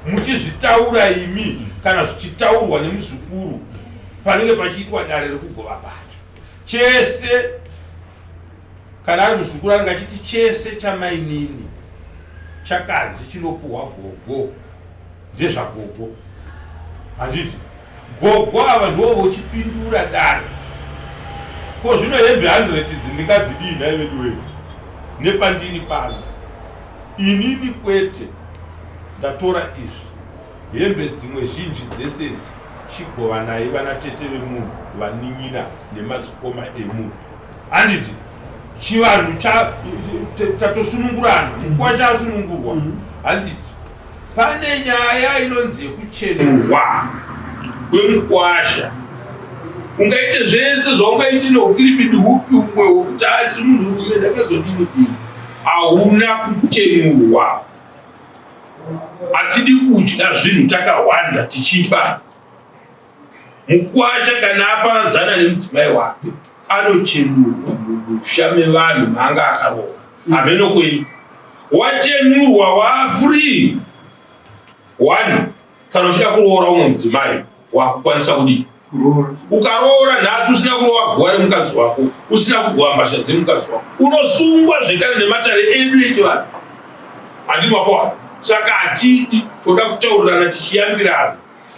S3: Muchizvitaura imi kana zvichitaurwa nemuzukuru panenge pachiitwa dare rekugova mbatya. Chese kana ari muzukuru anenge achiti chese chamainini chakanzi chinopuhwa gogo. Ndezvagogo handiti gogo ava ndivo vochipindura dare ko zvino hembe 100 idzi ndingadzidii nhai veduwee nepandiri pano inini kwete ndatora izvi hembe dzimwe zhinji dzese idzi chigovanai vana tete vemunhu vanin'ina nemadzikoma emunhu handiti chivanhu tatosunungurana mukwasha asunungurwa handiti Pane nyaya inonzi yekuchenurwa kwemukwasha. Ungaite zvese zvaungaite neukiribidi hupi umwe hwekuti ati munhu rume ndakazodini dini. Hauna kuchenurwa. Hatidi kudya zvinhu takahwanda tichiba. Mukwasha kana aparadzana nemudzimai wake anochenurwa mumusha mevanhu maanga akaroora. Hameno kwenyu. Wachenurwa wa free. One, kana uchida kuroora umwe mudzimai wakukwanisa kudii? Ukaroora nhasi usina kurova guva remukadzi wako, usina kugova mbatya dzemukadzi wako, unosungwa zvekare nematare edu echivanhu. Handiti mapoa? Saka hatidi, toda kutaurirana tichiyambirana.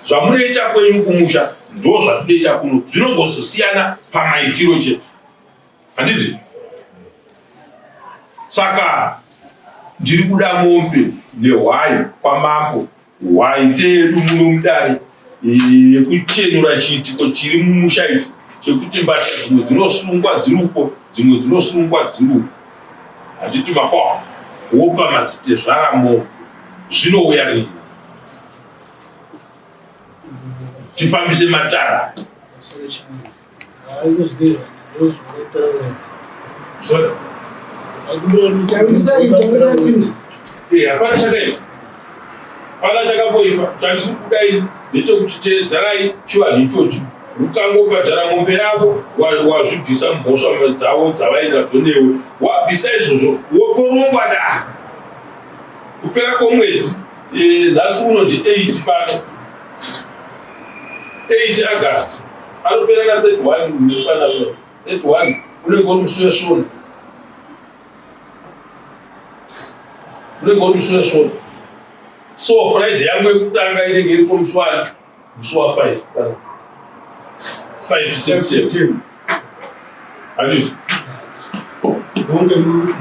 S3: Zvamunoita kwenyu kumusha ndo zvatinoita kuno, zvinongozosiyana pamaitiro chete, handiti? Saka ndiri kuda mombe nehwai kwamambo, hwai ndeyedu muno mudare yekuchenura chiitiko chiri mumusha icho chekuti mbatya dzimwe dzinosungwa dziri uko, dzimwe dzinosungwa dziri uko, handiti makwawa? Wopa madzitezvara mombe, zvinouya rini? Tifambise matara. Hapana chakaipa, hapana chakamboipa. Chandiri kudai ndechekuti teedzarai chivanhu ichochi. Ukangobhadhara mombe yavo wazvibvisa mhosva dzavo dzavainadzo newe, wabvisa izvozvo wotorongwa dare kupera kwomwedzi. Eh, nhasi uno ndi 8 pano 8 August anopera na 31 pana 31 unenge uri musi wesvondo unenge uri musi wesvondo so Friday yangu yekutanga inenge iripo musi wani musi wa 5 pana 5 September handiti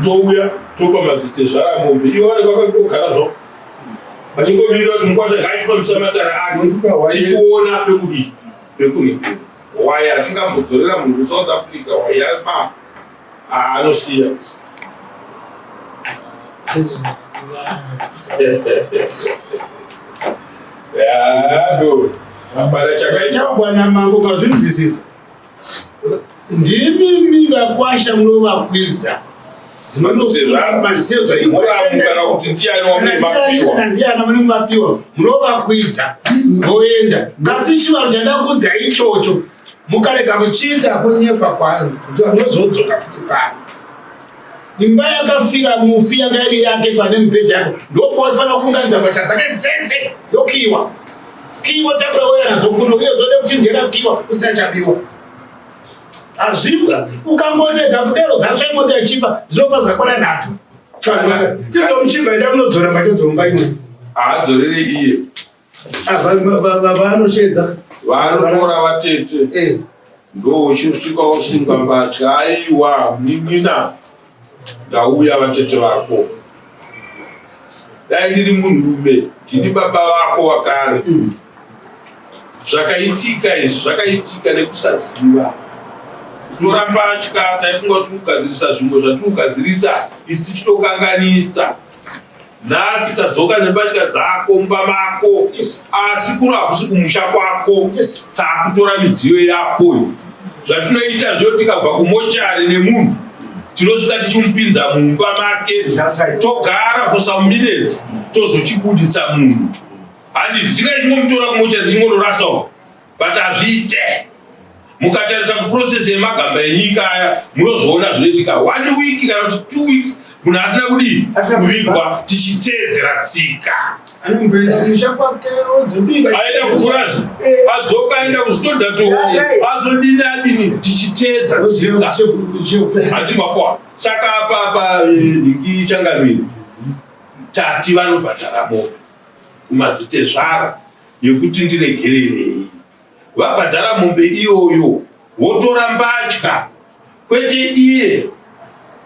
S3: touya topa madzitezvara mombe ivo vanenge vakangogara zvavo vachingomirira kuti mukwasha ngaachifambisa matara ake tichiona pekudii pekunhikura hwai hatingambodzorera munhu kusouth africa hwai yamama anosiya hapana chakaitwa
S6: namambo kazvinzwisisa Ndimimi vakwasha munovakwidza ndiani wamunenge mapiwa munovakwidza voenda kasi chivanhu chandakudza ichocho mukarega kuchiita kunyepa kwangu ndozodzoka futi pano imba yakafira mufi yanga iri yake pane mubhedha yako ndopawaifanira kuunganidza mbatya dzake dzese yokiwa kiwa takura waya nadzo kuno uye zode kuchinjera kiwa usina chabiwa hazvibwa ukangorega kudero dzaswa imota ichifa dzinofa dzakwana nhatu. Izvo muchibva enda munodzora mbatya dzomumba imwe.
S3: Haadzorere iye.
S6: Vanoshedza.
S3: Vanotora vatete.
S6: Eh.
S3: Ndochisvika wosunga mbatya aiwa munin'ina ndauya vatete vako. Dai ndiri munhurume ndini baba vako wakare. Zvakaitika izvi zvakaitika nekusaziva. Kutora mbatya taifunga kuti kugadzirisa zvimwe zvatirikugadzirisa isu tichitokanganisa. Nhasi tadzoka nembatya dzako mumba mako asi kuno hakusi kumusha kwako. Takutora midziyo yako. Zvatinoita zvo tikabva kumochari nemunhu tinosvika tichimupinza mumba make togara for some minutes tozochibuditsa munhu. Handiti tingai tingomutora kumochari tichingonorasa uko but hazviite. Mukatarisa kuprocess yemagamba enyika aya munozoona zvinoitika one week kana kuti 2 weeks munhu asina kudii kuvigwa tichiteedzera tsika. Aenda kupurazi adzoka aenda kustodato azodini adini tichiteedza tsika. Asi makwa saka apa apa nhingi changamire tati vanobhadhara mombe kumadzitezvara yekuti ndiregererei. Vabhadhara mombe iyoyo votora mbatya kwete iye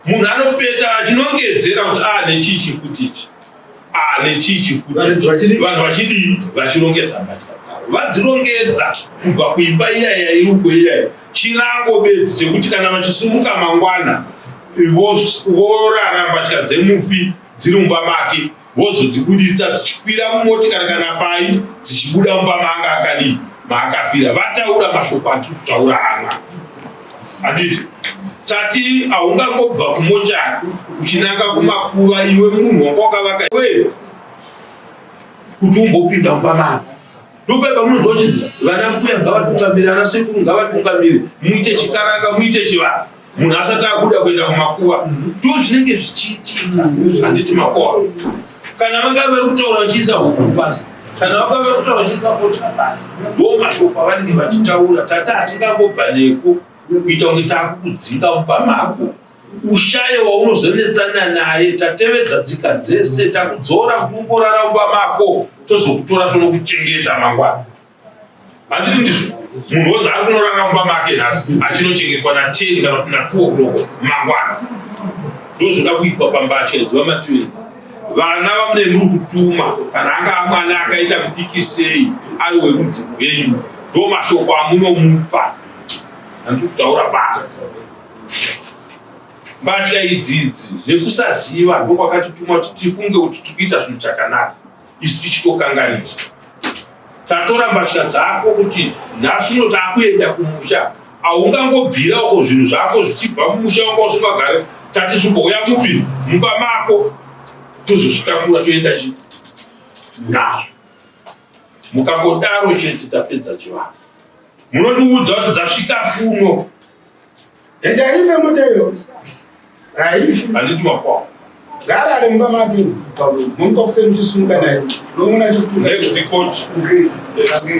S3: munhu anopeta achinongedzera kuti a nechii chifuti ichi a nechii chifuti vanhu vachidii vachirongedza mbatya dzavo vadzirongedza kubva kuimba iyaya iri uko iyaya chirango bedzi chekuti kana vachisumuka mangwana vorara mbatya dzemufi dziri mumba make vozodzibuditsa dzichikwira mumotikari kana pai dzichibuda mumba maanga akadii maakafira. Vataura mashoko atiri kutaura ana handiti tati haungangobva kumochari uchinanga kumakuva iwe munhu wanga wakavaka iwe kuti umbopinda mumba mako ndopai pamunonzwa uchinzi vana mbuya ngavatungamire ana sekuru ngavatungamire muite chikaranga muite chivanhu munhu asati abuda kuenda kumakuva ndo zvinenge zvichiitika handiti makuva kana vanga vari kutaura vachiisa huku pasi kana vanga vari kutaura vachiisa bota pasi ndo mashoko avanenge vachitaura tata hatingangobva neko kuita kunge takukudzinga mumba mako ushaye waunozonetsana naye tatevedza tsika dzese takudzora kuti ungorara mumba mako tozokutora tonokuchengeta mangwana Handiti ndizvo munhu wonzi ari kunorara mumba make nhasi achinochengetwa na 10 kana kuti na 2 o'clock mangwana. Ndozvoda kuitwa pambatya idzi vaMatiweni. Vana vamune muri kutuma kana anga mwana akaita mudiki sei ari werudzi rwenyu ndo mashoko amunomupa handiri kutaura pano. Mbatya idzidzi nekusaziva ndokwakatituma kuti tifunge kuti tiri kuita zvinhu chakanaka isu tichitokanganisa. Tatora mbatya dzako kuti nhasi uno takuenda kumusha haungangobvira uko zvinhu zvako zvichibva mumusha wanga usingagare tati zvimbouya kupi mumba mako tozozvitakura toenda chi nazvo mukangodaro chete tapedza chivanhu munondiudza kuti dzasvika kuno
S6: Ende haife mota iyo. Haifi.
S3: Handiti makwa.
S6: Gara ari mumba make. Munomuka kuseni muchisumuka naye. Ndomuona achikutuka.
S3: Next coach.
S5: Ngezi. Ngezi.